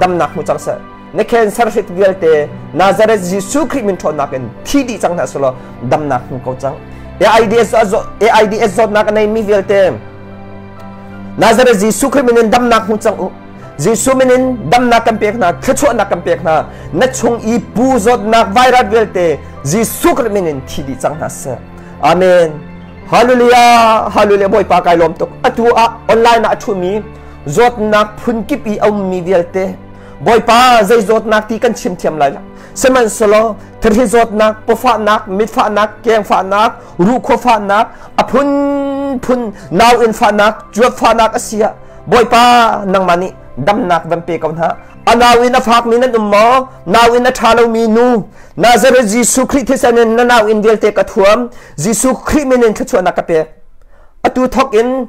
damnak hmu cang seh. Na cancer hrik vialte Nazareth Jesuh Khrih min ṭhawnnak in thi dih cang hna selaw damnak hmu ko cang. AIDS AIDS zawtnak a neimi vialte Nazareth Jesuh Khrih min in damnak hmu cang u. Jesuh min in damnak kan pek hna, thluachuahnak kan pek hna. Na chung i pu zawtnak virus vialte Jesuh Khrih min in thi dih cang hna seh. Amen. Hallelujah. Hallelujah. Bawipa kai lawm tuk. Atu ah online ah a ṭhumi zawtnak phunkip i a ummi vialte Bawipa zei zawtnak ti kan chim thiam lai lo. Sihmanhsehlaw thirhi zawtnak, pawfahnak, mitfahnak, kengfahnak, ruhkhua fahnak, a phunphun nauinn fahnak, cuap fahnak a si ah Bawipa nangmah nih damnak van pe ko hna. A nauinn a fakmi nan um maw? Nauinn a ṭha lomi nu, Nazareth Jesuh Khrih thisen in na nauinn vialte ka thuam. Jesuh Khrih min in thluachuahnak ka pek. Atu thawk in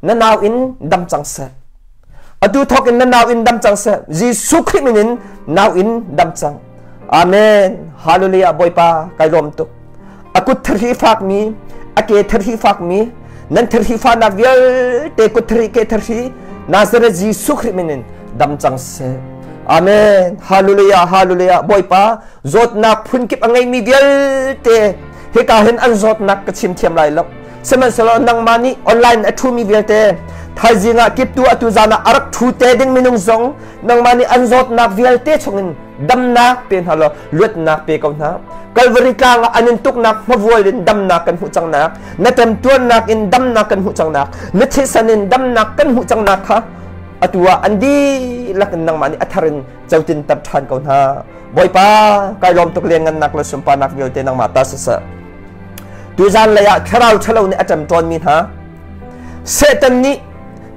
na nauinn dam cang seh. Atu thawk in na nau in dam cang seh. Jesuh Khrih min in nau in dam cang. Amen. Hallelujah Bawipa kai lawm tuk. A kut thari fakmi, a ke thari fakmi, nan thari fahnak vialte kut thari ke thari Nazareth Jesuh Khrih min in dam cang seh. Amen. Hallelujah. Hallelujah. Bawipa zawtnak phunkip a ngeimi vialte hika hin an zawtnak ka chim thiam lai lo. Sihmanhsehlaw nangmah nih online a ṭhumi vialte thaizing ah kiptu atu zan ah a rak ṭhu te ding minung zong nangmah nih an zawtnak vialte chungin damnak pe hna law luatnak pe ko hna. Kalvari tlang ah an in tuknak hmavual in damnak kan hmuh cangnak, na temtuarnak in damnak kan hmuh cangnak, na thisen in damnak kan hmuh cangnak kha atu ah an dihlak in nangmah nih a thar in cotin ter ṭhan ko hna. Bawipa, kai lawm tuk lianngannak le sunparnak vialte nangmah ta siseh. Tuzan lei ah thlarau ṭhalo nih a ṭemṭawnmi hna Satan nih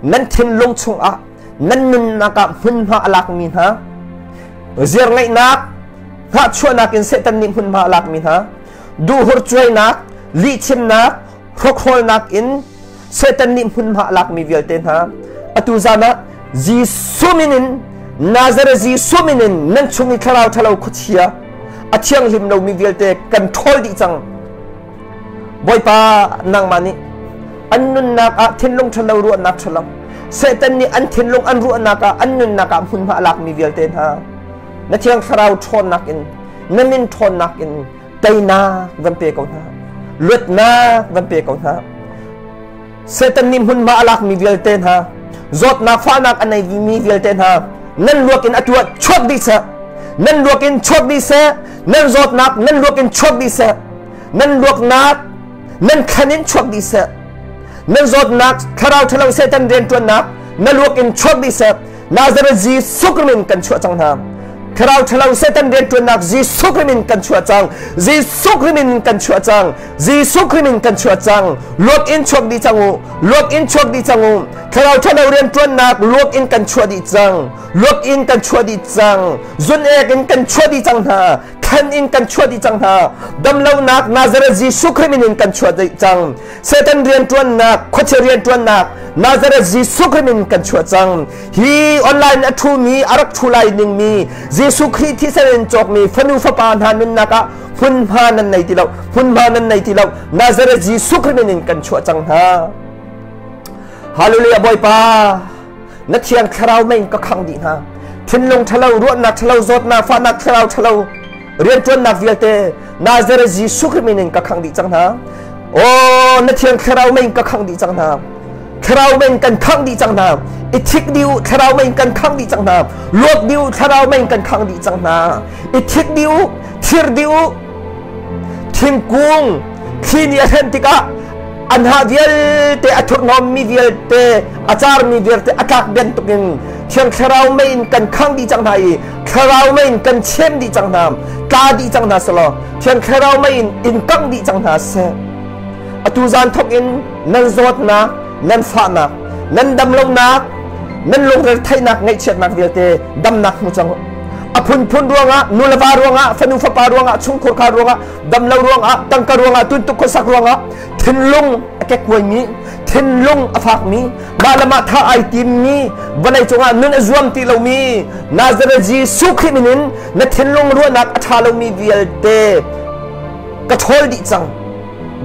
nan thinlung chungah nan nunnak ah hmunhma a lakmi hna ziarngeihnak hnahchuahnak in Satan nih hmunhma a lakmi hna duhhur cuainak lihchimnak hrokhrawlnak in Satan nih hmunhma a lakmi vialte hna atu zan ah Jesuh min in Nazareth Jesuh min in nan chung i thlarau ṭhalo khuachia a thianghlim lomi vialte kan ṭhawl dih cang. Bawipa nangmah nih an nunnak ah thinlung ṭhalo ruahnak ṭhalo Satan nih an thinlung an ruahnak ah an nunnak ah hmunhma a lakmi vialte hna na Thiang Thlarau ṭhawnnak in na min ṭhawnnak in teinak van pe ko hna, luatnak van pe ko hna. Satan nih hmunhma a lakmi vialte hna, zawtnak fahnak a neimi vialte hna, nan luak in a tuah chuak dih seh, nan luak in chuak dih seh, nan zawtnak nan luak in chuak dih seh, nan luaknak nan thlan in chuak dih seh, nan zawtnak thlarau ṭhalo Satan rianṭuannak na luak in chuak dih seh. Nazareth Jesuh Khrih min kan chuah cang hna. Thlarau ṭhalo Satan rianṭuannak Jesuh Khrih min kan chuah cang. Jesuh Khrih min kan chuah cang. Jesuh Khrih min kan chuah cang. Luak in chuak dih cang u. Luak in chuak dih cang u. Thlarau ṭhalo rianṭuannak luak in kan chuah dih cang. Luak in kan chuah dih cang. Zun ek in kan chuah dih cang hna. Thlan in kan chuah dih cang hna. Damlonak Nazareth Jesuh Khrih min in kan chuah dih cang. Satan rianṭuannak, khuachia rianṭuannak Nazareth Jesuh Khrih min kan chuah cang. Hi online a ṭhumi, a rak ṭhu lai dingmi Jesuh Khrih thisen in cawkmi fanu fapa hna nunnak ah hmunhma nan nei ti lo, hmunhma nan nei ti lo. Nazareth Jesuh Khrih min in kan chuah cang hna. Hallelujah Bawipa, na thiang thlarau mei ka khang dih hna. Thinlung ṭhalo, ruahnak ṭhalo, zawtnak, fahnak, thlarau ṭhalo, rianṭuannak vialte Nazareth Jesuh Khrih min in ka khang dih cang hna. Aw, na thiang thlarau mei in ka khang dih cang hna. Thlarau mei in kan khang dih cang hna. I thik dih u, thlarau mei in kan khang dih cang hna. Luat dih u, thlarau mei in kan khang dih cang hna. I thik dih u, thir dih u. Thingkung thli nih a hren tikah an ha vialte a thurhnawmmi vialte a carmi vialte a tlak bantukin thiang thlarau mei in kan khang dih cang hna i thlarau mei in kan chem dih cang hna, tla dih cang hna selaw thiang thlarau mei in in kangh dih cang hna seh. Atu zan thawk in nan zawtnak, nan fahnak, nan damlonak, nan lungretheihnak, ngaihchiatnak vialte damnak hmu cang. A phunphun ruangah, nu le va ruangah, fanu fapa ruangah, chungkhur khar ruangah, damlo ruangah, tangka ruangah, tuntuk khuasak ruangah thinlung a kekkuaimi, thinlung a fakmi, mah le mah tha ai timmi, vawlei cungah nun a zuam ti lomi Nazareth Jesuh Khrih min in na thinlung ruahnak a ṭha lomi vialte ka ṭhawl dih cang.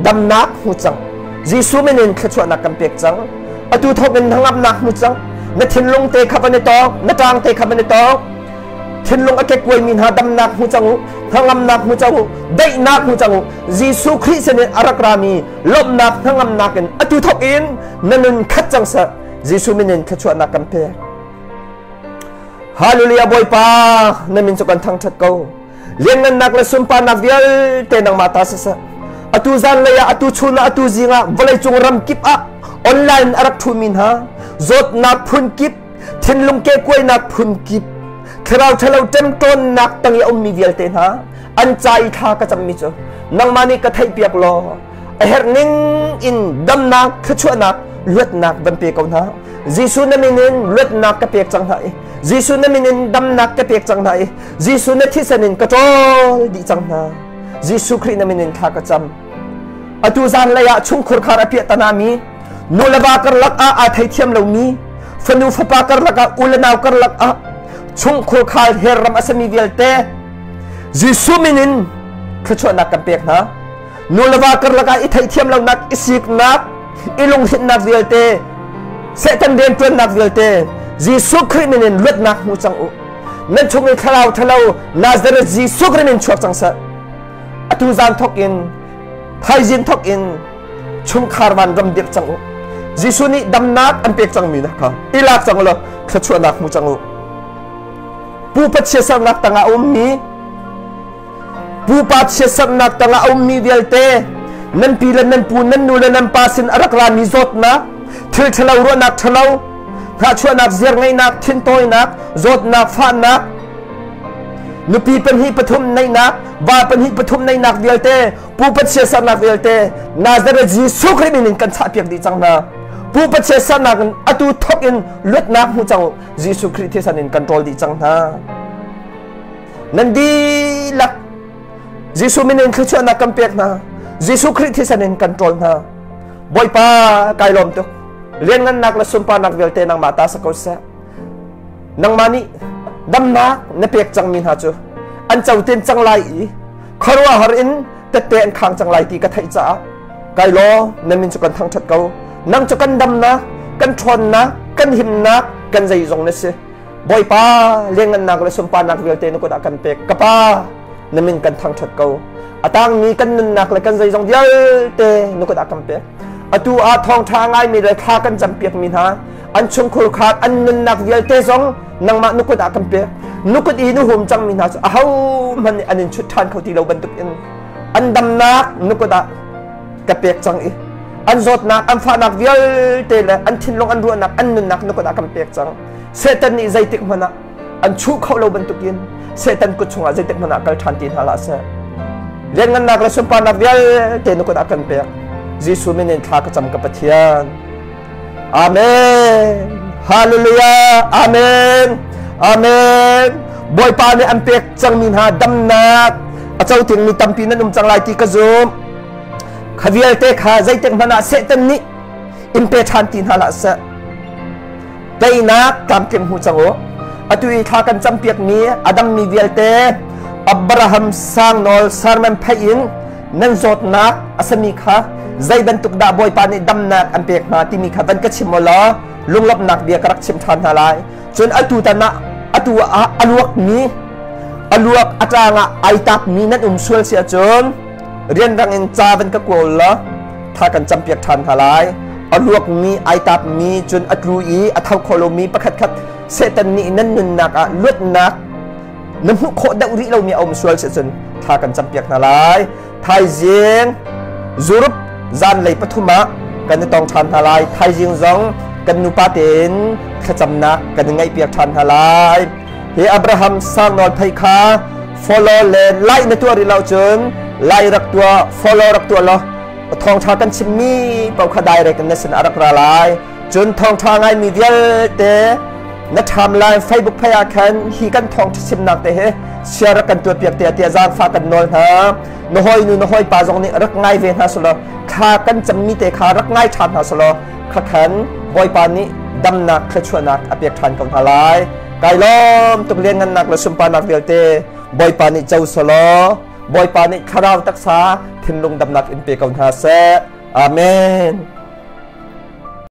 Damnak hmu cang. Jesuh min in thluachuahnak kan pek cang. Atu thawk in hnangamnak hmu cang. Na thinlung te kha van i tawk, na ṭang te kha van i tawk. Thinlung a kekkuaimi hna damnak hmu cang u, hnangamnak hmu cang u, daihnak hmu cang u. Jesuh Khrih sinin a rak rami lawmhnak hnangamnak in atu thawk in na nun khat cang seh. Jesuh min in thluachuahnak kan pek. Hallelujah Bawipa, na min cu kan thangṭhat ko. Lianngannak le sunparnak vialte nangmah ta siseh. Atu zanlei ah, atu chun ah, atu zing ah, vawleicung ram kip ah online a rak ṭhumi hna, zawtnak phun kip, thinlung kehkuainak phun kip, thlarau ṭhalo ṭemṭawnnak tang i a ummi vialte hna, an ca i thla ka cammi cu nangmah nih ka theihpiak law a herh ning in damnak, thluachuahnak, luatnak van pe ko hna. Jesuh na min in luatnak ka pek cang hna i Jesuh na min in damnak ka pek cang hna i Jesuh na thisen in ka ṭawl dih cang hna. Jesuh Khrih na min in thla ka cam. Atu zanlei ah chungkhur khar a piah tanami, nu le va karlak ah aa theithiam lomi, fanu fapa karlak ah, u le nau karlak ah chungkhur khal her ram a sami vialte Jesuh min in thluachuahnak kan pek hna. Nu le va karlak ah i theihthiam lonak, i siknak, i lunghrinhnak vialte, Satan rianṭuannak vialte Jesuh Khrih min in luatnak hmu cang u. Nan chung i thlarau ṭhalo Nazareth Jesuh Khrih min chuak cang seh. Atu zan thawk in, thaizing thawk in chungkhar van ram dirh cang u. Jesuh nih damnak an pek cangmi na kha i lak cang u law thluachuahnak hmu cang u. Pupa chiatsernak tangah a ummi, pupa chiatsernak tangah a ummi vialte, nan pi le nan pu, nan nu le nan pa sin a rak rami zawtnak, thil ṭhalo, ruahnak ṭhalo, hnahchuahnak, ziarngeihnak, thintawinak, zawtnak, fahnak, nupi pahnih pathum neihnak, va pahnih pathum neihnak vialte, pupa chiatsernak vialte Nazareth Jesuh Khrih min in kan chahpiak dih cang hna. Pupa chiatsernak in atu thawk in luatnak hmu cang u. Jesuh Khrih thisen in kan ṭawl dih cang hna. Nan dihlak Jesuh min in thluachuahnak kan pek hna. Jesuh Khrih thisen in kan ṭawl hna. Bawipa kai lawm tuk. Lianngannak le sunparnak vialte nangmah ta sa ko seh. Nangmah nih damnak na pek cangmi hna cu an coten cang lai i khuaruahhar in tette an khang cang lai ti ka theih caah kai law na min cu kan thangṭhat ko. Nang cu kan damnak, kan ṭhawnnak, Kan himnak, kan zeizong na si. Bawipa, lianngannak le sunparnak vialte na kut ah kan pek. Ka Pa, na min kan thangṭhat ko. A tangmi kan nunnak le kan zeizong vialte na kut ah kan pek. Atu ah thawngṭha ngaimi le thla kan campiakmi hna, an chungkhur kha an nunnak vialte zong nangmah na kut ah kan pek. Na kut i na hum cangmi hna cu ahohmanh nih an in chut ṭhan kho ti lo bantukin an damnak na kut ah ka pek cang i an zawtnak, an fahnak vialte le an thinlung, an ruahnak, an nunnak na kut ah kan pek cang. Satan nih zeitik hmanh ah an chuh kho lo bantukin Satan kut chungah zeitik hmanh ah kal ṭhan ti hna hlah seh. Lianngannak le sunparnak vialte na kut ah kan pek. Jesuh min in thla ka cam, ka Pathian. Amen. Hallelujah. Amen. Amen. Bawipa nih an pek cangmi hna damnak a co dingmi tampi nan um cang lai ti ka zum. Kha vialte kha zeitik hmanh ah Satan nih in pe ṭhan ti hna hlah seh. Teinak tlamtling hmu cang u. Atu i thla kan campiakmi a dammi vialte Abraham Sangnawl sermon pheih in nan zawtnak a sami kha zei bantuk dah Bawipa nih damnak an pek hna timi kha van ka chim u law lunglawmhnak bia ka rak chim ṭhan hna lai. Cun atu tan ah atu ah a luakmi a luak a ṭang ah ai tapmi nan um sual si ahcun rianrang in ca van ka kawl law tha kan campiak ṭhan hna lai. A luakmi ai tapmi, cun a tlu i a tho kho lomi pakhatkhat, Satan nih nan nunnak ah luatnak na hmuh khawh deuh rih lomi a um sual si cun thla kan campiak hna lai. Thaizing Zurup zanlei 3 ah kan i tong ṭhan hna lai. Thaizing zong kan nupa tein thlacamnak kan i ngaihpiak ṭhan hna lai. Hi Abraham Sangnawl phei kha follow le like na tuah rih lo cun like rak tuah, follow rak tuah law thawngṭha kan chimmi paoh kha direct na sin a rak ra lai. Cun thawngṭha ngaimi vialte na ṭham lai Facebook phei ah khan hi kan thawngṭha chimnak te hi share rak kan tuahpiak te tiah zaangfah kan nawl hna. Na hawinu, na hawipa zong nih rak ngai ve hna selaw, thla kan cammi te kha rak ngai ṭhan hna selaw, khakhan Bawipa nih damnak thluachuahnak a pek ṭhan ko hna lai. Kai lawm tuk. Lianngannak le sunparnak vialte Bawipa nih co selaw, Bawipa nih thlarau, taksa, thinlung damnak in pe ko hna seh. Amen.